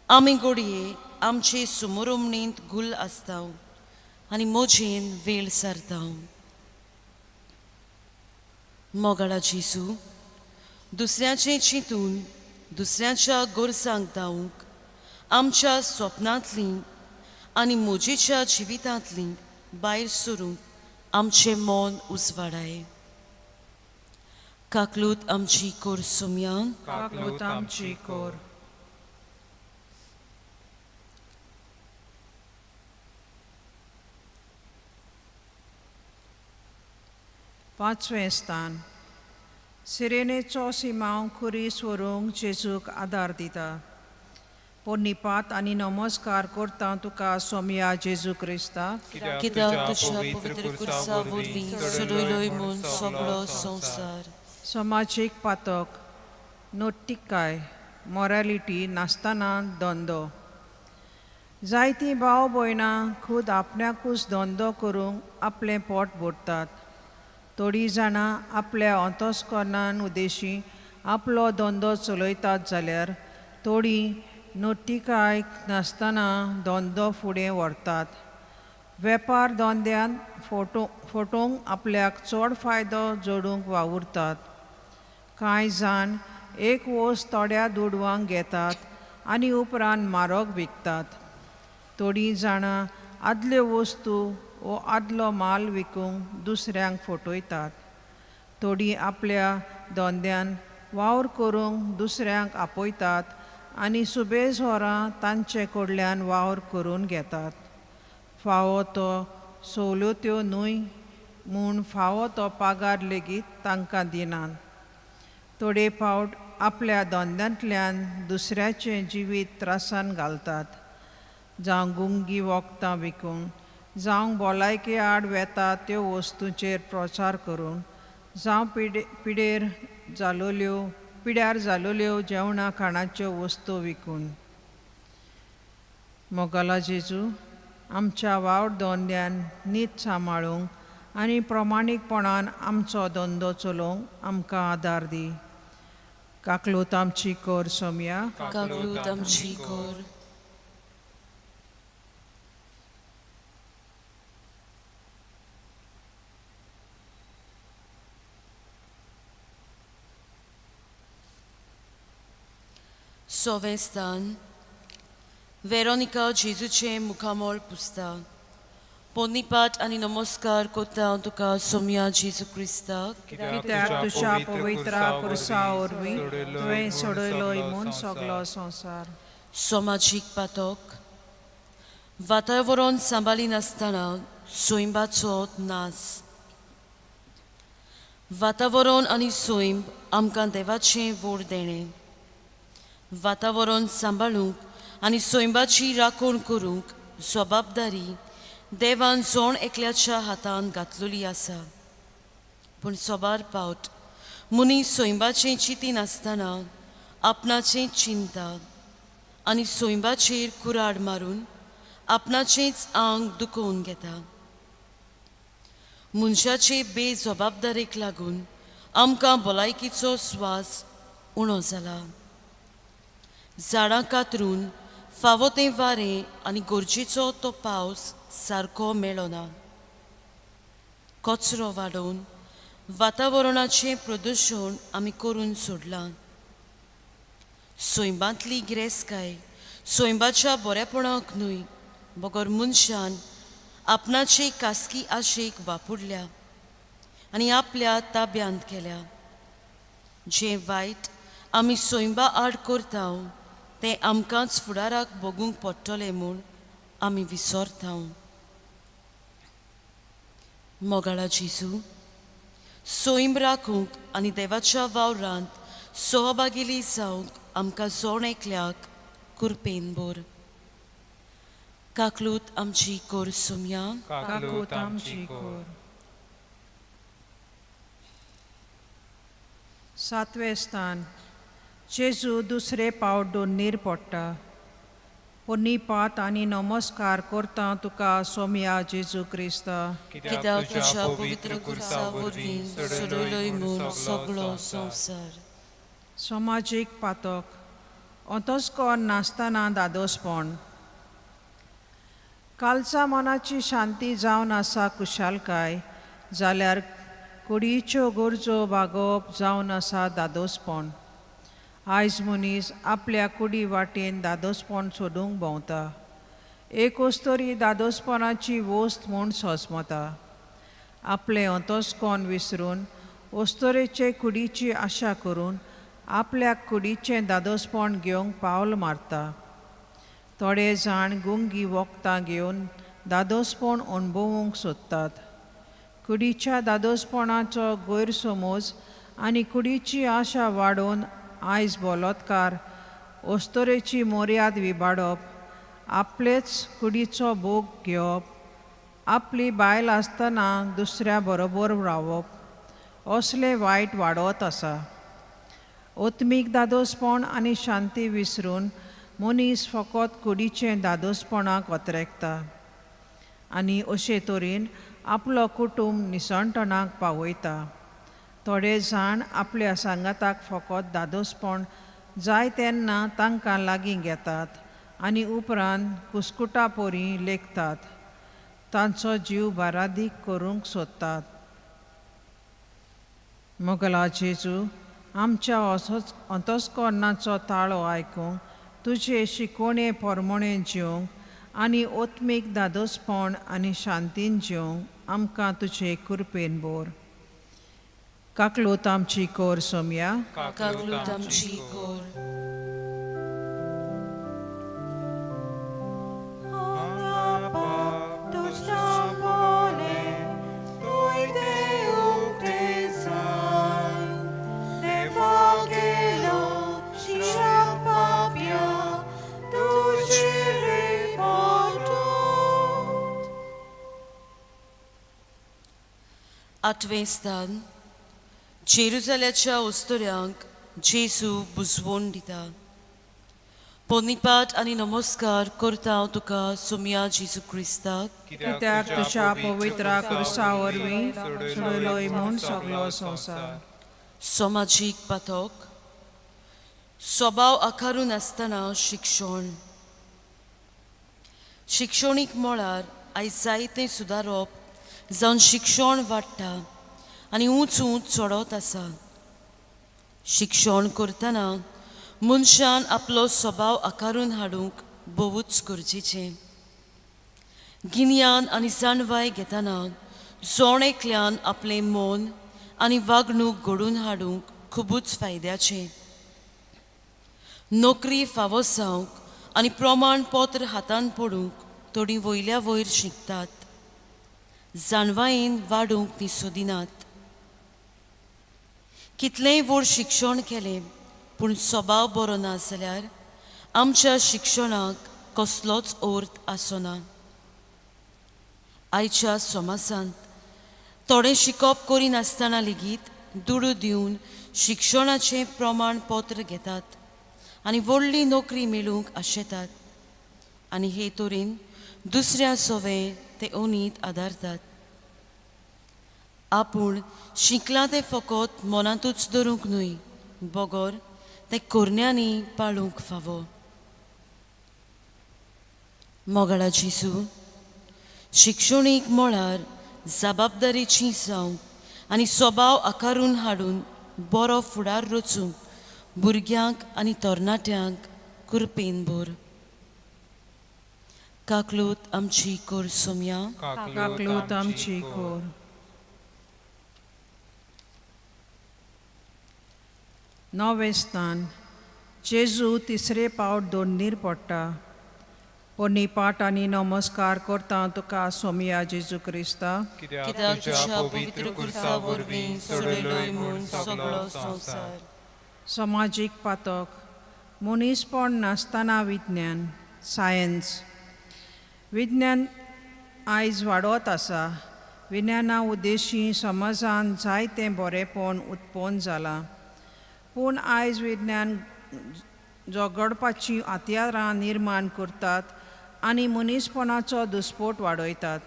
आमी घडये आमचे सुमोरोमणींत गुल आसता आनी मोजेन वेळ सारता. मोगाळा जेजू, दुसऱ्याचें चिंतून दुसऱ्याच्या गरजांक धांवूंक आमच्या स्वप्नांतलीं आनी मोजेच्या जिवितांतलीं भायर सरूंक आमचें मन उजवाडाय. काकलूत आमची कोर सोमयान. काकलूत आमची कोर. पांचवें स्थान. सिरेनेचो सिमांव खुरीस व्हरूंक जेजूक आदार दिता. पोन्नीपात आनी नमस्कार करता तुका सोमया जेजू क्रिस्ता, कित्याक तुज्या पवित्र खुर्सा वरवीं सोडयलोय म्हूण सगळो संवसार. समाजीक पातक, नोट्टिकाय, मॉरॅलिटी नासतना धंदो. जायतीं भाव भयणां खूद आपल्याकूच धंदो करूंक आपलें पोट भरतात. थोडीं जाणां आपल्या अंतस्करणान उद्देशी आपलो धंदो चलयतात जाल्यार थोडीं नोटिकाय नासतना धंदो फुडें व्हरतात. वेपार धंद्यांत फोटोंक आपल्याक चड फायदो जोडूंक वावुरतात. कांय जाण एक वस्त थोड्या दुडवांक घेतात आनी उपरांत म्हारग विकतात. थोडीं जाणां आदल्यो वस्तू वो आदलो माल विकूंक दुसऱ्यांक फटयतात. थोडीं आपल्या धंद्यान वावर करूंक दुसऱ्यांक आपयतात आनी सुबेज वरां तांचे कडल्यान वावर करून घेतात. फावो तो सवलत्यो न्हय म्हूण फावो तो पागार लेगीत तांकां दिनात. थोडे फावट आपल्या धंद्यांतल्यान दुसऱ्याचें जिवीत त्रासान घालतात. जावं गुंगी वखदां विकून, जावं भलायके आड वेता त्यो वस्तूंचेर प्रचार करून, जावं पिड्यार जालोल्यो जेवणा खाणाच्यो वस्तू विकून. मोगाला जेजू, आमच्या वावर धंद्यान नीत सांबाळूंक आनी प्रमाणीकपणान आमचो धंदो चलोवंक आमकां आदार दी. काकलूत आमची कोर सोमया. काकलूत आमची कोर. सवें स्थान. वेरोनिका जेजूचें मुखामळ पुसता. पोन्नीपाट आनी नमस्कार करता हांव तुका सोमया जेजू क्रिस्ताक, कित्याक तुज्या पवित्र खुर्सा वरवीं तुवें सोडयलोय म्हूण सगलो संवसार. समाजीक पातक वातावरण सांबाळिनासतना सैमाचो नास. वातावरण आनी सैम आमकां देवाचें व्हड देणें. वातावरण सांबाळूंक आनी सैमाची राखण करूंक जबाबदारी देवान जण एकल्याच्या हातान घातलेली आसा. पूण सोबार पावट मनीस सैमाचें चिंतिनासतना आपणाचें चिंता आनी सैमाचेर कुराड मारून आपणाचेंच आंग दुखोवन घेता. मनशाचे बेजबाबदारेक लागून आमकां भलायकीचो स्वास उणो जाला. झाडां कातरून फावो तें वारें आनी गरजेचो तो पावस सारको मेळना. कचरो वाडोवन वातावरणाचें प्रदुशण आमी करून सोडलां. सैमांतली गिरेस्तकाय सैमाच्या बरेपणाक न्हय बगर मनशान आपणाचे खासगी आशेक वापरल्या आनी आपल्या ताब्यांत केल्या. जें वायट आमी सैमा आड करता तें आमकांच फुडाराक भोगूंक पडटलें म्हूण आमी विसरता. मोगाळा जेजू, सैम राखूंक आनी देवाच्या वावरांत सहभागिली जावंक आमकां जण एकल्याक कुरपेन भर. काकलूत आमची कोर सोमया. काकलूत आमची कोर. सातवें स्थान. जेजू दुसरे पावट दोन्नीर पडटा. पुर्णीपात आनी नमस्कार करता तुका सोमया जेजू क्रिस्ता. कित्याक तुज्या पवित्र खुर्सा वरवीं सोडयलोय म्हूण सगळो संवसार. समाजीक पातक अंतस्कर नासतना दादोसपण. कालचा मनाची शांती जावन आसा कुशालकाय, जाल्यार कुडीच्यो गरजो भागोवप जावन आसा दादोसपण. आयज मनीस आपल्या कुडी वाटेन दादोसपण सोदूंक भोंवता. एक अस्तोरी दादोसपणाची वस्त म्हूण सोजमता. आपलें अंतस्कोन विसरून अस्तोरेचे कुडीची आशा करून आपल्या कुडीचें दादोसपण घेवंक पावल मारता. थोडे जाण गुंगी वखदां घेवन दादोसपण अणभवूंक सोदतात. कुडीच्या दादोसपणाचो गैरसमज आनी कुडीची आशा वाडोवन आयज बलोत्कार, अस्तोरेची मर्याद विबाडप, आपलेच कुडीचो भोग घेवप, आपली बायल आसतना दुसऱ्या बरोबर रावप असलें वायट वाडत आसा. आत्मीक दादोसपण आनी शांती विसरून मनीस फकत कुडीचें दादोसपणाक अत्रेकता आनी अशे तरेन आपलो कुटूंब निसणटणाक पावयता. थोडे जाण आपल्या सांगाताक फकत दादोसपण जाय तेन्ना तांकां लागीं घेतात आनी उपरांत कुस्कुटा पोरी लेखतात. तांचो जीव बारादीक करूंक सोदतात. मोगला जेजू, आमच्या असोच अंतस्करणाचो ताळो आयकूंक, तुजे शिकवणे पोरमोणे जिवंक आनी आत्मीक दादोसपण आनी शांतीन जिवंक आमकां तुजे कृपेन बोर. काकलूत आमची कोर सोमया. काकलूत आमची कोर. आठवें स्थान. जेरुजाल्याच्या उस्तुऱ्यांक जेजू बुजवण दिता. पोनिपाट आनी नमस्कार करता हांव तुका सुमया जेजू क्रिस्ताक, कित्याक तुज्या पवित्र खुर्सा वरवीं सोडयलोय म्हूण सगळो संवसार. समाजीक पातक स्वभाव आकारून आसतना शिक्षण. शिक्षणीक मळार आयज जायतें सुदारप जावन शिक्षण वाडटा आनी ऊंच ऊंच चडत आसा. शिक्षण करतना मनशान आपलो स्वभाव आकारून हाडूंक भोवूच गरजेचें. गिन्यान आनी जाणवाय घेतना जण एकल्यान आपलें मन आनी वागणूक घडोवन हाडूंक खुबूच फायद्याचें. नोकरी फावो जावंक आनी प्रमाणपत्र हातान पडूंक थोडीं वयल्या वयर शिकतात, जाणवायेन वाडूंक ती सोदिनात. कितलेंय व्हड शिक्षण केलें पूण स्वभाव बरो ना जाल्यार आमच्या शिक्षणाक कसलोच अर्थ आसना. आयच्या समाजांत थोडें शिकप करिनासतना लेगीत दुडू दिवन शिक्षणाचें प्रमाणपत्र घेतात आनी व्हडली नोकरी मेळूंक आशेतात आनी हे तरेन दुसऱ्या सोवे ते अनीत आदारतात. आपूण शिकलां तें फकत मनांतूच धरूंक न्हय, बगर तें करण्यांनी पाळूंक फावो. मोगाळा जेजू, शिक्षणीक मळार जबाबदारीची जावंक आनी स्वभाव आकारून हाडून बरो फुडार रचूंक भुरग्यांक आनी तरणाट्यांक कृपेन भर. काकलूत आमची कोर सोमया. काकलूत आमची कोर. नवें स्थान. जेजू तिसरे पावट दोन्नीर पडटा. पोन्नीपाट आनी नमस्कार करता तुका सोमया जेजू क्रिस्ता, कित्याक तुज्या पवित्र खुर्सा वरवीं सोडयलोय म्हूण सगळो संवसार. समाजीक पातक मनीसपण नासतना विज्ञान सायन्स. विज्ञान आयज वाडत आसा. विज्ञाना उद्देशी समाजान जायतें बरेंपण उत्पन्न जालां, पूण आयज विज्ञान झगडपाचीं हत्यारां निर्माण करतात आनी मनीसपणाचो दुस्पोट वाडयतात.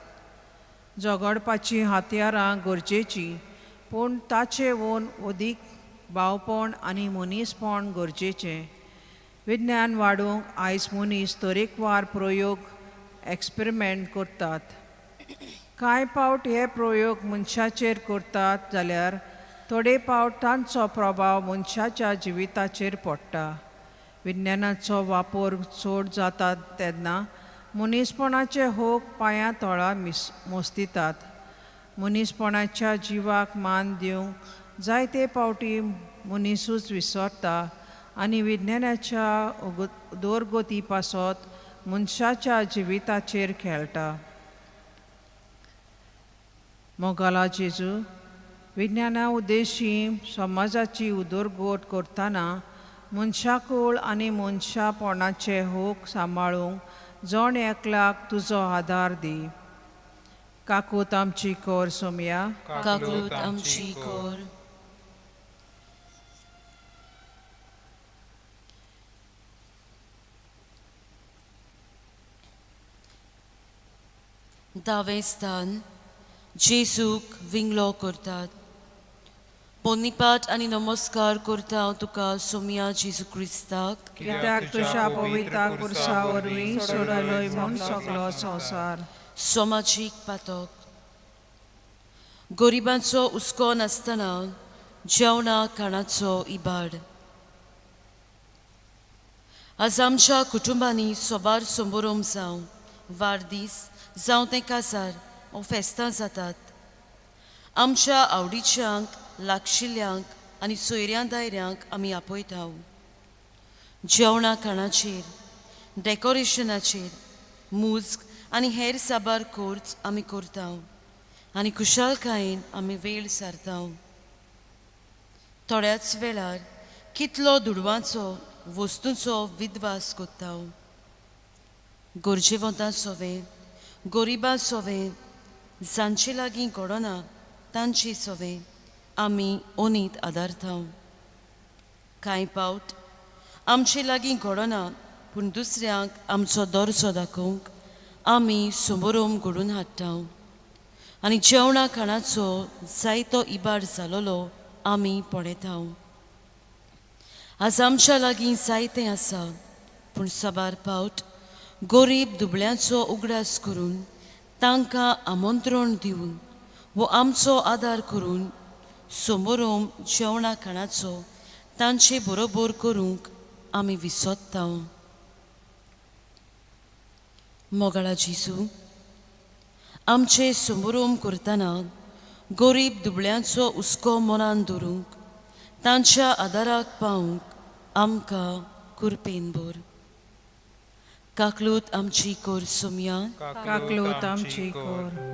झगडपाचीं हत्यारां गरजेचीं, पूण ताचे वोन अदीक भावपण आनी मनीसपण गरजेचें. विज्ञान वाडोवंक आयज मनीस तरेकवार प्रयोग एक्सपेरिमेंट करतात. कांय पावट हे प्रयोग मनशाचेर करतात जाल्यार थोडे पावट तांचो प्रभाव मनशाच्या जिविताचेर पडटा. विज्ञानाचो वापर चड जाता तेन्ना मनीसपणाचे होक पांयां तळा मोस्तितात. मनीसपणाच्या जिवाक मान दिवंक जायते पावटी मनीसूच विसरता आनी विज्ञानाच्या उदरगती पासत मनशाच्या जिविताचेर खेळटा. मोगाला जेजू, विज्ञाना उद्देशी समाजाची उदरगत करतना मनशाकूळ आनी मनशापणाचे होक सांबाळूंक जण एकल्याक तुजो आदार दी. काकूत आमची कोर सोमया. काकूत आमची कोर. दावें स्थान जेजूक विंगलो करतात. पोन्नीपाट आनी नमस्कार करता हांव तुका सोमया जेजू क्रिस्ताक, कित्याक तुज्या पवित्र पुरसा वरवीं सोडलोय म्हूण सगलो संवसार. समाजीक पातक. गरिबांचो हुस्को नासतना जेवणा खाणाचो इबाड. आज आमच्या कुटुंबांनी सोबार संबरोम जावं वाडदीस जावं तें काजार ओ फेस्तां जातात. आमच्या आवडीच्यांक, लागशिल्ल्यांक आनी सोयऱ्यां दायऱ्यांक आमी आपयता. जेवणा खाणाचेर, डेकोरेशनाचेर, मुज्ग आनी हेर साबार खर्च आमी करता आनी खुशालकायेन आमी वेळ सारता. थोड्याच वेळार कितलो दुडवांचो वस्तूंचो विद्वास करता. गरजेवंतां सोवें, गरिबां सोवें, जांचे लागीं घडना तांचे सोवें आमी ओनीत आदारता. कांय पावट आमचे लागीं घडना पूण दुसऱ्यांक आमचो दर्जो दाखोवंक आमी समोरोम घडून हाडटा आनी जेवणा खाणाचो जायतो इबाड जालोलो आमी पळयता. आज आमच्या लागीं जायतें आसा पूण साबार पावट गरीब दुबळ्यांचो उगडास करून तांकां आमंत्रण दिवन वो आमचो आदार करून समोरोम जेवणा खाणाचो तांचे बरोबर करूंक आमी विसरता. मोगाळा जेजू, आमचे समोरोम करतना गरीब दुबळ्यांचो हुस्को मनान धरूंक, तांच्या आदाराक पावूंक आमकां कुरपेन भर. काकलूत आमची कोर सोमया. काकलूत आमची कोर.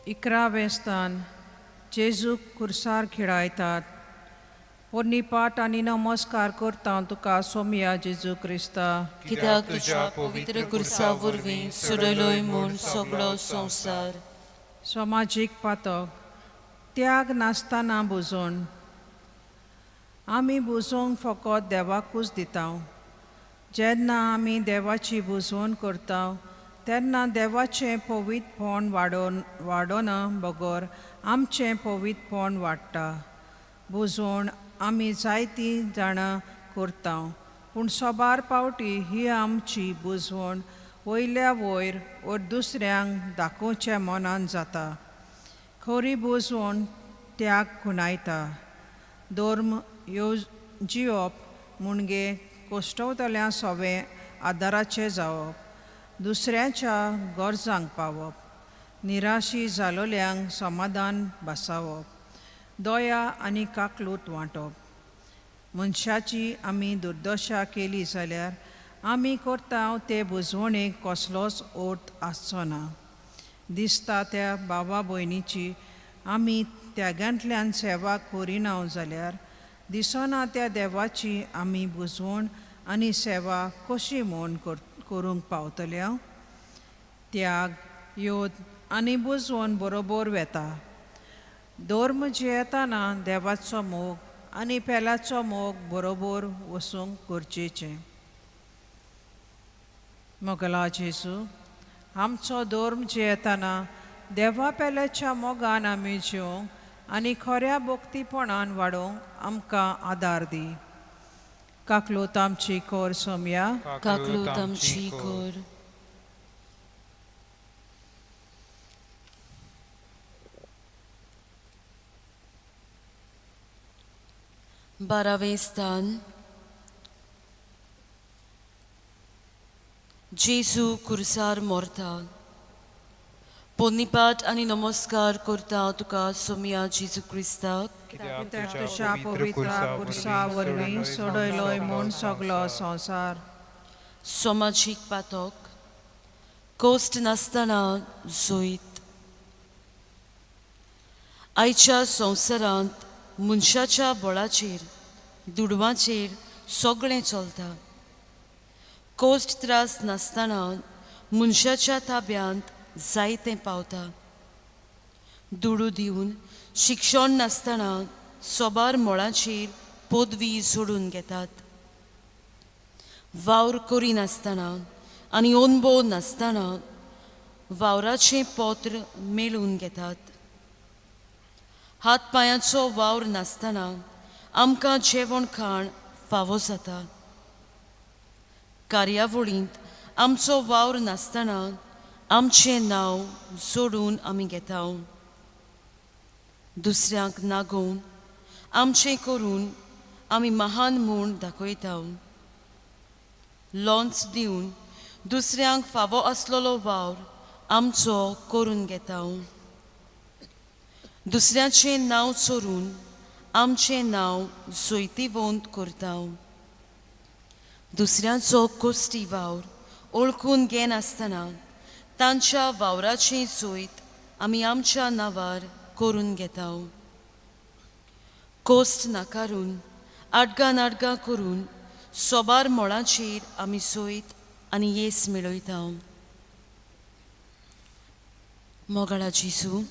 इकरावें स्थान जेजूक कुर्सार खिळायतात. पोन्नीपाट आनी नमस्कार करता तुका सोमया जेजू क्रिस्ता, कित्याक तुज्या पवित्र कुर्सा वरवीं सोडलोय म्हूण सगळो संवसार. समाजीक पातक. त्याग नासतना बुजोवन. आमी बुजोवंक फकत देवाकूच दिता. जेन्ना आमी देवाची बुजवण करता तेन्ना देवाचें पवित्रपण वाडोना बगर आमचें पवित्रपण वाडटा. बुजवण आमी जायतीं जाणां करता पूण सोबार पावटी ही आमची बुजवण वयल्या वयर वा दुसऱ्यांक दाखोवच्या मनान जाता. खरी बुजवण त्याग खुणायता. धर्म जिवप म्हणजे कश्टवतल्या सोवें आदाराचें जावप, दुसऱ्याच्या गरजांक पावप, निराशी जालोल्यांक समाधान बसावप, दया आनी काकलूत वांटप. मनशाची आमी दुर्दशा केली जाल्यार आमी करता ते बुजवणेक कसलोच अर्थ आसचो ना. दिसता त्या बाबा भयणीची आमी त्यागांतल्यान सेवा करिना जाल्यार दिसना त्या देवाची आमी बुजवण आनी सेवा कशी म्हूण करूंक पावतल्या. त्याग, योद आनी बुजवण बरोबर वेता. धर्म जियेतना देवाचो मोग आनी पेल्याचो मोग बरोबर वसूंक गरजेचें. मोगला जेजू, आमचो धर्म जियेतना देवा पेल्याच्या मोगान आमी जिवंक आनी खऱ्या भक्तीपणान वाडोवंक आमकां आदार दी. काकलूत आमची कोर सोमया. काकलूत आमची कोर. बारावें स्थान. जेजू कुर्सार मोरता. पोन्नीपाट आनी नमस्कार करता तुका सोमया जेजू क्रिस्ताक, कित्याक तुज्या पवित्र कुर्सा वरवीं सोडयलोय म्हूण सगलो संवसार. समाजीक पातक कोश्ट नासतना जोयत. आयच्या संवसारांत मनशाच्या बळाचेर, दुडवांचेर सगळें चलता. कोश्ट त्रास नासतना मनशाच्या ताब्यांत जायतें पावता. दुडू दिवन शिक्षण नासतना सोबार मळाचेर पदवी जोडून घेतात. वावर करिनासतना आनी अणभव नासतना वावराचें पत्र मेळून घेतात. हात पांयांचो वावर नासतना आमकां जेवण खाण फावो जाता. कार्यावळींत आमचो वावर नासतना आमचें नांव जोडून आमी घेता. दुसऱ्यांक नागोवन आमचें करून आमी महान म्हूण दाखयता. लोन्स दिवन दुसऱ्यांक फावो आसलेलो वावर आमचो करून घेता. दुसऱ्याचें नांव चोरून आमचें नांव जैतिवंत करता. दुसऱ्यांचो कोश्टी वावर ओळखून घेनासतना तांच्या वावराचें जैत आमी आमच्या नांवार करून घेता. कोश्ट नाकारून आडगां नाडगां करून सोबार मळाचेर आमी जैत आनी येस मेळयता. मोगाळा जेजू,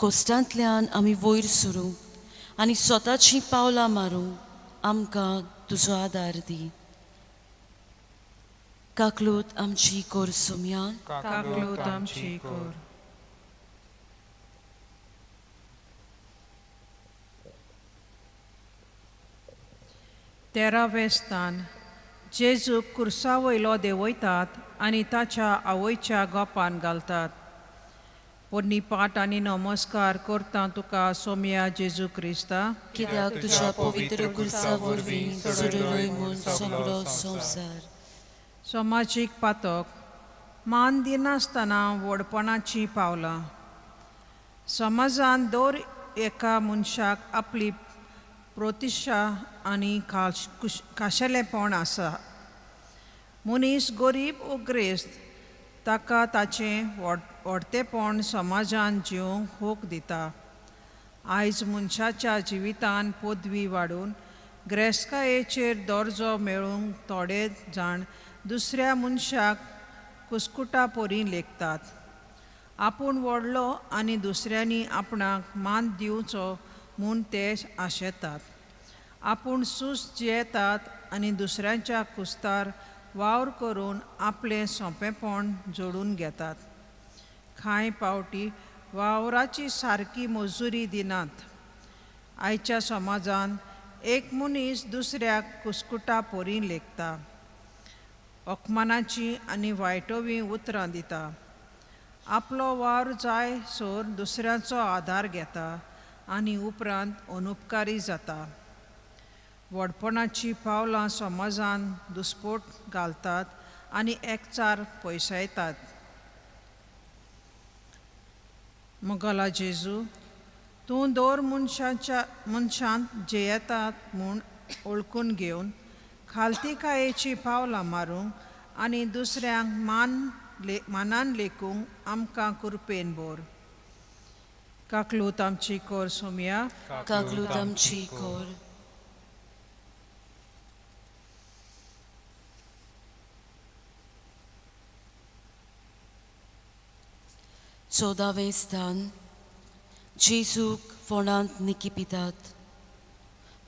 कोश्टांतल्यान आमी वयर सरूंक आनी स्वताचीं पावलां मारूंक आमकां तुजो आदार दी. काकलूत आमची कोर सोमया. काकलूत आमची कोर. तेरावें स्थान. जेजूक कुर्सा वयलो देंवयतात आनी ताच्या आवयच्या गोपान घालतात. पोन्नी पाट आनी नमस्कार करता तुका सोमया जेजू क्रिस्ता, कित्याक तुज्या पवित्र कुर्सा वरवीं सोडयलोय म्हूण सगळो संवसार. समाजीक पातक मान दिनासतना व्हडपणाचीं पावलां. समाजान दर एका मनशाक आपली प्रतिश्ठा आनी खाशेलेपण आसा. मनीस गरीब ओ ग्रेस्त ताका ताचें व्हडतेपण समाजान जिवंक होक दिता. आयज मनशाच्या जिवितान पदवी वाडून ग्रेस्तकायेचेर दर्जो मेळूंक थोडे जाण दुसऱ्या मनशाक कुस्कुटा परी लेखतात. आपूण व्हडलो आनी दुसऱ्यांनी आपणाक मान दिवचो म्हूण ते आशेतात. आपूण सुस्त जियेतात आनी दुसऱ्यांच्या कुस्तार वावर करून आपलें सोंपेपण जोडून घेतात. कांय पावटी वावराची सारकी मजुरी दिनात. आयच्या समाजान एक मनीस दुसऱ्याक कुस्कुटा परी लेखता, अपमानाची आनी वायटोवी उतरां दिता. आपलो वावर जाय सर दुसऱ्यांचो आदार घेता आनी उपरांत अनुपकारी जाता. व्हडपणाचीं पावलां समाजान दुस्पोट घालतात आनी एकचार पयसायतात. मोगाला जेजू, तूं दर मनशाच्या मनशांत जियेतात म्हूण वळखून घेवन खालतीकायेचीं पावलां मारूंक आनी दुसऱ्यांक मान मानान लेखूंक आमकां कृपेन बोर. काकलूत आमची कोर सोमया. काकलूत आमची कोर. चवदावें स्थान. जेजूक फोंडांत निकिपितात.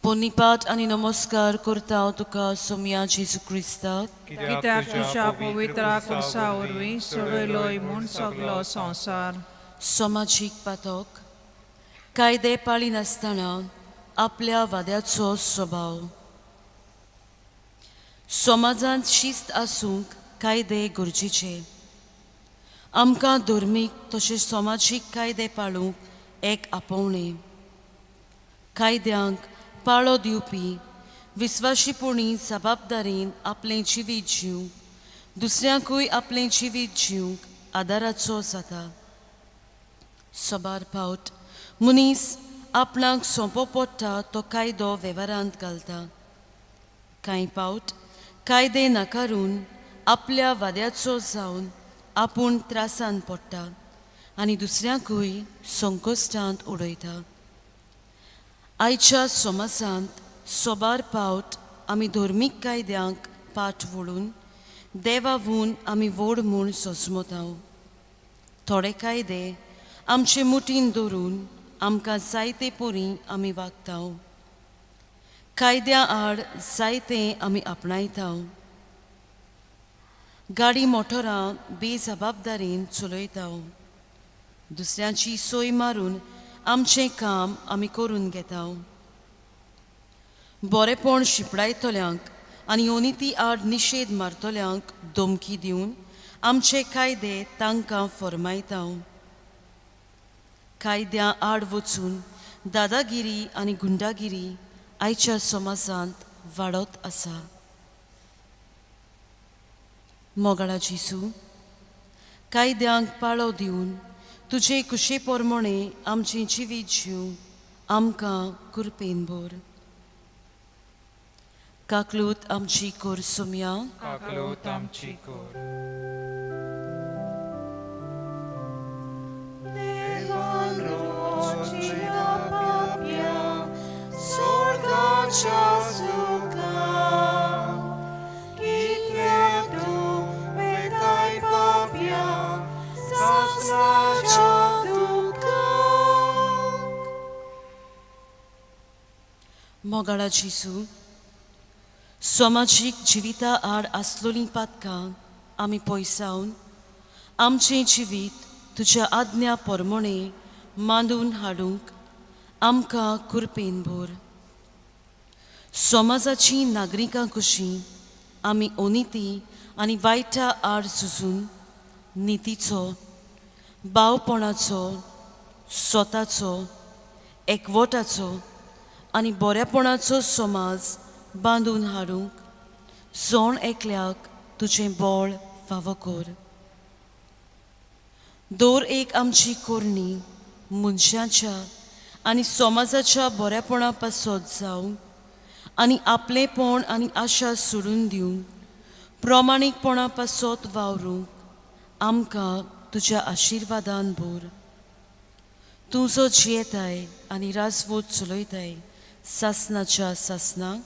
पोन्नीपाट आनी नमस्कार करता हांव तुका सोमया जेजू क्रिस्ताक, कित्याक तुज्या पवित्र खुर्सा वरवीं सोडयलोय म्हूण सगलो संवसार. समाजीक पातक कायदे पाळिनासतना आपल्या वाद्याचो स्वभाव. समाजांत शिस्त आसूंक कायदे गरजेचे. आमकां धर्मीक तशेंच समाजीक कायदे पाळूंक एक आपोवणें. कायद्यांक पाळो दिवपी विस्वाशीपणी जबाबदारीन आपलें जिवीत जिवंक, दुसऱ्यांकूय आपलें जिवीत जिवंक आदाराचो जाता. सबार फावट मनीस आपणाक सोंपो पडटा तो कायदो वेव्हारांत घालता. कांय फावट कायदे नाकारून आपल्या वाद्याचो जावन आपूण त्रासान पडटा आनी दुसऱ्यांकूय संकश्टांत उडयता. आयच्या समाजांत सोबार पावट आमी धर्मीक कायद्यांक पाठ वळून देवावून आमी व्हड म्हूण सोसमताव. थोडे कायदे आमचे मुठीन दवरून आमकां जायते परी आमी वागताव. कायद्या आड जायते आमी आपणायताव. गाडी मोटरां बेजबाबदारीन चलयताव. दुसऱ्यांची सोय मारून आमचें काम आमी करून घेताव. बरेपण शिंपडायतल्यांक आनी अनिती आड निशेध मारतल्यांक धमकी दिवन आमचे कायदे तांकां फर्मायताव. कायद्या आड वचून दादागिरी आनी गुंडागिरी आयच्या समाजांत वाडत आसा. मोगाळा जेजू, कायद्यांक पाळो दिवन तुजे कुशे प्रमाणे आमचें जिवीत जिवंक आमकां कृपेन भर. काकलूत आमची कोर सोमया. काकलूत आमची कोर. देवान रोचिल्या पाप्या स्वर्गाच्या सुखा, कितलें तूं वेताय पाप्या सासणाच्या दुखाक. मोगाळा जेजू, समाजीक जिविता आड आसलोलीं पातकां आमी पयसावन आमचें जिवीत तुज्या आज्ञा प्रमाणे मांडून हाडूंक आमकां कृपेन भर. समाजाची नागरिकां कशीं आमी अनिती आनी वायटा आड झुजून नितीचो, बावपणाचो, स्वताचो, एकवटाचो आनी बऱ्यापणाचो समाज बांदून हाडूंक जण एकल्याक तुजें बळ फावो कर. दर एक आमची करणी मनशाच्या आनी समाजाच्या बऱ्यापणा पासत जावं आनी आपलेपण आनी आशा सोडून दिवन प्रमाणीकपणा पासत वावरूंक आमकां तुज्या आशिर्वादान भर. तूं जो जियेताय आनी राजवट चलयताय सासनाच्या सासनाक.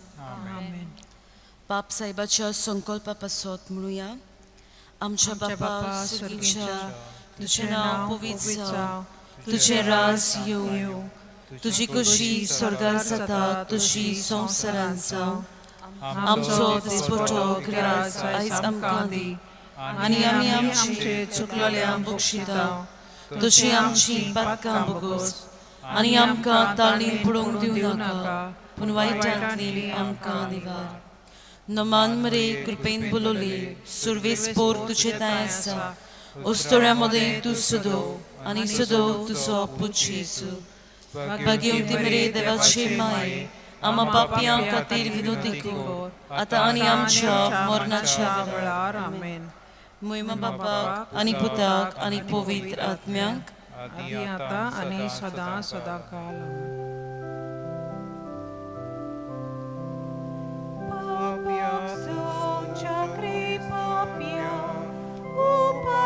पाप साहेबाच्या संकल्पा पासत म्हणुया. आमच्या बापा स्वर्गीच्या, तुजें नांव पवित्र जावं, तुजें राज येवं, तुजी कशी स्वर्गार जाता तशी संवसारांत जावं. आमचो दिसपटो ग्रास आयज आमकां दी आनी आमी आमचे चुकलेल्यांक बक्षिता तशी आमची पातकां बोगोस आनी आमकां ताळीन पडूंक दिवं नाका, पूण वायटांतली आमकां निवार. नमान मरे कृपेन बोलवली, सुरवेस पोर तुजे तांय आसा, उस्तोळ्या मदें तूं सदो आनी सदो तुजो पूत जेजू. भाग्यवंती मरे देवाचे माये, आमा पापयां खातीर विनोती कर, आतां आनी आमच्या मरणाच्या वेळार. आमेन. मोहिमा बापाक आनी पुताक आनी पवित्र आत्म्याक, आदी आतां आनी सदां सदां काल. पाप्या सोच्या कृपाप्या उपाय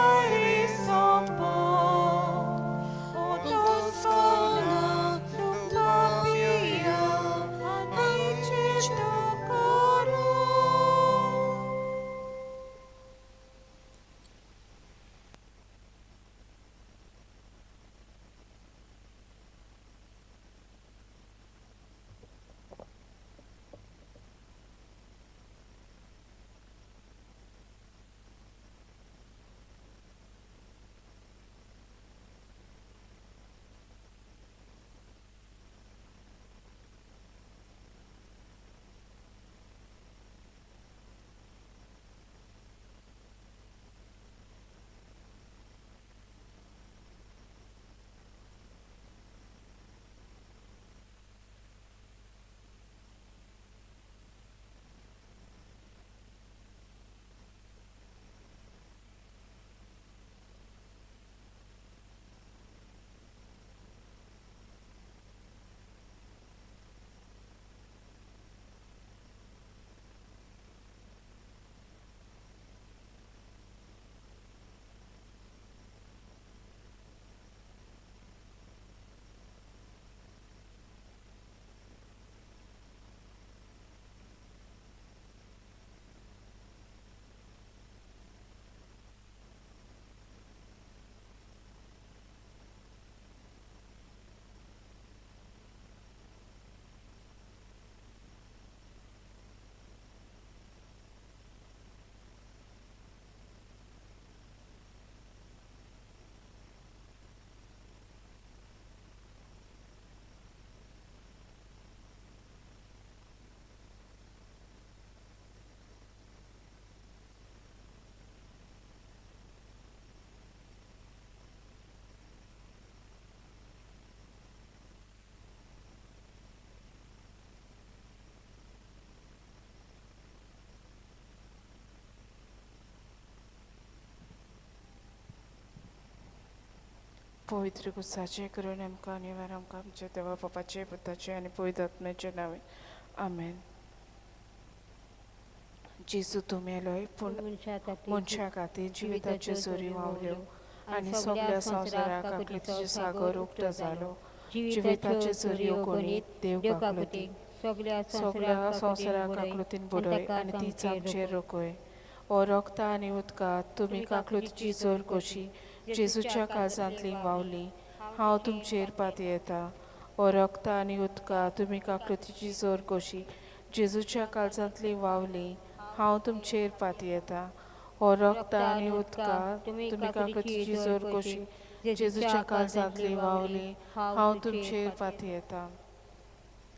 पवित्र गुस्साचें करून आमकां आनी वार आमकां आमच्या देवा बापाचें पुताचें आनी पवित्र आत्म्याचें नांव आमेन. जेजू तूं मेलोय पूण मनशा खातीर जिविताच्यो जोरी व्हांवल्यो आनी सगल्या संवसाराक काकळुतीचो सागर उक्तो जालो. जिविताच्यो जोरयो गणीत देव काकळुती सगल्या संवसाराक काकळुतीन बुडय आनी तीच आमचेर रोखय. ओ रोगता आनी उदकांत तुमी काकळुतीची जोर कशी जेजूच्या काळजांतली व्हांवली हांव तुमचेर पातयेता. ओ रोगता आनी उदकां तुमी काकळुतीची जोर कशी जेजूच्या काळजांतली व्हांवली हांव तुमचेर पातयेता. ओ रोगता आनी उदकां तुमी काकळुतीची जोर कशी जेजूच्या काळजांतली व्हांवली हांव तुमचेर पातयेता.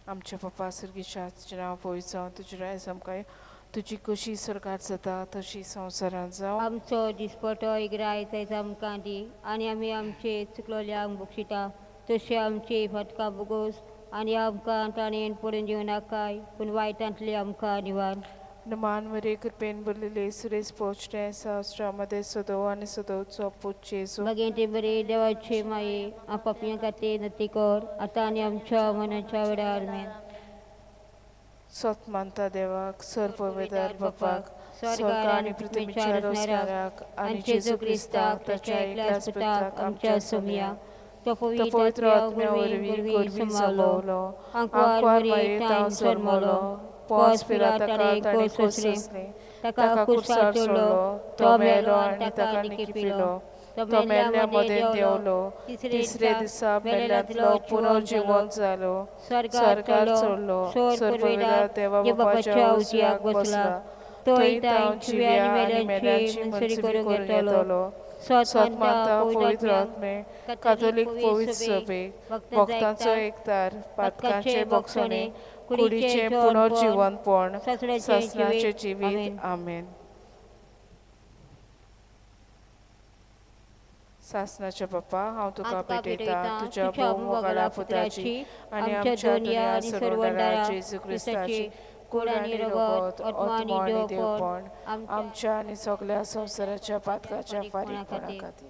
आमच्या पप्पा सर्गीच्या तुजें नांव पवित्र जावं, तुजें राज आमकां, तुजी कशी स्वर्गात जाता तशी संवसारांत जावं. आमचो दिसपटो इग्राय आयज आमकां दी आनी आमी आमचे चुकलोल्यांक बक्षिता तशें आमचे फटकां बोगोस आनी आमकां ताणें पडून दिवनाकाय पूण वायटांतली आमकां निवार. मान मरे कृपेन भरलेले सुरेश पोचणे सहस्रामध्ये सदो आनी सदोचो पूत जेजू. भगेंते बरे देवाचे माये पापयां खातीर नती कर आतां आनी आमच्या मनाच्या वेळार आमेन. सत मानता देवाक सर्ववेदार बापाक स्वर्ग आनी पृथ्वीच्या रोसणाराक आनी जेजू क्रिस्ताक ताच्या एकल्याच पुताक आमच्या सोमया तो पवित्र आत्म्या वरवीं गोरवी जमवलो आंकवार मारयेतान जल्मलो पोंस पिलाताका ताणें कोसले ताका कुर्सार सोडलो तो मेलो आनी ताका निकिपिलो तो मेल्ल्या मदें देंवलो तिसरे दिसा मेल्ल्यांतलो पुनर्जिवंत जालो स्वर्गार चडलो सर्ववेदार देवा बापाच्या उजव्याक बसला थंय तावन जिव्या आनी मेल्यांची मनसुरी करूंक येतलो. सत मानता पवित्र आत्मे कातोलीक पवित्र सभेक भक्तांचो एकतार पातकांचे बोगसणे कुडीचें पुनर्जिवंतपण सासणाचें जिवीत आमेन. सासणाच्या बापा हांव तुका भेटयता तुज्या भोव पुताची आनी आमच्या दुनिया सर्वंडारा जेजू क्रिस्ताची कूड आनी रगत आत्मो आनी देवपण आमच्या आनी सगल्या संवसाराच्या पातकाच्या फारीकपणा खातीर.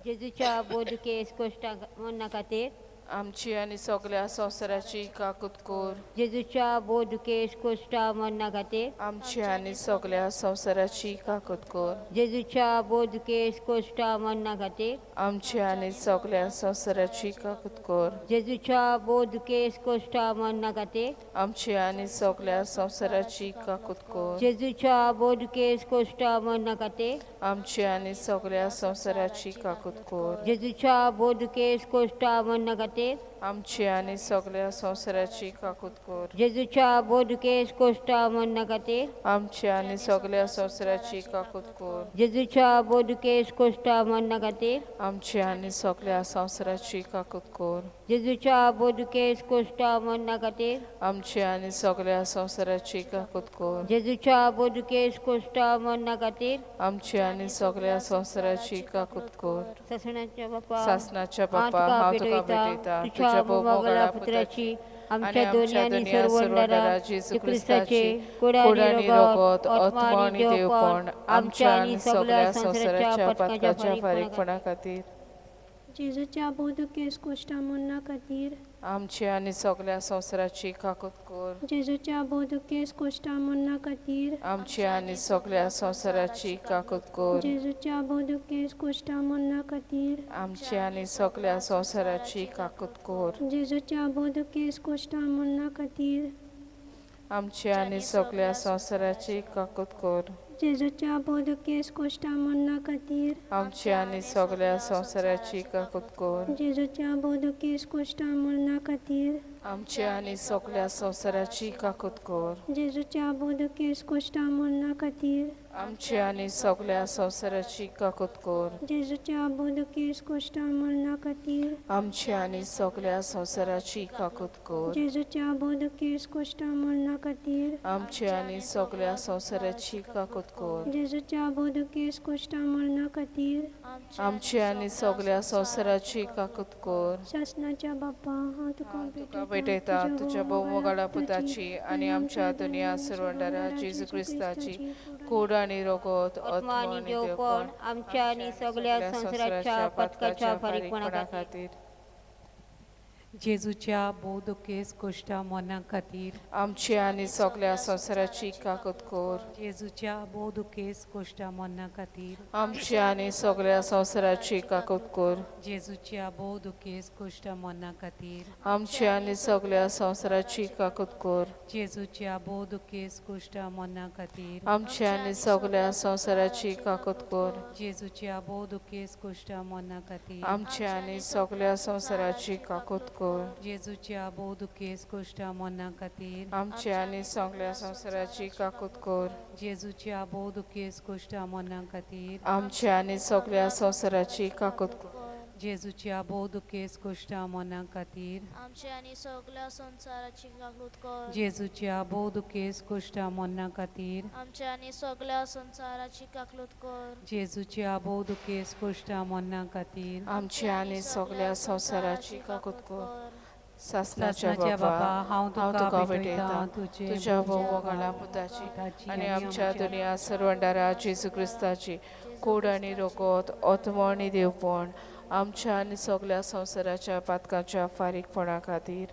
जेजूच्या बोधकेस कोश्टा मरणा खातीर आमची आनी सगल्या संवसाराची काकूत कर. जेजूच्या बोधकेस कोश्टा मरणा खातीर आमची आनी सगल्या संवसाराची काकूत कर. जेजूच्या बोधकेस कोश्टा मरणा खातीर आमची आनी सगल्या संवसाराची काकूत कर. जेजूच्या बोधकेस कोश्टा मरणा खातीर आमची आनी सगल्या संवसाराची काकूत कर. जेजूच्या बोधकेस कोश्टा मरणा खातीर आमची आनी सगल्या संवसाराची काकूत कर. जेजूच्या बोधकेस कोश्टा मरणा खातीर आमची आनी सगल्या संवसाराची काकूत कर. जेजूच्या बोधकेस कोश्टा मरणा खातीर आमची आनी सगल्या संवसाराची काकूत कर. जेजूच्या बोधकेस कोश्टा मरणा खातीर आमची आनी सगल्या संवसाराची काकूत कर. जेजूच्या बोधकेस कोश्टा मरणा खातीर आमची आनी सगल्या संवसाराची काकूत कर. जेजूच्या बोधकेस कोश्टा मरणा खातीर आमची आनी सगल्या संवसाराची काकूत कर. सासणाच्या बापा सासणाच्या बापा हांव तुका भेटयता तुझ्या भोवमोगाळा पुताची आमच्या दोन्ही आनी सर्वंडारा जेजू क्रिस्ताची कूड आनी रगत आत्मो आनी देवपण आमच्या आनी सगल्या संवसाराच्या पातकाच्या फारीकपणा खातीर. जेजूच्या बोधकेस कोश्टा मरणा खातीर आमची आनी सगल्या संवसाराची काकूत कर. जेजूच्या बोधकेस कोश्टा मरणा खातीर आमची आनी सगल्या संवसाराची काकूत कर. जेजूच्या बोधकेस कोश्टा मरणा खातीर आमची आनी सगल्या संवसाराची काकूत कर. जेजूच्या बोधकेस कोश्टा मरणा खातीर आमची आनी सगल्या संवसाराची काकूत कर. जेजूच्या बोधकेस कोश्टा मरणा खातीर आमची आनी सगल्या संवसाराची काकूत कर. जेजूच्या बोधकेस कोश्टा मरणा खातीर आमची आनी सगल्या संवसाराची काकूत कर. जेजूच्या बोधकेस कोश्टा मरणा खातीर आमची आनी सगल्या संवसाराची काकूत कर. जेजूच्या बोधकेस कोश्टा मरणा खातीर आमची आनी सगल्या संवसाराची काकूत कर. जेजूच्या बोधकेस कोश्टा मरणा खातीर आमची आनी सगल्या संवसाराची काकूत कर. जेजूच्या बोधकेस कोश्टा मरणा खातीर आमची आनी सगल्या संवसाराची काकूत कर. सासणाच्या बापा हांव तुका भेटयता तुझ्या भोवमोगाळा पुताची आनी आमच्या दुनिया सर्वंडारा जेजू क्रिस्ताची कूड आनी रगत, आत्मो आनी देवपण आमच्या आनी सगळ्या संवसाराच्या पातकाच्या फारीकपणा खातीर. जेजूच्या भोव दुखेस कोश्टा मरणा खातीर आमची आनी सगळ्या संवसाराची काकूत कर. जेजूच्या भोव दुखेस कोश्टा मरणा खातीर आमची आनी सगळ्या संवसाराची काकूत कर. जेजूच्या भोव दुखेस कोश्टा मरणा खातीर आमची आनी सगळ्या संवसाराची काकूत कर. जेजूच्या भोव दुखेस कोश्टा मरणा खातीर आमची आनी सगळ्या संवसाराची काकूत कर. जेजूच्या भोव दुखेस कोश्टा मरणा खातीर आमची आनी सगळ्या संवसाराची काकूत कर. जेजूच्या भोव दुखेस कोश्टा मरणा खातीर आमची आनी सगळ्या संवसाराची काकूत कर. जेजूच्या भोव दुखेस कोश्टा मरणा खातीर आमची आनी सगळ्या संवसाराची काकूत कर. जेजूच्या भोव दुखेस कोश्टा मरणा खातीर आमची आनी सगळ्या संवसाराची काकूत कर. जेजूच्या भोव दुखेस कोश्टा मरणा खातीर आमच्या आनी सगळ्या संवसाराची काकूत कर. जेजूच्या भोव दुखेस कोश्टा मरणा खातीर आमची आनी सगळ्या संवसाराची काकूत कर. सासनाच्या बाबा, हांव तुका भेटयतां तुज्या भोव मोगाळा पुताची आनी आमच्या दुनिया सर्वंडारा जेजू क्रिस्ताची कूड आनी रगत, आत्मो आनी देवपण आमच्या आनी सगळ्या संवसाराच्या पातकाच्या फारीकपणा खातीर.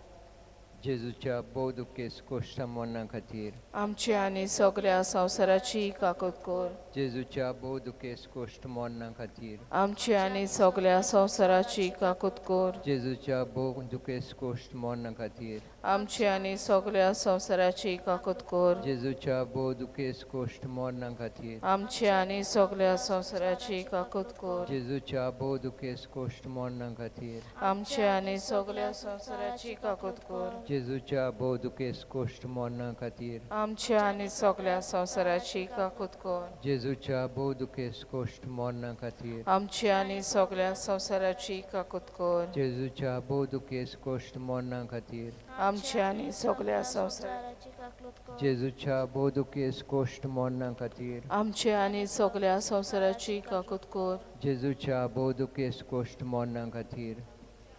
जेजूच्या भोव दुखेस कोश्टा मरणा खातीर आमची आनी सगळ्या संवसाराची काकूत कर. जेजूच्या भोव दुखेस कोश्ट मरणा खातीर आमची आनी सगळ्या संवसाराची काकूत कर. जेजूच्या भोव दुखेस कोश्ट मरणा खातीर आमची आनी सगळ्या संवसाराची काकूत कर. जेजूच्या भोव दुखेस कोश्ट मरणा खातीर आमची आनी सगळ्या संवसाराची काकूत कर. जेजूच्या भोव दुखेस कोश्ट मरणा खातीर आमची आनी सगळ्या संवसाराची काकूत कर. जेजूच्या भोव दुखेस कोश्ट मरणा खातीर आमच्या आनी सगळ्या संवसाराची काकूत कर. जेजूच्या भोव दुखेस कोश्ट मरणा खातीर आमच्या आनी सगळ्या संवसाराची काकूत कर. जेजूच्या भोव दुखेस कोश्ट मरणा खातीर आमच्या आनी सगळ्या संवसाराची काकूत कर. जेजूच्या भोव दुखेस कोश्ट मरणा खातीर आमच्या आनी सगळ्या संवसाराची काकूत कर. जेजूच्या भोव दुखेस कोश्ट मरणा खातीर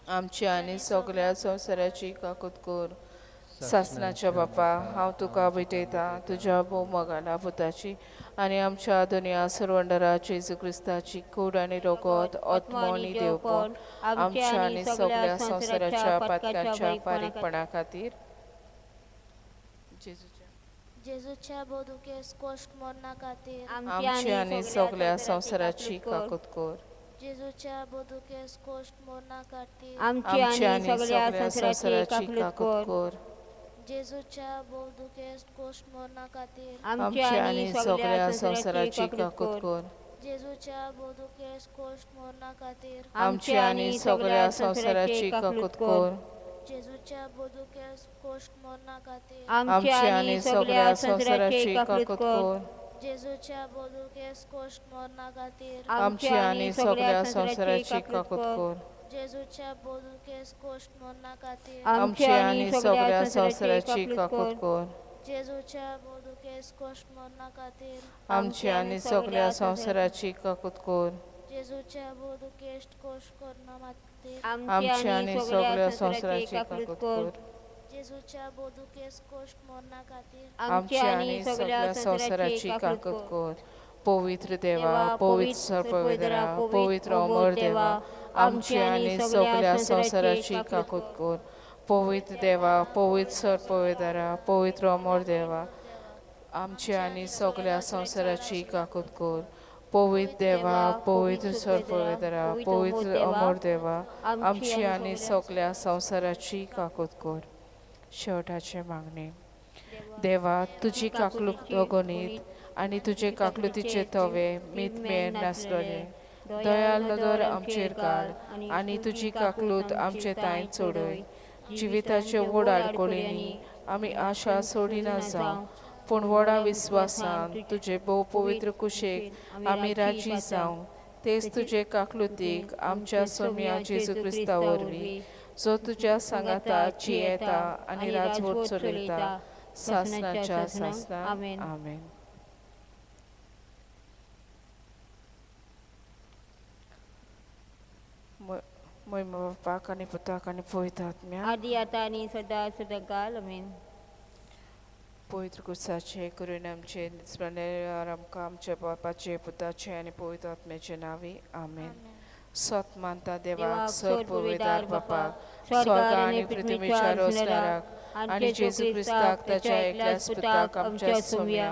आमच्या आनी सगळ्या संवसाराची काकूत कर. सासनाच्या बापा, हांव तुका भेटयतां तुज्या भोव मोगाळा पुताची आनी आमच्या दुनिया सर्वंडरा जेजू क्रिस्ताची कूड आनी रगत, आत्मो आनी देवपण आमच्या आनी सगळ्या संवसाराच्या पातकाच्या फारीकपणा खातीर. जेजूच्या भोव दुखेस कोश्ट मरणा खातीर आमच्या आनी सगळ्या संवसाराची काकूत कर. जेजूच्या भोव दुखेस कोश्ट मरणा खातीर आमच्या आनी सगळ्या संवसाराची काकूत कर. जेजूच्या भोव दुखेस कोश्ट मरणा खातीर आमच्या आनी सगळ्या संवसाराची काकूत कर. जेजूच्या भोव दुखेस कोश्ट मरणा खातीर आमच्या आनी सगळ्या संवसाराची काकूत कर. जेजूच्या भोव दुखेस कोश्ट मरणा खातीर आमच्या आनी सगळ्या संवसाराची काकूत कर. जेजूच्या भोव दुखेस कोश्ट मरणा खातीर आमच्या आनी सगळ्या संवसाराची काकूत कर. जेजूच्या भोव दुखेस कोश्ट मरणा खातीर आमच्या आनी सगळ्या संवसाराची काकूत कर. जेजूच्या भोव दुखेस कोश्ट मरणा खातीर आमच्या आनी सगळ्या संवसाराची काकूत कर. जेजूच्या भोव दुखेस कोश्ट मरणा खातीर आमच्या आनी सगळ्या संवसाराची काकूत कर. जेजूच्या भोव दुखेस कोश्ट मरणा खातीर आमच्या आनी सगळ्या संवसाराची काकूत कर. पवित्र देवा, पवित्र सर्पवेदरा, पवित्र अमर देवा, आमच्या आनी सगळ्या संवसाराची काकूत कर. पवित्र देवा, पवित्र सर्पवेदरा, पवित्र अमर देवा, आमच्या आनी सगळ्या संवसाराची काकूत कर. पवित्र देवा, पवित्र सर्पवेदरा, पवित्र अमर देवा, आमची आनी सगळ्या संवसाराची काकूत कर. शेवटाचे मागणे. देवा, तुजी काकलूक अगणीत आनी तुजे काकलुतीचे तवे मीत मेर नासलोले दयाल नदर आमचेर काड आनी तुजी काकलूत आमचे तांय चडय. जिविताचे व्हड आडकोळींनी आमी आशा सोडिना जावं, पूण व्हडा विस्वासान तुजे भोव पवित्र कुशेक आमी राजी जावं. तेच तुजे काकलुतीक आमच्या सोम्या जेजू क्रिस्ता वरवीं, जो तुज्या सांगाता जियेता आनी राजवट चलयता सासनाच्या सासना. आमेन. मोहिमा बापाक आनी पुताक आनी पवित्र आत्म्याक, आदी आतां आनी सदां सदांकाळ. आमेन. पवित्र कुर्साचे करून आमचे स्मरणे आमकां आमच्या बापाचे पुताचे आनी पवित्र आत्म्याचे नांवी आमेन. सत मानता देवाक सर पविदार बापाक स्वर्ग आनी पृथ्वीच्या रोसणाराक आनी जेजू क्रिस्ताक ताच्या एकल्याच पुताक आमच्या सोम्या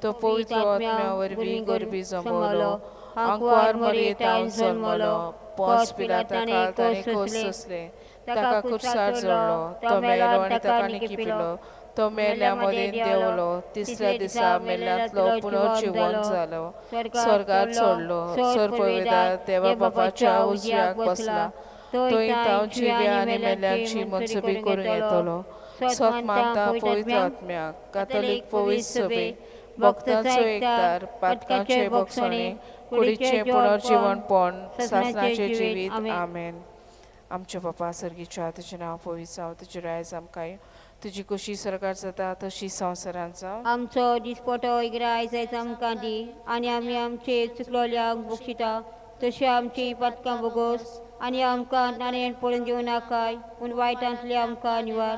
तो पवित्र आत्म्या वरवीं गोरबी जमवलो आंकवार मरयेतावन जल्मलो पोंस पिलाता ताणें खोस सोंसलें ताका कुर्सार जोडलो तो मेलो आनी ताका निकिपिलो तो मेल्या मदें देंवलो तिसऱ्या दिसा मेल्यांतलो पुनर्जिवन जालो स्वर्गार चडलो सर्पवेदार देवा बापाच्या उजव्याक बसला थंय तांव जिव्या आनी मेल्यांची मनसुबी करूंक येतलो. सत मानता पवित्र आत्म्याक कातोलीक पवित्र सभे भक्तांचो एकदार पातकांचे भोगसणे कुडीचें पुनर्जिवनपण सासणाचें जिवीत आमेन. आमच्या बापा सर्गीच्या तुजें नांव पवित्र जावं तुजें रायज आमकां तुजी कशी सरकार जाता तशी संवसारांत जावं. आमचो दिसपटो इगराय जायत आमकां दी आनी आमी आमचे चुकलोल्यांक बक्षिता तशी आमची पातकां बोगोस आनी आमकां नाणें पडून दिवं नाकाय पूण वायटांतले आमकां निवार.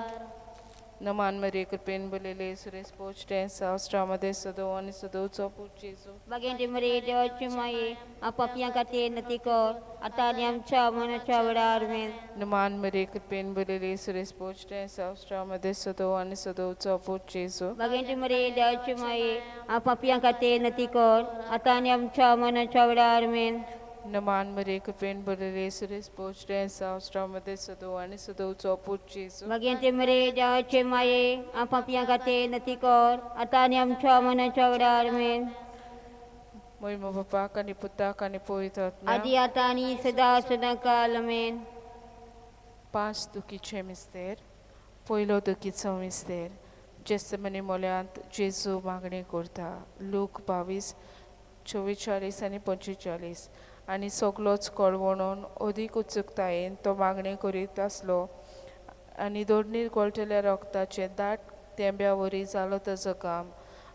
नमान मरिये कृपेन भरलेले सुरेश पोचटे सावस्ट्रामध्ये सदो आनी सदोचो पूत जेजू. बागेंती मरे देवाची माये पापयां खातीर नती कर आतां आनी आमच्या मनाच्या वेळार मेन. नमान मरिये कृपेन भरलेले सुरेश पोचटे सावस्ट्रामध्ये सदो आनी सदोचो पूत जेजू. बागेंती मरे देवाची माये पापयां खातीर नती कर आतां आनी आमच्या मनाच्या वेळार मेन. नमान मरिये कृपेन भरलेले सुरेश पोचटे सावस्ट्रामध्ये सदो आनी सदोचो पूत जेजू. बागेंती मरे देवाचे माये पापयां खातीर नती कर आतां आनी आमच्या मनाच्या वेळार मेन. मोहिमा बापाक आनी पुताक आनी पवित्र आत्म्याक आदी आतां आनी सदां सदां काल आमेन. 5 दुखीचे मिस्तेर. पयलो दुखीचो मिस्तेर जेस्तमनी मोल्यांत जेजू मागणी करता. लूक 22:44 आनी 45. आनी सगलोच कळवणून अदीक उत्सुकतायेन तो मागणी करीत आसलो आनी दोडणीर गळटल्या रोगताचें दाट तेंब्या वरी जालो ताजो काम.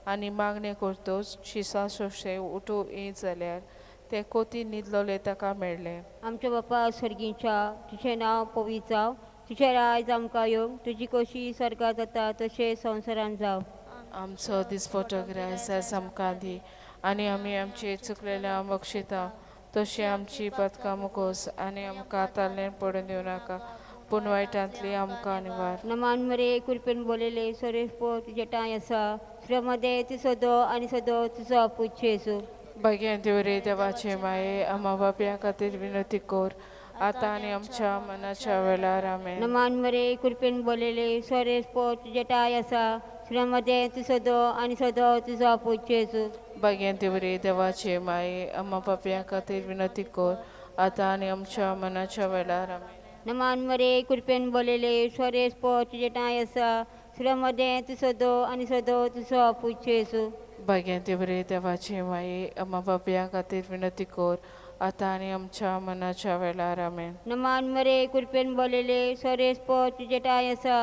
आनी मागणें करतच शिसा सोशे उठू येत जाल्यार ते कोती न्हिदलोले ताका मेळ्ळें. आमच्या बापा सर्गीच्या तुजें नांव पवित्र जावं तुजें रायज आमकां येवं तुजी कशी स्वर्गात जाता तशें संवसारांत जावं. आमचो दिसपटो गिरायस आमकां दी आनी आमी आमचे चुकलेल्या बक्षिता तशी आमची पदकां मुकोस आनी आमकां ताल्लें पडून दिवं नाका पूण वायटांतली आमकां निवार. नमान मरे कृपेन बोललेले सुरेश पो तुजे ठांय आसा श्रमदे तूं सदो आनी सदो तुजो पूत जेजू. भाग्यान देवरे देवाचे माये आमा बापया खातीर विनंती कर आतां आनी आमच्या मनाच्या वेळार आमेन. नमान मरे कृपेन बोललेले सुरेश पो तुजे ठांय आसा श्रमदे तूं सदो आनी सदो तुजो पूत जेजू. भाग्यान देवरे देवाचे माये आमा पापया खातीर विनंती कर आतां आनी आमच्या मनाच्या वेळार आमेन. नमान मरे कृपेन बोललेले सुरेश पो तुजे ठांय आसा श्रमदे तूं सदो आनी सदो तुजो पूत जेजू. भाग्यान देवरे देवाचे माये आमा पापया खातीर विनंती कर आतां आनी आमच्या मनाच्या वेळार आमेन. नमान मरे कृपेन बोललेले सुरेश पो तुजे ठांय आसा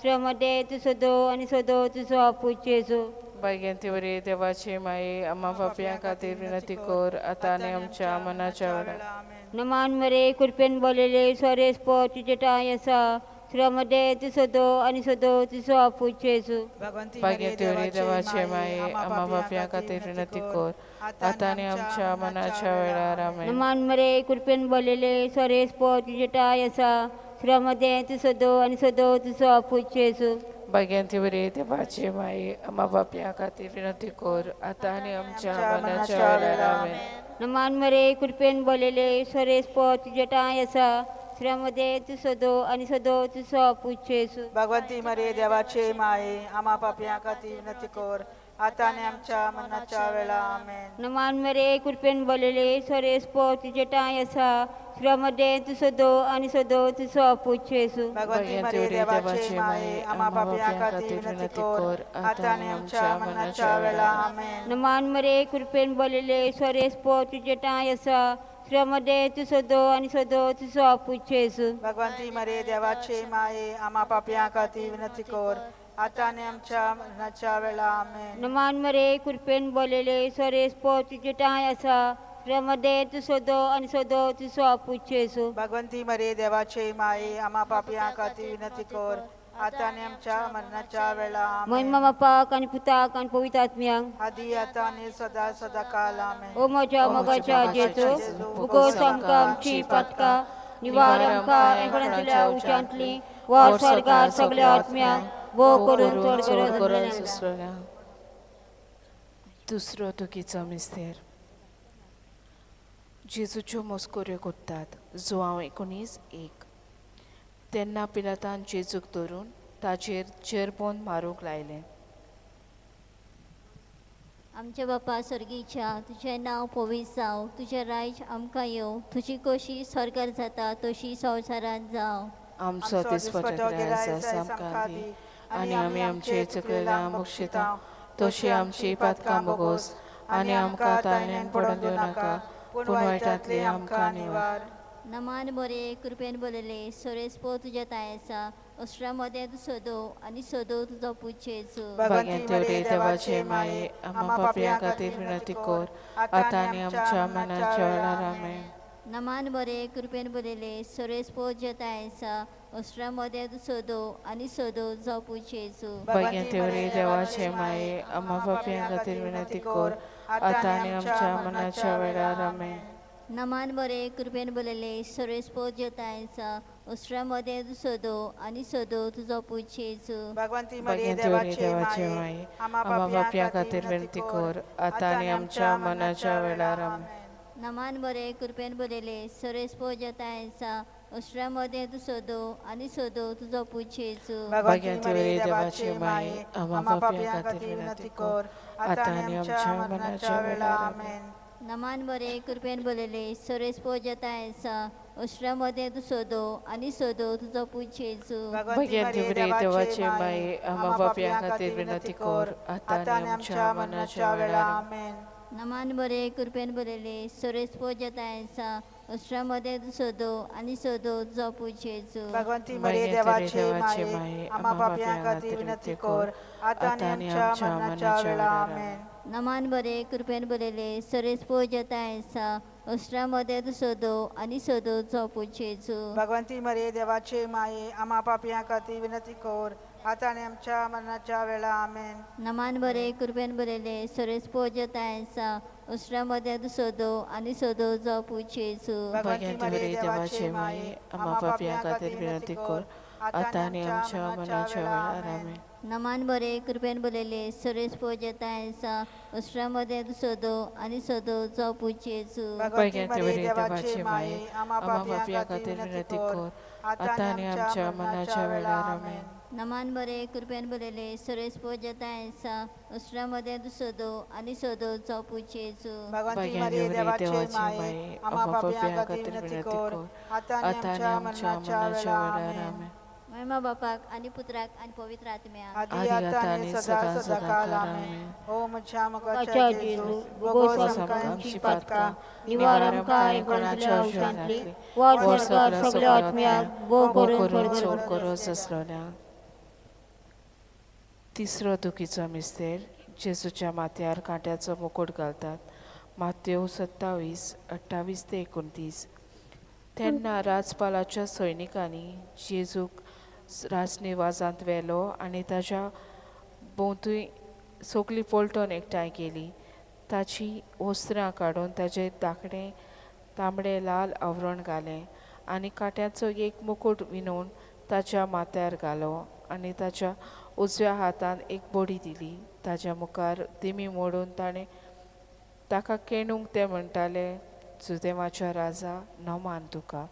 श्रमदे तूं सदो आनी सदो तुजो पूत जेजू. भाग्यान देवरे देवाचे माये आमा पापया खातीर विनंती कर आतां आनी आमच्या मनाच्या वेळार. नमान मरे कृपेन बोललेले सुरेश पो तुजे ठांय आसा श्रमदे तूं सदो आनी सदो तुजो पूत जेजू. भाग्यान देवरे देवाचे माये आमा पापया खातीर विनंती कर आतां आनी आमच्या मनाच्या वेळार आमेन. नमान मरे कृपेन बोललेले सुरेश पो तुजे ठांय आसा श्रमदे तूं सदो आनी सदो तुजो पूत जेजू. भाग्यान देवरे देवाचे माये आमा पापया खातीर विनंती कर आतां आनी आमच्या मनाच्या वेळार आमेन. नमान मरे कृपेन बोललेले सुरेश पो तुजे ठांय आसा श्रमदे तूं सदो आनी सदो तुजो पूत जेजू. भगवंती मरे देवाचे माये आमा पापया खातीर विनंती कर आतां आनी आमच्या मनाच्या वेळार आमेन. नमान मरे कृपेन बोललेले सुरेश पो तुजे ठांय आसा श्रमदे तूं सदो आनी सदो तुजो पूत जेजू. भगवंती मरे देवाचे माये आमा पापया खातीर विनंती कर आतां आनी आमच्या मनाच्या वेळार आमेन. नमान मरे कृपेन बोललेले सुरेश पो तुजे ठांय आसा श्रमदे तूं सदो आनी सदो तुजो पूत जेजू. भगवंती मरे देवाचे माये आमा पापया खातीर विनंती कर आतां आनी आमच्या मरणाच्या वेळार आमेन. नमान मरे कृपेन बोललेले सुरेश पो तुजे ठांय आसा श्रमदे तूं सदो आनी सदो तुजो पूत जेजू. भगवंती मरे देवाचे माये आमा पापया खातीर विनंती कर आतां आनी आमच्या मरणाच्या वेळा आमेन. महिमा बापाक आनी पुताक आनी पवित्र आत्म्याक. आदी आतां आनी सदा सदा काल आमेन. ओ म्हज्या मोगाच्या जेजू, भुगोस आमकां आमची पातकां, निवार आमकां एंकणांतल्या उच्चांतली, वर स्वर्गार सगळ्या आत्म्यांक भोव करून चड गरज आसलेल्यांक. दुसरो दुखीचो मिस्तेर. जेजूच्यो मस्कऱ्यो करतात. जुआंव 19:1. तेन्ना पिलातान जेजूक धरून ताचेर चेरबोन मारूंक लायलें. आमच्या बापा स्वर्गीच्या, तुजें नांव पवित्र जावं, तुजें राज्य आमकां येवं, तुजी कशी स्वर्गार जाता तशी संवसारांत जावं. आमचो दिसपटो गिरायस आमकां दी आनी आमी आमचे चुकलेल्यांक बक्षिता तशी आमची पातकां बोगोस आनी आमकां ताणें पडून दिवं नाका, पूण वायटांतली आमकां निवार. नमान बरे कृपेन बोलले, सोरेस पो तुज्या ताय आसा, अस्ट्रा मदें तूं सदो आनी सदो तुजो पूत जेजू. भाग्यांत देवाचे माये, आमा पापयां खातीर विनंती कर, आतां आनी आमच्या मनाच्या वेळार. आमेन. नमान बरे कृपेन बोलले, सोरेस पो तुज्या ताय आसा, अस्ट्रा मदें तूं सदो आनी सदो तुजो पूत जेजू. भाग्यांत देवाचे माये, आमा पापयां खातीर विनंती कर, आतां आनी आमच्या मनाच्या वेळार. आमेन. नमान बरे कृपेन बोलले, सोरेस पो तुज्या ताय आसा, अस्ट्रा मदें तूं सदो आनी सदो तुजो पूत जेजू. भगवंती मरिये भाग्यांत देवाचे देवाचे माये, माये, आमा आमा पापयां पापयां खातीर खातीर विनंती विनंती कर, कर, आतां आतां आनी आनी आमच्या आमच्या मरणाच्या मनाच्या वेळार वेळार. आमेन. आमेन. नमान बरे कृपेन बोलले, सोरेस पो तुज्या ताय आसा, अस्ट्रा मदें तूं सदो आनी सदो तुजो पूत जेजू. भगवंती भाग्यांत मरिये देवाचे देवाचे माये, माये, आमा आमा पापयां पापयां खातीर खातीर विनंती विनंती कर, कर, आतां आतां आनी आनी आमच्या आमच्या मरणाच्या मनाच्या वेळार वेळार. आमेन. आमेन. नमान बरे कृपेन बोलले, सोरेस पो तुज्या ताय आसा, अस्ट्रा मदें तूं सदो आनी सदो तुजो पूत जेजू. भगवंती भाग्यांत मरिये देवाचे देवाचे माये, माये, आमा आमा पापयां पापयां खातीर खातीर विनंती विनंती कर, कर, आतां आतां आनी आनी आमच्या आमच्या मनाच्या मरणाच्या वेळार वेळार. आमेन. नमान बरे कृपेन बोलले, सोरेस पो तुज्या ताय आसा, अस्ट्रा मदें तूं सदो आनी सदो तुजो पूत जेजू. भगवंती मरिये भाग्यांत देवाचे देवाचे माये, माये, आमा आमा पापयां पापयां खातीर खातीर विनंती विनंती कर, कर, आतां आतां आनी आनी आमच्या आमच्या मरणाच्या मनाच्या वेळार वेळार. आमेन. आमेन. नमान बरे कृपेन बोलले, सोरेस पो तुज्या ताय आसा, अस्ट्रा मदें तूं सदो आनी सदो तुजो पूत जेजू. भगवंती मरिये देवाचे माये, आमा पापयां खातीर विनंती कर, आतां आनी आमच्या मरणाच्या वेळार आमेन. नमान बरे कृपेन बोलले, सोरेस पो तुज्या ताय आसा, अस्ट्रा मदें तूं सदो आनी सदो तुजो पूत जेजू. भगवंती भाग्यांत मरिये देवाचे देवाचे माये, माये, आमा आमा पापयां पापयां खातीर खातीर विनंती विनंती कर, कर, आतां आतां आनी आनी आमच्या आमच्या मरणाच्या मनाच्या वेळार वेळार. आमेन. आमेन. नमान बरे कृपेन बोलले, सोरेस पो तुज्या ताय आसा, अस्ट्रा मदें तूं सदो आनी सदो तुजो पूत जेजू. भगवंती भाग्यांत मरिये देवाचे देवाचे माये, माये, आमा आमा पापयां पापयां खातीर खातीर विनंती विनंती कर, कर, आतां आतां आनी आनी आमच्या आमच्या मरणाच्या मनाच्या वेळार वेळार. आमेन. आमेन. नमान बरे कृपेन बोलले, सोरेस पो तुज्या ताय आसा, अस्ट्रा मदें तूं सदो आनी सदो तुजो पूत जेजू. भगवंती भाग्यांत मरिये देवाचे देवाचे माये, माये, आमा आमा पापयां पापयां खातीर खातीर विनंती विनंती कर, कर, आतां आनी आतां आनी आमच्या आमच्या मरणाच्या मनाच्या वेळार वेळार. आमेन. आमेन. महिमा बापाक आनी पुत्राक आनी पवित्र आत्म्याक. आदी आदी आतां आतां आनी आनी सदा सदां सदा सदां काल काल. आमेन. आमेन. ओ म्हज्या मोगाच्या मोगाच्या जेजू, जेजू, बोगोस बोगोस आमकां आमकां आमची आमची पातकां, पातकां, निवार निवार आमकां आमकां एकोणाच्या एकोणांतल्या उशांतली, उशांतली, वर वर स्वर्गार सगळ्या सगळ्या सगळ्या आत्म्याक आत्म्यांक भोव भोव करून करून चड चड गरज गरज आसलेल्या. आसलेल्या. तिसरो दुखीचो मिस्तेर. जेजूच्या माथ्यार कांट्याचो मुकूट घालतात. मातेव 27:28-29. तेन्ना राजपालाच्या सैनिकांनी जेजूक राजनिवाजांत व्हेलो आनी ताच्या भोंवतणी सगळी पलटण एकठांय केली. ताची वस्त्रां काडून ताचेर धाकटें तांबडें लाल आवरण घालें आनी कांट्याचो एक मुकूट विणून ताच्या माथ्यार घालो आनी ताच्या उजव्या हातान एक बडी दिली. ताच्या मुखार दिमी मोडून ताणें ताका केणूंक ते म्हणटाले, जुदेवाच्या राजा, नमान तुका.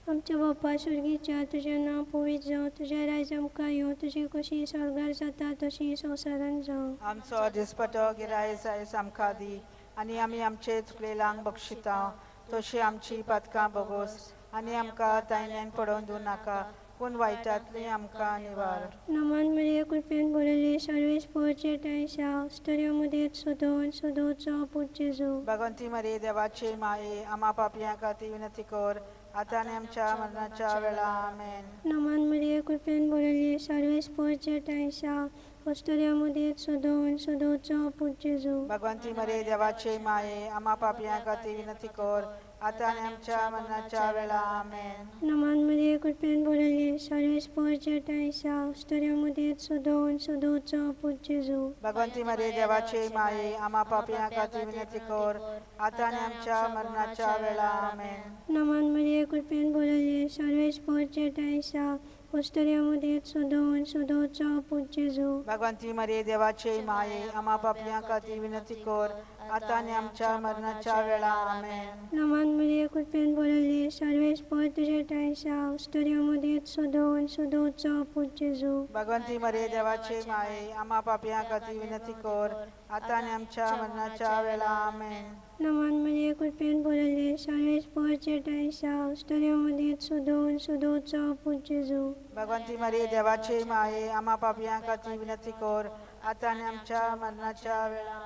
आमच्या बापा स्वर्गीच्या, तुजें नांव पवित्र जावं, तुजें राज्य आमकां येवं, तुजी कशी स्वर्गार जाता तशी संवसारांत जावं. आमचो दिसपटो गिरायस आयज आमकां दी, आनी आमी आमचे चुकलेल्यांक बक्षिता तशी आमची पातकां बोगोस, आनी आमकां तायल्यान पडोवन दिवं नाका, पूण वायटांतली आमकां निवार. नमान मरिये, कृपेन भरलेली, सर्वेस्पर जेठायसा, स्तर्यो मदें सदो आनी सदोचो पूत जेजू. भगवंती मरिये देवाचे माये, आमा पापयां खातीर विनंती कर, आतां आनी आमच्या मरणाच्या वेळार आमेन. नमान मरिये, कृपेन भरलेली, सर्वेस्पर जेठायसा, स्तर्यो मदें सदो आनी सदोचो पूत जेजू. भगवंती मरिये देवाचे माये, आमा पापयां खातीर विनंती कर, आतां आनी आमच्या मरणाच्या वेळार आमेन. नमान मरिये, मरिये कृपेन भरली सर्वेस्पर जेठाय आसा उस्तुऱ्या मदीं सदोवन सदोवचो पूत जेजू. भगवंती मरिये देवाचे माये आम्हा पापयां खातीर विनंती कर आतां आनी आमच्या मरणाच्या वेळा. आमेन. नमन मरिये कृपेन भरली सर्वेस्पर जेठाय आसा उस्तुऱ्या मदीं सदोवन सदोवचो पूत जेजू. भगवंती मरिये देवाचे माये आम्हा पापयां खातीर विनंती कर आतां आनी आमच्या मरणाच्या वेळा. आमेन. नमन मरिये कृपेन भरली सर्वेस्पर तुजेठांय आसा उस्तुऱ्या मदीं सदोवन सदोवचो पूत जेजू. भगवंती मरिये देवाचे माये आम्हा पापयां खातीर विनंती कर आतां आनी आमच्या मरणाच्या वेळा. आमेन. नमन मरिये कृपेन भरली सर्वेस्पर जेठांय आसा उस्तुऱ्या मदीं सदोवन सदोवचो पूत जेजू. भगवंती मरिये देवाचे माये आम्हा पापयां खातीर विनंती कर आतां आनी आमच्या मरणाच्या वेळा.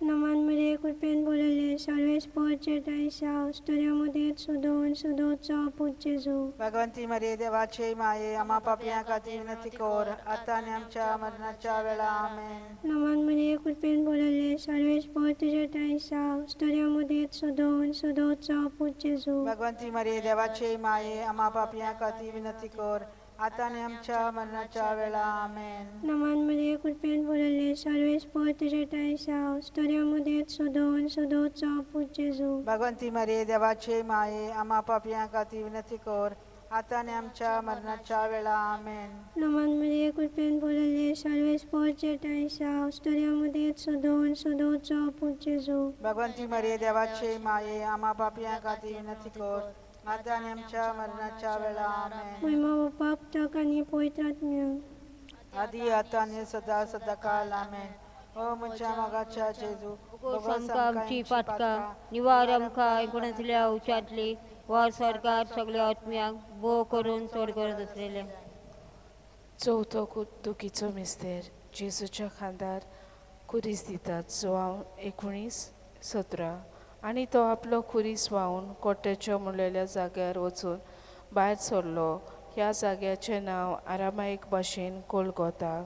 नमन मरिये कृपेन भरली सर्वेस्पर जेठांय आसा उस्तुऱ्या मदीं सदोवन सदोवचो पूत जेजू. भगवंती मरिये देवाचे माये आम्हा पापयां खातीर विनंती कर आतां आनी आमच्या मरणाच्या वेळा. आमेन. नमन मरिये कृपेन भरली सर्वेस्पर तुजेठांय आसा उस्तुऱ्या मदीं सदोवन सदोवचो पूत जेजू. भगवंती मरिये देवाचे माये आम्हा पापयां खातीर विनंती कर आतां आनी आमच्या मरणाच्या वेळा. आमेन. नमन मरिये कृपेन भरली सर्वेस्पर तुजेठांय आसा उस्तुऱ्या मदीं सदोवन सदोवचो पूत जेजू. भगवंती मरिये देवाचे माये आम्हा पापयां खातीर विनंती कर आतां आनी आमच्या मरणाच्या वेळा. आमेन. नमन मरिये कृपेन भरली सर्वेस्पर जेठांय आसा उस्तुऱ्या मदीं सदोवन सदोवचो पूत जेजू. भगवंती मरिये देवाचे माये आम्हा पापयां खातीर विनंती कर आतां आनी आमच्या मरणाच्या वेळा. आमेन. महिमा बापाक पुताक आनी पवित्र आत्म्याक. आदी आतां आनी सदा सदा काल. आमेन. ओ म्हज्या मोगाच्या जेजू, बोगोस आमकां आमची पातकां निवार आमकां एकूणांतल्या उच्यांतली वर सरकार सगळ्या आत्म्यांक भोव करून चड गरज आसलेले. चवथो दुखीचो मिस्तेर. जेजूच्या खांदार खुरीस दितात. जुवांव 19:17. आनी तो आपलो खुरीस व्हांवन कोट्याच्यो म्हणलेल्या जाग्यार वचून भायर सरलो. ह्या जाग्याचें नांव आरामायक भाशेन कोलगोता.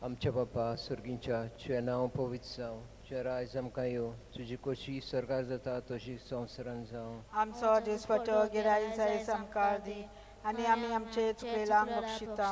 आमच्या बापा सर्गींच्या, तुजें नांव पवित्र जावं, तुजें रायज आमकां येवं, तुजी कशी सरकार जाता तशी संवसारान जावं. आमचो दिसपटो गिराय जायस आमकां दी आनी आमी आमचे चुकलेलांक बक्षिता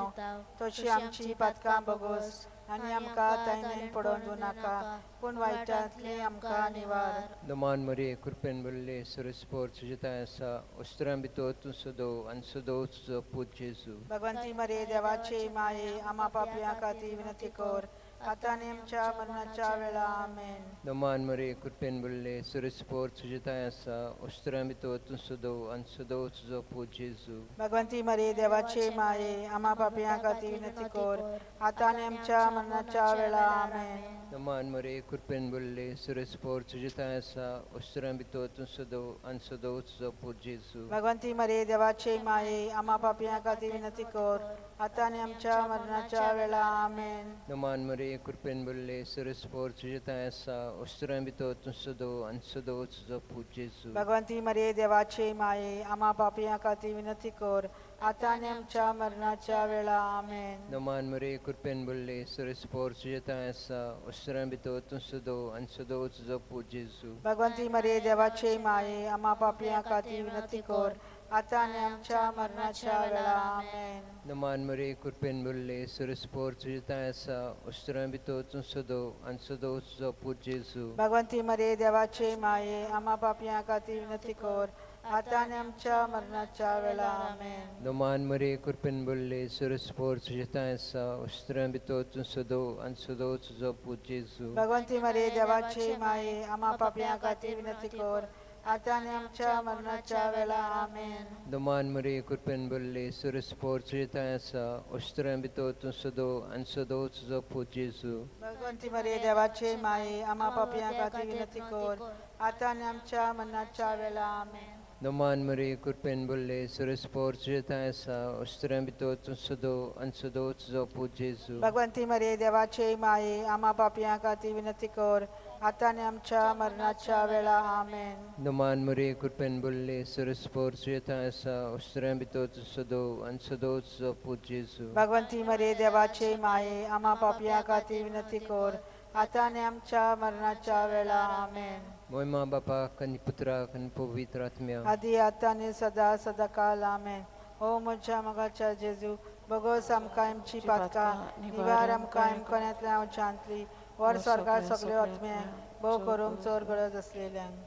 तशी आमची पातकां बगोस आनी आमकां तायनेन पडोवन दिवं नाका पूण वायटांतली आमकां निवार. नमान मरिये कृपेन भरले सरस्पोर तुजे ठांय आसा, उस्तुऱ्यां भितर तूं सदोव आनी सदोव तुजो पूत जेजू. भगवंती मरिये देवाचे माये आम्हा पापयां खातीर विनंती कर आतां आनी आमच्या मरणाच्या वेळा. आमेन. नमान मरिये कृपेन भरले सरस्पोर तुजे ठांय आसा, उस्तुऱ्यां भितर तूं सदोव आनी सदोव तुजो पूत जेजू. भगवंती मरिये देवाचे माये आम्हा पापयां खातीर विनंती कर आतां आनी आमच्या मरणाच्या वेळा. आमेन. नमान मरिये कृपेन भरले सरस्पोर तुजे ठांय आसा, उस्तुऱ्यां भितर तूं सदोव आनी सदोव तुजो पूत जेजू. भगवंती मरिये देवाचे माये आम्हा पापयां खातीर विनंती कर आतां आनी आमच्या मरणाच्या वेळा. आमेन. नमान मरिये कृपेन भरले सरस्पोर तुजे ठांय आसा, उस्तुऱ्यां भितर तूं सदोव आनी सदोव तुजो पूत जेजू. भगवंती मरिये देवाचे माये आम्हा पापयां खातीर विनंती कर आतां आनी आमच्या मरणाच्या वेळा. आमेन. नमान मरिये कृपेन भरले सरस्पोर तुजे ठांय आसा, उस्तुऱ्यां भितर तूं सदोव आनी सदोव तुजो पूत जेजू. भगवंती मरिये देवाचे माये आम्हा पापयां खातीर विनंती कर आतां आनी आमच्या मरणाच्या वेळा. आमेन. नमान मरिये कृपेन भरले सरस्पोर तुजे ठांय आसा, उस्तुऱ्यां भितर तूं सदोव आनी सदोव तुजो पूत जेजू. भगवंती मरिये देवाचे माये आम्हा पापयां खातीर विनंती कर आतां आनी आमच्या मरणाच्या वेळा. आमेन. नमान मरिये कृपेन भरले सरस्पोर तुजे ठांय आसा, उस्तुऱ्यां भितर तूं सदोव आनी सदोव तुजो पूत जेजू. भगवंती मरिये देवाचे माये आम्हा पापयां खातीर विनंती कर आतां आनी आमच्या मरणाच्या वेळा. आमेन. नमान मरिये कृपेन भरले सरस्पोर तुजे ठांय आसा, उस्तुऱ्यां भितर तूं सदोव आनी सदोव तुजो पूत जेजू. भगवंती मरिये देवाचे माये आम्हा पापयां खातीर विनंती कर आतां आनी आमच्या मरणाच्या वेळा. आमेन. नमान मरिये कृपेन भरले सरस्पोर तुजे ठांय आसा, उस्तुऱ्यां भितर तूं सदोव आनी सदोव तुजो पूत जेजू. भगवंती मरिये देवाचे माये आम्हा पापयां खातीर विनंती कर आतां आनी आमच्या मरणाच्या वेळा. आमेन. नमान मरिये कृपेन भरले सरस्पोर तुजे ठांय आसा, उस्तुऱ्यां भितर तूं सदोव आनी सदोव तुजो पूत जेजू. भगवंती मरिये देवाचे माये आम्हा पापयां खातीर विनंती कर आतां आनी आमच्या मरणाच्या वेळा. आमेन. मोयमा बापाक आनी पुत्राक आनी पवित्र आत्म्याक. आदी आतां आनी सदा सदाकाल. आमेन. ओ म्हज्या मोगाच्या जेजू, बोगोस आमकां आमची पातकां, निवार आमकां आमकोण्यांतल्या उच्चांतली, वर स्वर्गार सगल्यो आत्म्यांक, भोव करूंक चड गरज आसलेल्यांक.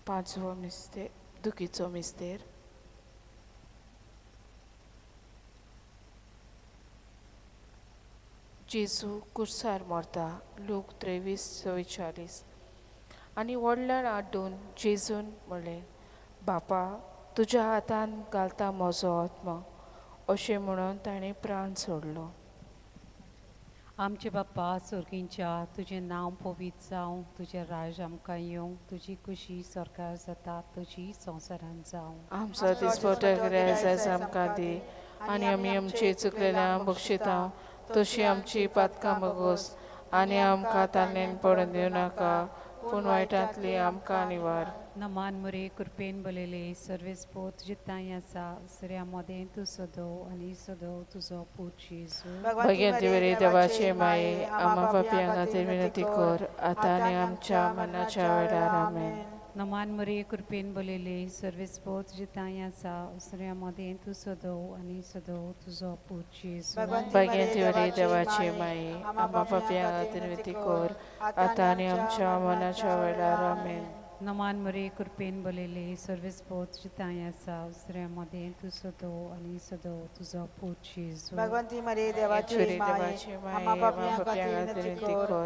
पांचवो मिस्तेर, दुखीचो मिस्तेर. जेजू कुर्सार मरता. लूक 23:44. आनी व्हडल्यान आड्डून जेजून म्हणलें, बापा, तुज्या हातान घालता म्हजो आत्मो. अशें म्हणून ताणें प्राण सोडलो. आमचे बाप्पा स्वर्गींच्या, तुजें नांव पवित्र जावं, तुजें राज आमकां येवं, तुजी खुशी सरकार जाता तुजी संवसारान जावं. आमचो दिसपटो गिरायस आमकां दी, आनी आमी आमची चुकलेल्या बक्षिता तशी आमची पातकां बगोस, आनी आमकां ताणें पडून दिवं नाका, पूण वायटांतली आमकां निवार. नमान मुरे कृपेन बलेले सर्वेस पोत तुजे तांय आसा, सऱ्या मदें तूं सदो आनी सदो तुजो पूत जेजू. भगवंती वरी देवाचे माये, आमा पापयां खातीर विनंती कर, आतां आनी आमच्या मरणाच्या वेळार. आमेन. नमान मरे कृपेन बलेले सर्वेस पोत तुजे तांय आसा, सऱ्या मदें तूं सदो आनी सदो तुजो पूत जेजू. भगवंती वरी देवाचे माये, आमा पापयां खातीर विनंती कर, आतां आनी आमच्या मरणाच्या वेळार. आमेन. नमान मरे कृपेन बलेले सर्वेस पोत तुजे तांय आसा, सऱ्या मदें तूं सदो आनी सदो तुजो पूत जेजू. भगवंती मरे देवाची माये, आमा पापयां खातीर विनंती कर,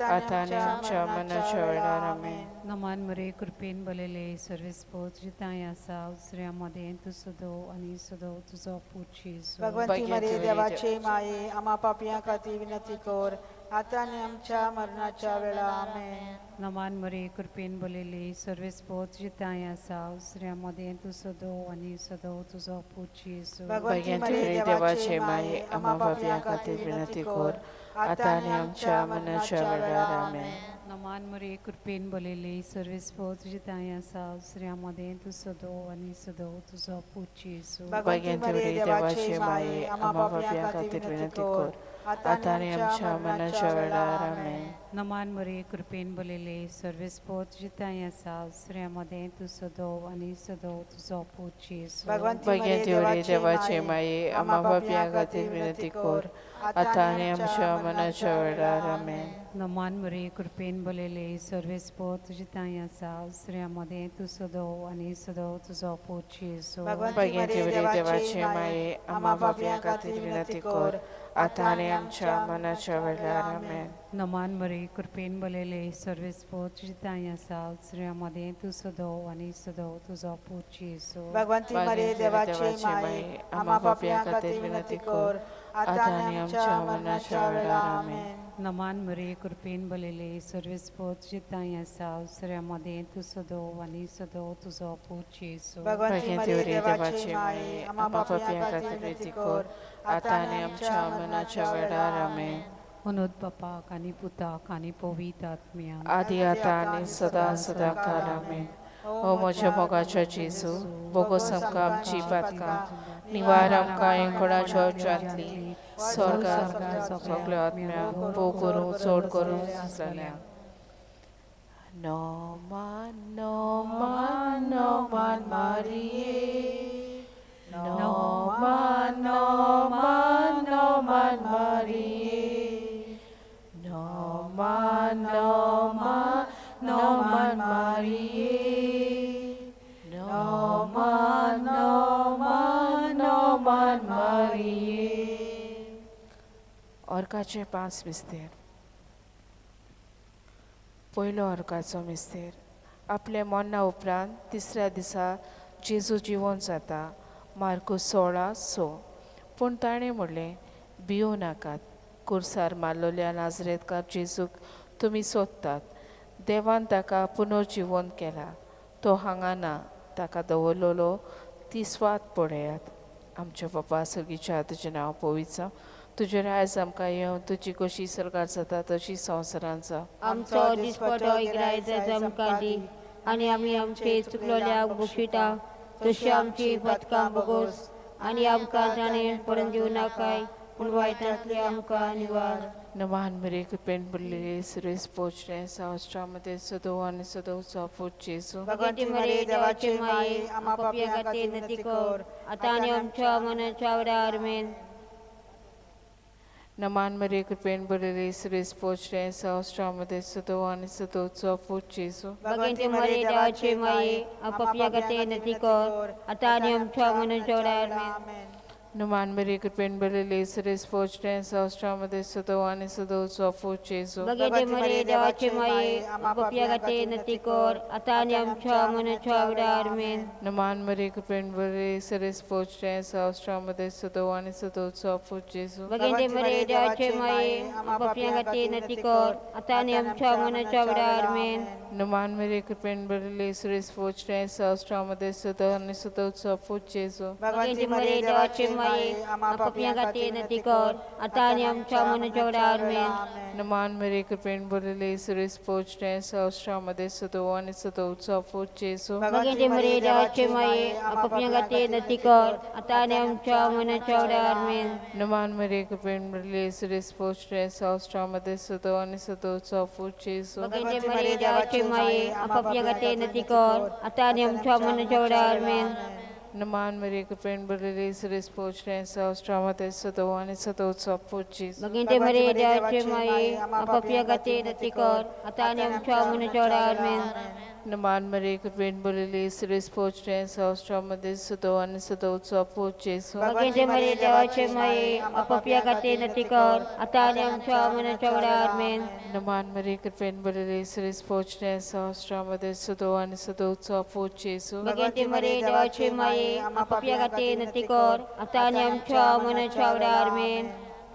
आतां आनी आमच्या मरणाच्या वेळार. आमेन. नमान मरे कृपेन बलेले सर्वेस पोत तुजे तांय आसा, सऱ्या मदें तूं सदो आनी सदो तुजो पूत जेजू. भगवंती मरे देवाचे माये, आमा पापयां खातीर विनंती कर, आतां आनी आमच्या मरणाच्या वेळा. आमेन. नमान मरे कृपेन बलेले सर्वेस पोत तुजे तांय आसा, सऱ्या मदें तूं सदो आनी सदो तुजो पूत जेजू. भगवंती मरे देवाचे माये, आमा पापयां खातीर विनंती कर, आतां आनी आमच्या मरणाच्या वेळार. आमेन. नमान मरे कृपेन बलेले सर्वेस पोत तुजे तांय आसा, सऱ्या मदें तूं सदो आनी सदो तुजो पूत जेजू. भगवंती वरी देवाचे माये, आमा पापयां खातीर विनंती कर, आतां आनी आमच्या मरणाच्या वेळार. आमेन. नमान मरे कृपेन बलेले सर्वेस पोत तुजे तांय आसा, सऱ्या मदें तूं सदो आनी सदो तुजो पूत जेजू. भगवंती वरी देवाचे माये, आमा पापयां खातीर विनंती कर, आतां आनी आमच्या मरणाच्या वेळार. आमेन. नमान मरे कृपेन बलेले सर्वेस पोत तुजे तांय आसा, सऱ्या मदें तूं सदो आनी सदो तुजो पूत जेजू. भगवंती वरी देवाचे माये, आमा पापयां खातीर विनंती कर, आतां आनी आमच्या मरणाच्या वेळार. आमेन. नमान मरे कृपेन बलेले सर्वेस पोत तुजे तांय आसा, सऱ्या मदें तूं सदो आनी सदो तुजो पूत जेजू. भगवंती मरे देवाचे माये, आमा पापयां खातीर विनंती कर, आतां आनी आमच्या मरणाच्या वेळार. आमेन. नमान मरे कृपेन बलेले सर्वेस पोत तुजे तांय आसा, सऱ्या मदें तूं सदो आनी सदो तुजो पूत जेजू. भगवंती मरे देवाचे माये, आमा पापयां खातीर विनंती कर, आतां आनी आमच्या मरणाच्या वेळार. आमेन. अनोद बापाक आनी पुताक आनी पवित्र आत्म्याक. आदी आतां आनी सदां सदां काल. आमेन. ओ म्हज्या मोगाच्या जेजू, बोगोस आमकां आमची पातकां, निवार आमकां एकोणाच्या उच्चांतली, स्वर्गार सगल्या आत्म्यांक, भोव करूं चड करूं जाल्या. नोमान नोमान नोमान मारिये, नोमान नोमान नोमान मारिये, नोमान नोमान नोमान मारिये, नोमान नोमान नोमान मारिये. अर्काचे 5 मिस्तेर. पयलो अर्काचो मिस्तेर. आपले मरणा उपरांत तिसऱ्या दिसा जेजू जिवन जाता. मार्कू 16:6. पूण ताणें म्हणलें, भिवूं नाकात, कुर्सार मारलेल्या नाजरेतकार जेजूक तुमी सोदतात. देवान ताका पुनर्जिवन केला, तो हांगा ना, ताका दवरलेलो ती स्वात पळयात. आमच्या बापा सर्गीच्या, तुजें नांव पवित्र जावं, तुजें रायज आमकां येवं, तुजी कशी सरकार जाता तशी संवसारान जावं. आमचो दिसपटो गिरायज आमकां दी, आनी आमी आमचे चुकलोल्याक बक्षिता तशी आमची पातकां बगोस, आनी आमकां ताणें पडून दिवं नाकाय, पूण वायटांतली आमकां निवार. नमान मरे कृपेन भरलेले सुरेश पोचणे संवसारामध्ये सदो आनी सदोवचो पूत जेजू. भगवंती मरे देवाचे माये, आम्हा पापयां खातीर विनंती कर, आतां आनी आमच्या मनाच्या वेळार. आमेन. नमान मरे कृपेन भरलेले सुरेश पोचणे संवसारामध्ये सदो आनी सदोवचो पूत जेजू. भगवंती मरे देवाचे माये, आम्हा पापयां खातीर विनंती कर, आतां आनी आमच्या मनाच्या वेळार. आमेन. नमान मरे कृपेन भरलेले सुरेश पोचणे संवसारामध्ये सदो आनी सदोवचो पूत जेजू. भगवंती मरे देवाचे माये, आम्हा पापयां खातीर विनंती कर, आतां आनी आमच्या मनाच्या वेळार. आमेन. नमान मरे कृपेन भरलेले सुरेश पोचणे संवसारामध्ये सदो आनी सदोवचो पूत जेजू. भगवंती मरे देवाचे माये, आम्हा पापयां खातीर विनंती कर, आतां आनी आमच्या मनाच्या वेळार. आमेन. नमान मरे कृपेन भरलेले सुरेश पोचणे संवसारामध्ये सदो आनी सदोवचो पूत जेजू. भगवंती मरे देवाचे माये, आम्हा पापयां खातीर विनंती कर, आतां आनी आमच्या मनाच्या वेळार. आमेन. नमान मरे कृपेन भरलेले सुरेश पोचणे संवसारामध्ये सदो आनी सदोवचो पूत जेजू. भगवंती मरे देवाचे माये, आम्हा पापयां खातीर विनंती कर, आतां आनी आमच्या मनाच्या वेळार. आमेन. नमान मरे कृपेन भरलेले सुरेश पोचणे संवसारामध्ये सदो आनी सदोवचो पूत जेजू. भगवंती मरे देवाचे माये, आम्हा पापयां खातीर विनंती कर, आतां आनी आमच्या मनाच्या वेळार. आमेन. नमान मरे कृपेन भरलेले सुरेश पोचणे संवसारामध्ये सदो आनी सदोवचो पूत जेजू. भगवंती मरे देवाचे माये, आम्हा पापयां खातीर विनंती कर, आतां आनी आमच्या मनाच्या वेळार. आमेन. नमान मरे कृपेन भरलेले सुरेश पोचणे संवसारामध्ये सदो आनी सदोवचो पूत जेजू. भगवंती मरे देवाचे माये, आम्हा पापयां खातीर विनंती कर, आतां आनी आमच्या मनाच्या वेळार. आमेन. नमान मरे कृपेन भरलेले सुरेश पोचणे संवसारामध्ये सदो आनी सदोवचो पूत जेजू. भगवंती मरे देवाचे माये, आम्हा पापयां खातीर विनंती कर, आतां आनी आमच्या मनाच्या वेळार. आमेन.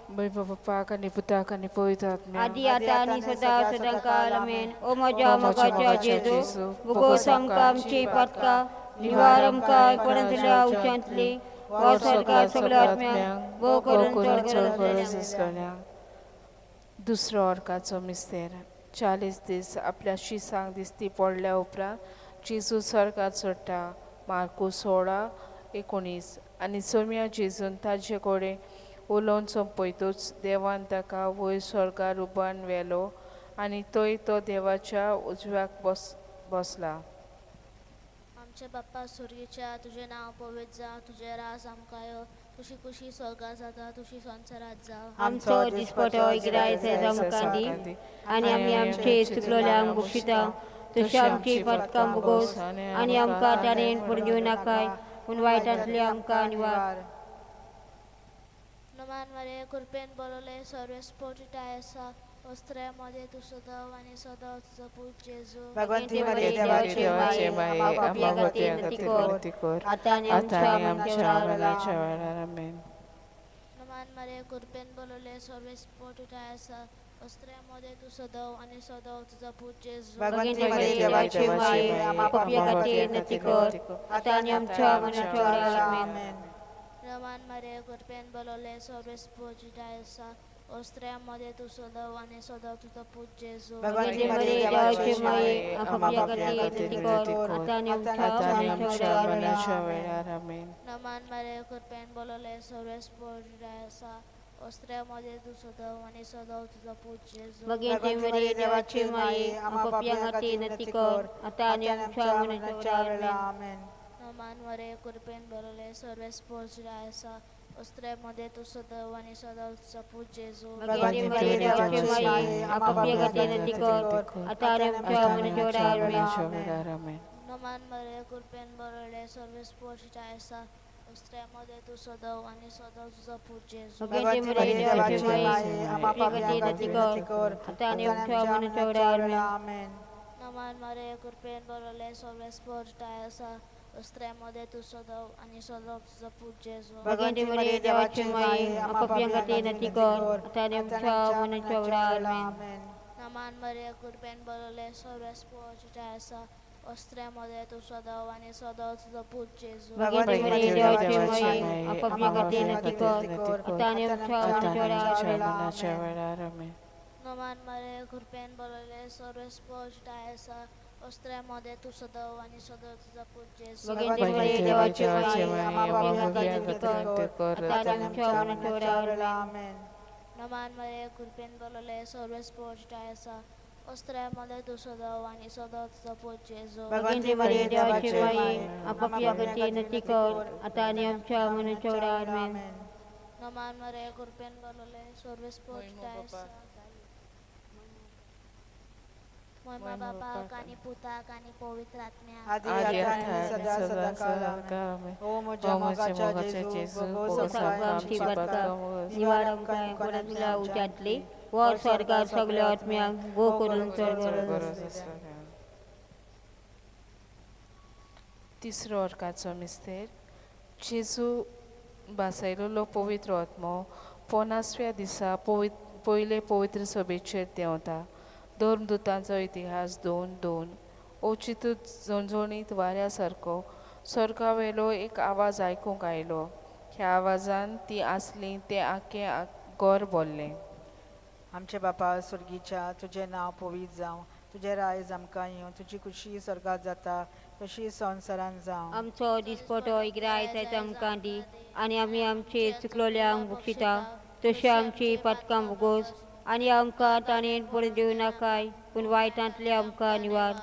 बय बापाक आनी पुताक आनी पवित्र आत्म्याक. आदी आतां आनी सदां सदांकाळ. आमेन. ओ म्हज्या मोगाच्या जेजू, भोगोस आमकां आमची पातकां, निवार आमकां पडंतल्या उच्चांतली, वा स्वर्गार सगळ्या आत्म्यांक भोव करून चड गरज आसलेल्या. दुसरो अर्काचो मिस्तेर. 40 दीस आपल्या शिसांक दिसती पडल्या उपरांत जेजू स्वर्गार चडटा. मार्कू 16:19. आनी सोम्या जेजून ताजे कडेन उलोवन सोंपयतूच देवान ताका वयर स्वर्गार उबारून व्हेलो आनी थंय तो देवाच्या उजव्याक बसला. आमचे बाप्पा सुर्गीच्या, तुजें नांव पवित्र जावं, तुजें राज आमकां यो, तुजी खुशी स्वर्गार जाता तशी संवसारांत जावं. आमचो दिसपटो इगराय आमकां दी, आनी आमी आमचे चुकलोल्यांक बक्षिता तशी आमची पातकां भोगोस, आनी आमकां ताणें पडून दिवं नाकाय, पूण वायटांतली आमकां निवार. नमान मरे कृपेन बोलवले सर्वेस्पोर्टिटाय आसा, वस्त्र्या मध्ये तूं सदां आनी सदां तुजो पूत जेजू. भगवंती मरे देवाचे माये, आम्हा पापयां खातीर विनंती कर, आतां आनी आमच्या मरणाच्या वेळार. आमेन. नमान मरे कृपेन बोलवले सर्वेस्पोर्टिटाय आसा, वस्त्र्या मध्ये तूं सदां आनी सदां तुजो पूत जेजू. भगवंती मरे देवाचे माये, आम्हा पापयां खातीर विनंती कर, आतां आनी आमच्या मरणाच्या वेळार. आमेन. नमान मरे कृपेन बोलवले सर्वेस्पोर्टिटाय आसा, वस्त्र्या मध्ये तूं सदां आनी सदां तुजो पूत जेजू. भगवंती मरे देवाचे माये, आम्हा पापयां खातीर विनंती कर, आतां आनी आमच्या मरणाच्या वेळार. आमेन. नमान मरे कृपेन बोलवले सर्वेस्पोर्टिटाय आसा, वस्त्र्या मध्ये तूं सदां आनी सदां तुजो पूत जेजू. भगवंती मरे देवाचे माये, आम्हा पापयां खातीर विनंती कर, आतां आनी आमच्या मरणाच्या वेळार. आमेन. नमान मरे कृपेन बोलवले सर्वेस्पोर्टिटाय आसा, वस्त्र्या मध्ये तूं सदां आनी सदां तुजो पूत जेजू. भगवंती मरे देवाचे माये, आम्हा पापयां खातीर विनंती कर, आतां आनी आमच्या मरणाच्या वेळार. आमेन. नमान मरे कृपेन बोलवले सर्वेस्पोर्टिटाय आसा, वस्त्र्या मध्ये तूं सदां आनी सदां तुजो पूत जेजू. भगवंती मरे देवाचे माये, आम्हा पापयां खातीर विनंती कर, आतां आनी आमच्या मरणाच्या वेळार. आमेन. नमान मरे कृपेन बोलवले सर्वेस्पोर्टिटाय आसा, वस्त्र्या मध्ये तूं सदां आनी सदां तुजो पूत जेजू. भगवंती मरे देवाचे माये, आम्हा पापयां खातीर विनंती कर, आतां आनी आमच्या मरणाच्या वेळार. आमेन. नमान मरे कृपेन बोलवले सर्वेस्पोर्टिटाय आसा, वस्त्र्या मध्ये तूं सदां आनी सदां तुजो पूत जेजू. भगवंती मरे देवाचे माये, आम्हा पापयां खातीर विनंती कर, आतां आनी आमच्या मरणाच्या वेळार. आमेन. नमान मरे कृपेन बोलवले सर्वेस्पोर्टिटाय आसा, ओस्त्र्या मोदें तूं सदां आनी सदां तुजो पूत जेजू. भगिनी मरिये देवाचे माये, आमा पापयां खातीर विनंती कर, आतां आनी आमच्या मरणाच्या वेळार. आमेन. नमान मरिये, कृपेन भरलेले, सर्वेस्पर तुज्या आसा. ओस्त्र्या मोदें तूं सदां आनी सदां तुजो पूत जेजू. भगिनी मरिये देवाचे माये, आमा पापयां खातीर विनंती कर, आतां आनी आमच्या मरणाच्या वेळार. आमेन. नमान मरिये, कृपेन भरलेले, सर्वेस्पर तुज्या आसा. मोयमा बापाक आनी पुताक आनी पवित्र आत्म्याक. आदी आतां आनी सदा सदा काल आमेन. ओ म्हज्या मोगाच्या जेजू, भोगोस आमकां आमची पातकां, निवार आमकां कोणांतल्या उज्यांतली, वर स्वर्गार सगल्या आत्म्यांक भोव करून चड गरज आसलेल्यांक. तिसरो अर्काचो मिस्तेर. जेजू भासायलेलो पवित्र आत्मो पोनासव्या दिसा पयले पवित्र सभेचेर देंवता. धर्मदुतांचो इतिहास 2:2. अवचितूच झणझणीत वाऱ्या सारको स्वर्गावेलो एक आवाज आयकूंक आयलो. ह्या आवाजान ती आसली तें आख्खें घर भरलें. आमचे बापा स्वर्गीच्या, तुजें नांव पवित्र जावं, तुजें रायज आमकां येवं, तुजी खुशी स्वर्गात जाता तशी संवसारान जावं. आमचो दिसपटो इग्रायत आयज आमकां दी, आनी आमी आमचे चुकलोल्यांक बक्षिता तशी आमची पातकां भोगोस, आनी आमकां ताणें पडून दिवं नाकाय, पूण वायटांतले आमकां निवार.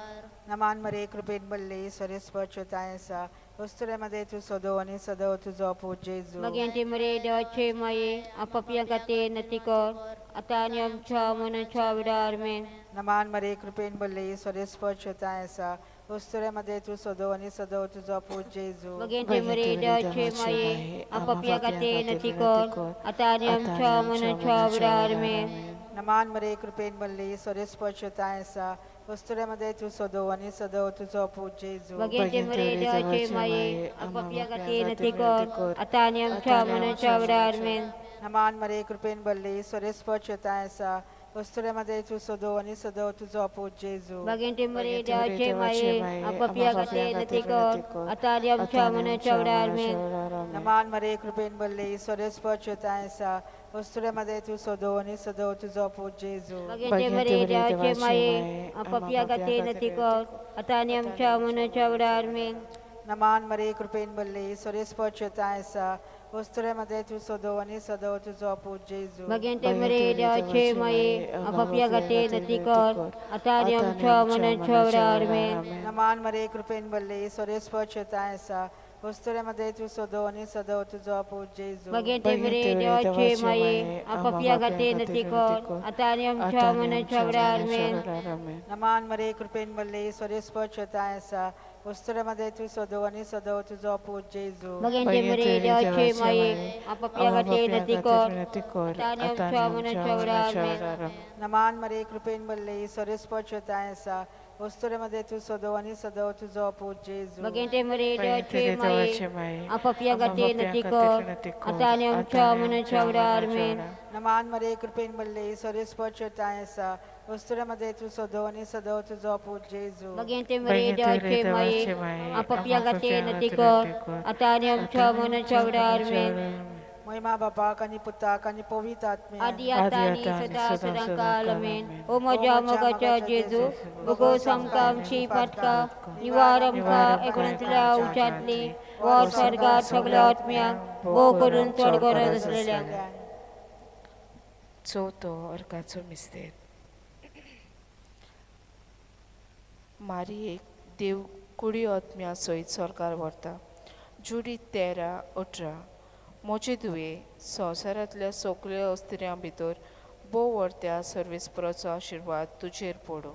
नमान मरे, कृपेन भरले, सर्वेस्पर ताय आसा. वस्तुरे तूं सदो आनी सदो तुजो पूत जेजू. भगिनी मरे देवाचे माये, पापयां खातीर विनंती कर, आतां आनी आमच्या मरणाच्या वेळार. आमेन. नमान मरे, कृपेन भरले, सर्वेस्पर ताय आसा. वस्तुरे तूं सदो आनी सदो तुजो पूत जेजू. भगिनी मरे देवाचे माये, पापयां खातीर विनंती कर, आतां आनी आमच्या मरणाच्या वेळार. आमेन. नमान मरे, कृपेन भरले, सर्वेस्पर ताय आसा. वस्तुरे तूं सदो आनी सदो तुजो पूत जेजू. भगिनी मरे देवाचे माये, पापयां खातीर विनंती कर, आतां आनी आमच्या मरणाच्या वेळार. आमेन. नमान मरे, कृपेन भरले, सर्वेस्पर ताय आसा. वस्तुरे तूं सदो आनी सदो तुजो पूत जेजू. भगिनी मरे देवाचे माये, पापयां खातीर विनंती कर, आतां आनी आमच्या मरणाच्या वेळार. आमेन. नमान मरे, कृपेन भरले, सर्वेस्पर ताय आसा. वस्तुरे तूं सदो आनी सदो तुजो पूत जेजू. भगिनी मरे देवाचे माये, पापयां खातीर विनंती कर, आतां आनी आमच्या मरणाच्या वेळार. आमेन. नमान मरे, कृपेन भरले, सर्वेस्पर ताय आसा. वस्तुरे तूं सदो आनी सदो तुजो पूत जेजू. भगिनी मरे देवाचे माये, पापयां खातीर विनंती कर, आतां आनी आमच्या मरणाच्या वेळार. आमेन. नमान मरे, कृपेन भरले, सर्वेस्पर ताय आसा. वस्तुरे तूं सदो आनी सदो तुजो पूत जेजू. भगिनी मरे देवाचे माये, पापयां खातीर विनंती कर, आतां आनी आमच्या मरणाच्या वेळार. आमेन. नमान मरे, कृपेन भरले, सर्वेस्पर ताय आसा. वस्तुरे तूं सदो आनी सदो तुजो पूत जेजू. भगिनी मरे देवाचे माये, पापयां खातीर विनंती कर, आतां आनी आमच्या मरणाच्या वेळार. आमेन. नमान मरे, कृपेन भरले, सर्वेस्पर ताय आसा. वस्तुरे तूं सदो आनी सदो तुजो पूत जेजू. भगिनी मरे देवाचे माये, पापयां खातीर विनंती कर, आतां आनी आमच्या मरणाच्या वेळार. आमेन. नमान मरे, कृपेन भरले, सर्वेस्पर ताय आसा. वस्तुरे तूं सदो आनी सदो तुजो पूत जेजू. भगिनी मरे देवाचे माये, पापयां खातीर विनंती कर, आतां आनी आमच्या मरणाच्या वेळार. आमेन. महिमा बापाक आनी पुताक आनी पवित्र आत्म्याक. आदी आतां आनी सदा सदां काल. आमेन. ओ म्हज्या मोगाच्या जेजू, भोगोस आमकां आमची पातकां, निवार आमकां एकोणांतल्या उज्यांतली, वर स्वर्गार सगल्या आत्म्यांक भोव करून चड गरज आसलेल्यांक. चवथो अर्काचो मिस्तेर. मारी एक देव कुडी आत्म्या सयत सरकार व्हरता. जुडी 13:18. म्हजे धुवे, संवसारांतल्या सगल्या अस्त्र्यां भितर भोव व्हडत्या सर्वेस्पराचो आशिर्वाद तुजेर पडूं.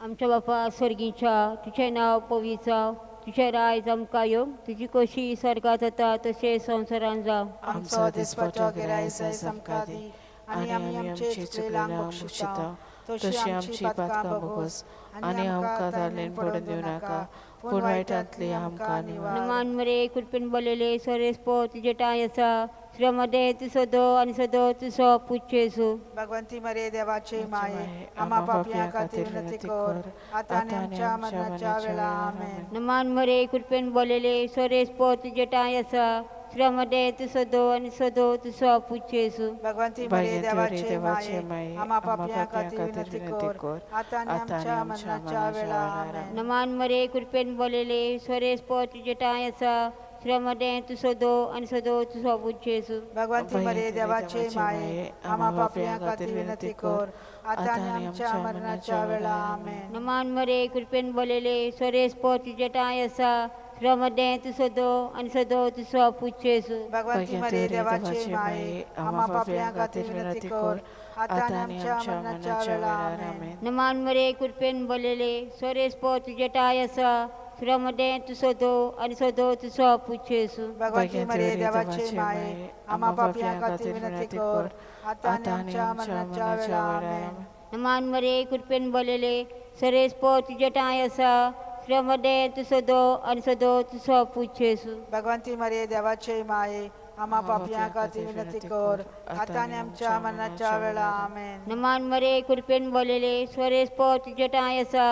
आमच्या बापा स्वर्गीच्या, तुजें नांव पवित्र जावं, तुजें रायज आमकां येवं, तुजी कशी स्वर्गात जाता तशें संवसारान जावं. आमचो दिसपटो गिरायस आयज आमकां दी, आनी आमी आमचे चुकलेल्यांक बक्षिता तशी आमची पातकां भोगोस, आनी आमकां ताणें पडून दिवं नाका, पूण वायटांतली आमकां निवार. नमान मरे, कृपेन भरलेले, सर्वेस्पर तुजे ठांय आसा. श्रमदे तूं सदो आनी सदो तुजो पूत जेजू. भगवंती मरे देवाचे माये, आमा पापयां खातीर विनंती कर, आतां आनी आमच्या मरणाच्या वेळार. आमेन. नमान मरे, कृपेन भरलेले, सर्वेस्पर तुजे ठांय आसा. सुरामध्ये तूं सदो आनी सदो तुजो आपूत जेजू. भगवंती मरिये देवाचे माये, आम्हा पापयां खातीर विनंती कर, आतां आनी आमच्या मरणाच्या वेळार. आमेन. नमान मरे, कृपेन बोलेले, स्वरेस पो तुजे ठांय आसा, सुरामध्ये तूं सदो आनी सदो तुजो आपूत जेजू. भगवंती मरिये देवाचे माये, आम्हा पापयां खातीर विनंती कर, आतां आनी आमच्या मरणाच्या वेळार. आमेन. नमान मरे, कृपेन बोलेले, स्वरेस पो तुजे ठांय आसा, सुरामध्ये तूं सदो आनी सदो तुजो आपूत जेजू. भगवंती मरिये देवाचे माये, आम्हा पापयां खातीर विनंती कर, आतां आनी आमच्या मरणाच्या वेळार. आमेन. नमान मरे, कृपेन बोलेले, स्वरेस पो तुजे ठांय आसा, सुरामध्ये तूं सदो आनी सदो तुजो आपूत जेजू. भगवंती मरिये देवाचे माये, आम्हा पापयां खातीर विनंती कर, आतां आनी आमच्या मरणाच्या वेळार. आमेन. नमान मरे, कृपेन बोलेले, सरेस पो तुजे ठांय आसा, सुरामध्ये तूं सदो आनी सदो तुजो आपूत जेजू. भगवंती मरिये देवाचे माये, आम्हा पापयां खातीर विनंती कर, आतां आनी आमच्या मरणाच्या वेळार. आमेन. नमान मरे, कृपेन बोलेले, स्वरेस पो तुजे ठांय आसा,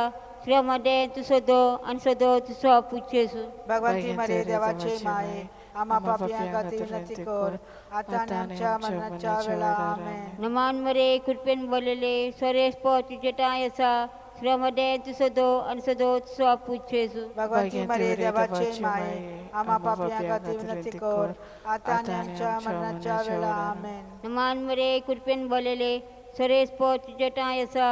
सुरामध्ये तूं सदो आनी सदो तुजो आपूत जेजू. भगवंती मरिये देवाचे माये, आम्हा पापयां खातीर विनंती कर, आतां आनी आमच्या मरणाच्या वेळार. आमेन. नमान मरे, कृपेन बोलेले, स्वरेस पो तुजे ठांय आसा, सुरामध्ये तूं सदो आनी सदो तुजो आपूत जेजू. भगवंती मरिये देवाचे माये, आम्हा पापयां खातीर विनंती कर, आतां आनी आमच्या मरणाच्या वेळार. आमेन. नमान मरे, कृपेन बोलेले, सरेस पो तुजे ठांय आसा,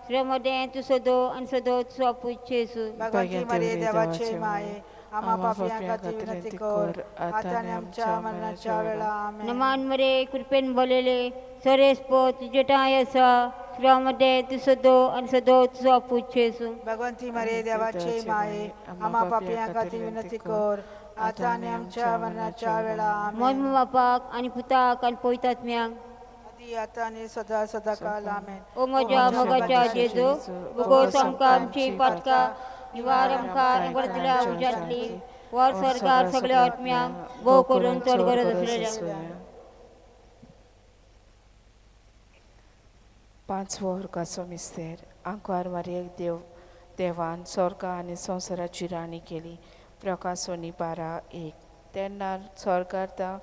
सुरामध्ये तूं सदो आनी सदो तुजो आपूत जेजू. भगवंती मरिये देवाचे माये, आम्हा पापयां खातीर विनंती कर, आतां आनी आमच्या मरणाच्या वेळार. आमेन. नमान मरे, कृपेन बोलेले, सरेस पो तुजे ठांय आसा, सुरामध्ये तूं सदो आनी सदो तुजो आपूत जेजू. भगवंती मरिये देवाचे माये, आम्हा पापयां खातीर विनंती कर, आतां आनी आमच्या मरणाच्या वेळार. आमेन. मोज बापाक आनी पुताक आनी पवित्र आत्म्याक, आदी आतां आनी सदा सदा काल. आमेन. ओ म्हज्या मोगाच्या जेजू, बोगोस आमकां आमची पातकां निवार, आमकां वर्तल्या उज्यांतली वर सरकार सगळ्या आत्म्यांक, भोव करून चड गरज आसलेल्या. पांचवो वर्गाचो मिस्तेर. आंकवार मारयेक देव देवान स्वर्ग आनी संवसाराची राणी केली. प्रकासोनी 12:1. तेन्ना स्वर्गार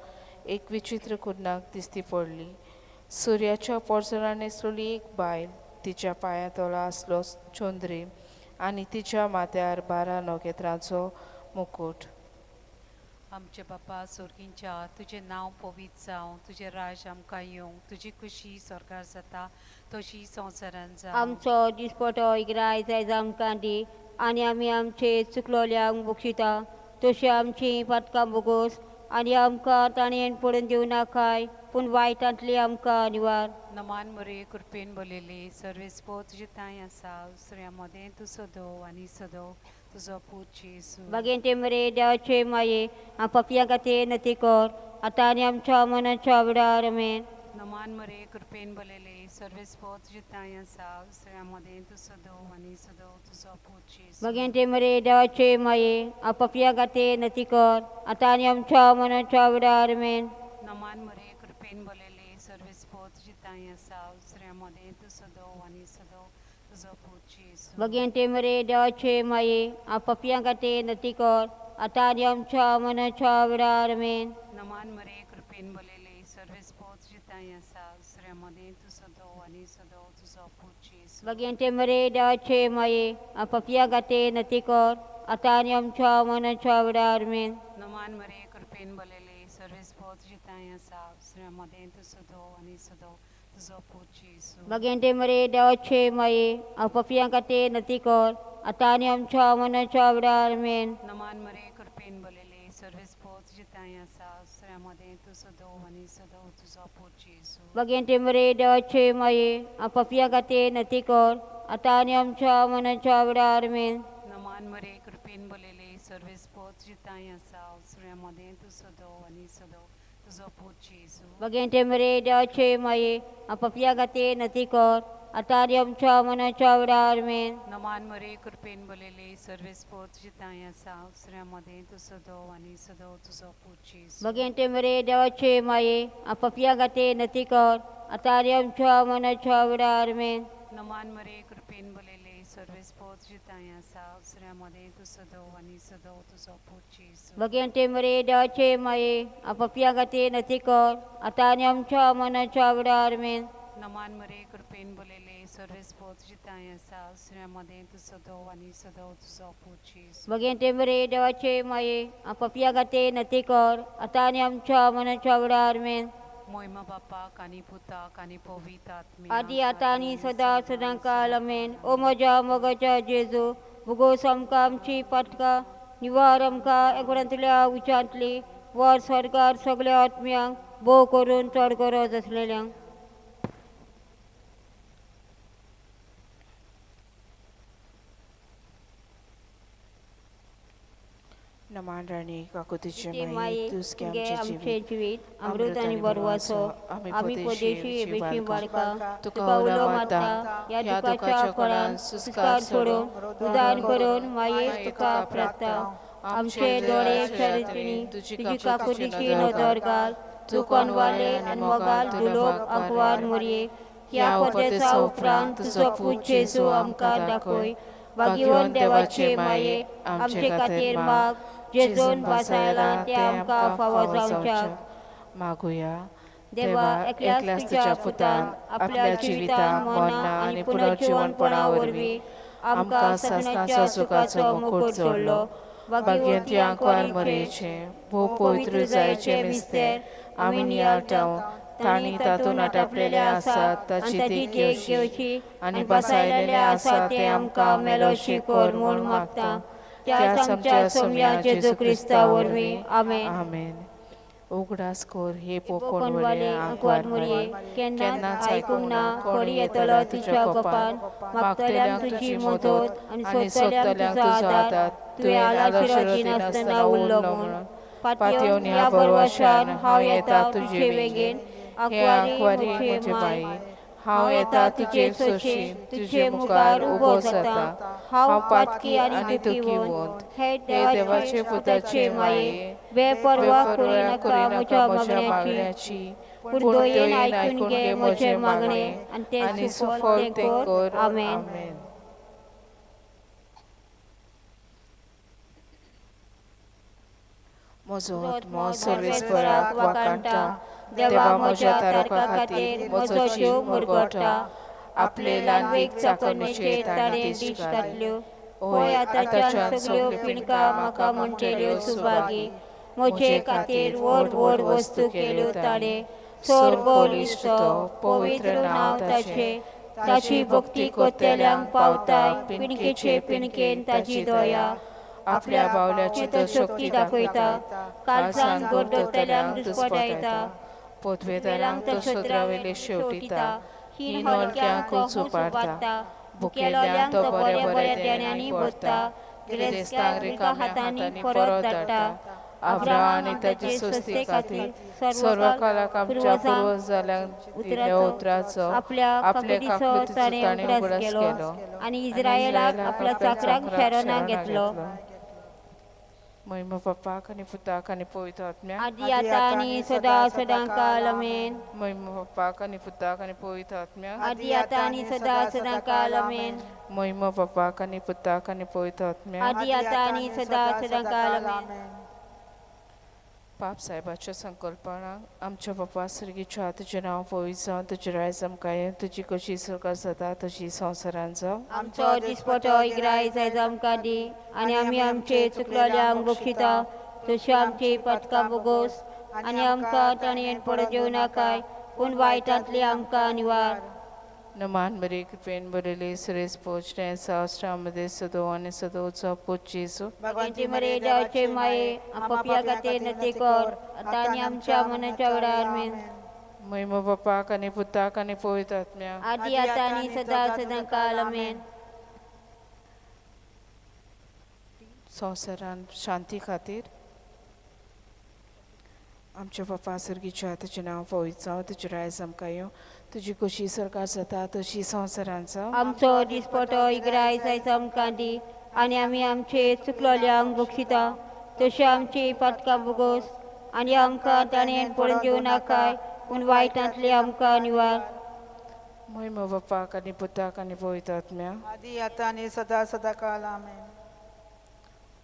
एक विचित्र कुर्नाक दिश्टी पडली. सुर्याच्या पोरजरान न्हेसलेली एक बायल, तिच्या पांया तोला आसलो चंद्री आनी तिच्या माथ्यार 12 नखेत्रांचो मुकूट. आमचे बापा सोर्गींच्या, तुजें नांव पवित्र जावं, तुजें राज आमकां येवं, तुजी खुशी स्वर्गार जाता तशी संवसारान जावं. आमचो दिसपटो इगराय जायज आमकां दी, आनी आमी आमचे चुकलोल्यांक बक्षिता तशी आमची पातकां बोगोस, आनी आमकां ताणें पडून दिवं नाकाय, पूण वायटांतली आमकां निवार. नमान मरे, कृपेन बोलेली, सर्वेस्पो तुजे ठांय आसा, दुसऱ्या मदें तूं सदो आनी सदो तुजो पूत जेजू. बागेंते मरे देवाचे माये, पापयां खातीर नती कर, आतां आनी आमच्या मनाच्या वेळार. आमेन. नमान मरे, कृपेन बोलेले, सर्वेस्पो तुजे ठांय आसा, दुसऱ्या मदें तूं सदो आनी सदो तुजो पूत जेजू. बागेंते मरे देवाचे माये, पापयां खातीर नती कर, आतां आनी आमच्या मनाच्या वेळार. आमेन. नमान मरे, कृपेन बोलेले, सर्वेस्पो तुजे ठांय आसा, दुसऱ्या मदें तूं सदो आनी सदो तुजो पूत जेजू. बागेंते मरे देवाचे माये, पापयां खातीर नती कर, आतां आनी आमच्या मनाच्या वेळार. आमेन. नमान मरे, कृपेन बोलेले, सर्वेस्पो तुजे ठांय आसा, दुसऱ्या मदें तूं सदो आनी सदो तुजो पूत जेजू. बागेंते मरे देवाचे माये, पापयां खातीर नती कर, आतां आनी आमच्या मनाच्या वेळार. आमेन. नमान मरे, कृपेन बोलेले, सर्वेस्पो तुजे ठांय आसा, दुसऱ्या मदें तूं सदो आनी सदो तुजो पूत जेजू. बागेंते मरे देवाचे माये, पापयां खातीर नती कर, आतां आनी आमच्या मनाच्या वेळार. आमेन. नमान मरे, कृपेन बोलेले, सर्वेस्पो तुजे ठांय आसा, दुसऱ्या मदें तूं सदो आनी सदो तुजो पूत जेजू. बागेंते मरे देवाचे माये, पापयां खातीर नती कर, आतां आनी आमच्या मनाच्या वेळार. आमेन. नमान मरे, कृपेन बोलेले, सर्वेस्पो तुजे ठांय आसा, दुसऱ्या मदें तूं सदो आनी सदो तुजो पूत जेजू. बागेंते मरे देवाचे माये, पापयां खातीर नती कर, आतां आनी आमच्या मनाच्या वेळार. आमेन. नमान मरे, कृपेन बोलेले, सर्वेस्पो तुजे ठांय आसा, दुसऱ्या मदें तूं सदो आनी सदो तुजो पूत जेजू. बागेंते मरे देवाचे माये, पापयां खातीर नती कर, आतां आनी आमच्या मनाच्या वेळार. आमेन. नमान मरे, कृपेन बोलेले, सर्वेस्पोत जिताय आसा दुसऱ्या मदें तूं सदो आनी सदो तुजो पूत जेजू. भगवंते मरे देवाचे माये आपापल्या खातीर नती कर आतां आनी आमच्या मनाच्या वेळार मेन. नमान मरे कृपेन बोलयले सर्वेस्पोत जिताय आसा दुसऱ्या मदें तूं सदो आनी सदो तुजो पूत जेजू. भगवंते मरे देवाचे माये आपापल्या खातीर नती कर आतां आनी आमच्या मनाच्या वेळार मेन. मोयमा बापाक आनी पुताक आनी पवित्र आत्म्याक आदी आतां आनी सदां सदां काल आमेन. ओ म्हज्या मोगाच्या जेजू भुगोस आमकां आमची पातकां निवार आमकां एकवटांतल्या उच्चांतली वर स्वर्गार सगळ्या आत्म्यांक भोव करून चड गरज आसलेल्यांक. नमान राणी काकुतीचे तुजी माये माये तूं तुगे आमचें आमचें जिवीत जिवीत अमृत आनी बरवासो आमी परदेशी बेशी बारका तुका उलो मारता ह्या दुखाच्या कोणान सुस्कार सोडून उदार करून माये तुका प्रार्था. आमचे दोळे शरचिणी तुजी काकुतीची नदर घाल तूं कोणवाले आनी मोगाल दुलोक आंकवार मोरये ह्या परदेसा उपरांत तुजो पूत जेजू आमकां दाखय. भाग्यवंत देवाचे माये आमचे खातीर माग जेजून भासायला ते आमकां फावो जावच्याक. मागुया. देवा एकल्याच तुज्या पुतान आपल्या जिवितान मरणां आनी पुनर्जिवनपणा वरवीं आमकां सासणाच्या सुखाचो मुकुट जोडलो. भाग्यवंती आंकवार मरेचे भोव पवित्र जायचे मिस्तेर आमी नियाळटा तांणी तातूंत आटापलेले आसात ताची देख घेवची आनी बसायलेले आसा ते आमकां मेलोशी कर म्हूण मागता त्याच आमच्या सोम्या जेजू क्रिस्ता वरवीं आमेन. आमेन. उगडास कर हे कोणवाले आंकवार मोरये केन्नाच आयकूंक ना कोणी येतलो तुज्या गोपान मागतल्यांक तुजी मदत आनी सोदतल्यांक तुजो आदार तुवें आलाशिरो दिनासतना उरलो म्हूण पातयेवन ह्या बरवाशान हांव येता तुजे वेगेन. हे आंकवारी म्हजे बाई हांव येता तुजे सोशी तुजे मुखार उबो जाता हांव पातकी आनी दुखीवंत. हे देवाचे पुताचे माये बेपर्वा करिनाका म्हज्या म्हज्या मागण्याची मागण्याची पूण पूण दयेन दयेन आयकून आयकून घे घे म्हजें म्हजें मागणें मागणें आनी तें आनी सुफळ सुफळ तें तें कर. कर. आमेन. आमेन. म्हजो आत्मो सर्वेस्पराक वाखाणटा देवा म्हज्या तारका खातीर म्हजो जीव मुरगोटा आपले ल्हानवीक चाकरणेचेर ताणें दीश घातल्यो. होय आतांच्यान सगळ्यो पिणकां म्हाका म्हणटल्यो सुभागी. म्हजे खातीर व्हड व्हड वस्तू केल्यो ताणें सोर बळिश्ट तो पवित्र नांव ताचें. ताची भक्ती करतल्यांक पावताय पिणकेचे पिणकेन ताची दया. आपल्या बावल्याची तो शक्ती दाखयता काळजान गोडतल्यांक दुस्पटायता पोतवेदारांक तो सोदरावयले शेवटिता हीन हलक्यांक उंच उबारता भुकेल्यांक तो बऱ्या बऱ्या देण्यांनी भरता गिरेस्तांक रिकाम्या हातांनी परत धाडटा. अब्राहम आनी ताचे सोस्ती खातीर सर्वकालाक आमच्या पुर्वजांक दिल्ल्या उतराचो आपल्या आपल्या काकुतीचो काकुतीचो ताणें ताणें उगडास उगडास केलो केलो आनी इस्रायलाक आपल्या चाकराक शरणाक घेतलो. महिमा बापाक आनी पुताक आनी पवित्र आत्म्याक आदी आतां आनी सदां सदां काल आमेन. महिमा बापाक आनी पुताक आनी पवित्र आत्म्याक आदी आतां आनी सदां सदां काल आमेन. महिमा बापाक आनी पुताक आनी पवित्र आत्म्याक आदी आतां आनी सदां सदां काल आमेन. पाप साहेबाच्या संकल्पनाक आमच्या बापा सर्गीच्या तुजें नांव पवित्र जावं तुजें रायज आमकां येवं तुजी कशी सरकार जाता तशी संवसारान जावं. आमचो दिसपटो इग्राय जायज आमकां दी आनी आमी आमचे चुकलेल्यांक बक्षिता तशी आमची पातकां बोगोस आनी आमकां ताणें पडत येवं नाकाय पूण वायटांतली आमकां निवार. नमान मरे कृपेन भरिल्ली सुरेश पोचणे सहस्रामध्ये सदो आनी सदोचो पूत जेजू. भगवंती मरे देवाचे माये आपापल्या खातीर नती कर आतां आनी आमच्या मनाच्या वेळार मेन. महिमा बापाक आनी पुताक आनी पवित्र आत्म्याक आदी आतां आनी सदां सदां काल आमेन. संवसारान शांती खातीर आमच्या बापा सर्गीच्या तुजें नांव पवित्र जावं तुजें रायज आमकां येवं तुजी कशी सरकार जाता तशी संवसारान जावं. आमचो दिसपटो इग्राय जायज आमकां दी आनी आमी आमचे चुकलेल्यांक बक्षिता तशी आमची पातकां बोगोस आनी आमकां ताणें पडून घेवं नाकाय पूण वायटांतली आमकां निवार. महिमा बापाक आनी पुताक आनी पवित्र आत्म्याक. आदी आतां आनी सदा सदा काल. आमेन.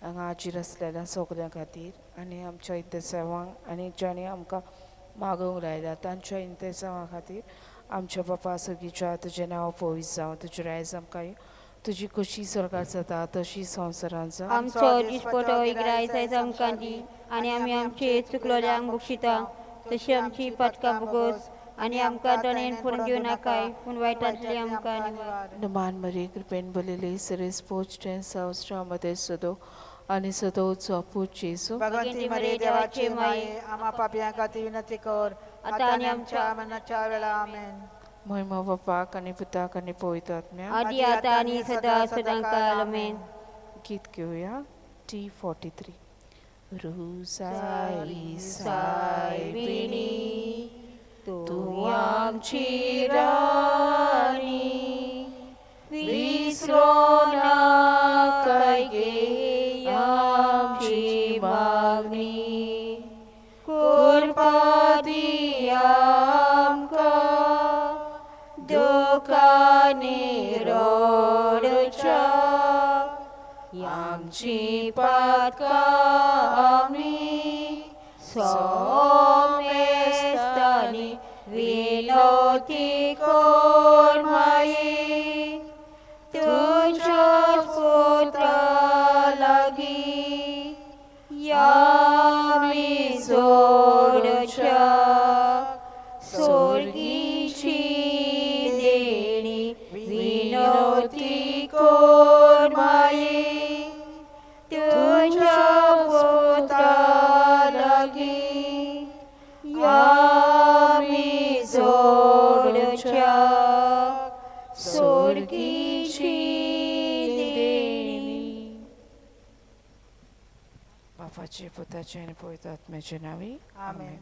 हांगा हाजीर आसलेल्या सगल्यां खातीर आनी आमच्या इंतेसांवांक आनी जांणी आमकां मागूंक लायला तांच्या इंतेसांवा खातीर. आमच्या बापा सर्गीच्या, तुजें नांव पवित्र जावं, तुजें रायज आमकां येवं, तुजी कशी स्वर्गार जाता तशी संवसारांत जावं. आमचो दिसपटो इग्रायज आयज आमकां दी आनी आमी आमचे चुकलोल्यांक बक्षिता तशी आमची पातकां बोगोस आनी आमकां दणेन पडून दिवं नाकाय पूण वायटांतली आमकां निवार. नमान मरी, कृपेन भरलेली, सरेस पोचटें संवसारामध्ये सदो आनी सदोचो पूत जेजू. भगवंती मरे, देवाचे माये, आम्हा पापयां खातीर विनंती कर आतां आनी आमच्या मरणाच्या वेळा. आमेन. महिमा बापाक आनी पुताक आनी पवित्र आत्म्याक. आदी आतां आनी सदा सदां काल. आमेन. गीत घेवया T43. रुसाई सायबिणी, तूं आमची राणी, विसरो नाकाय गे आमची मागणी, कृपा दी आमकां दुखांनी रडच्या, आमची पातकां आमी सोमेस्तांनी विनवती कर माये, तुज्या पुता लागीं आमी जोडच्या सोर्गीची देणी, विनवती कर माये, तुज्या पुता लागीं आमी जोडच्या सोर्गीची देणी. बापाचे, पुताचे आनी पवित्र आत्म्याचे नांवी. आमेन.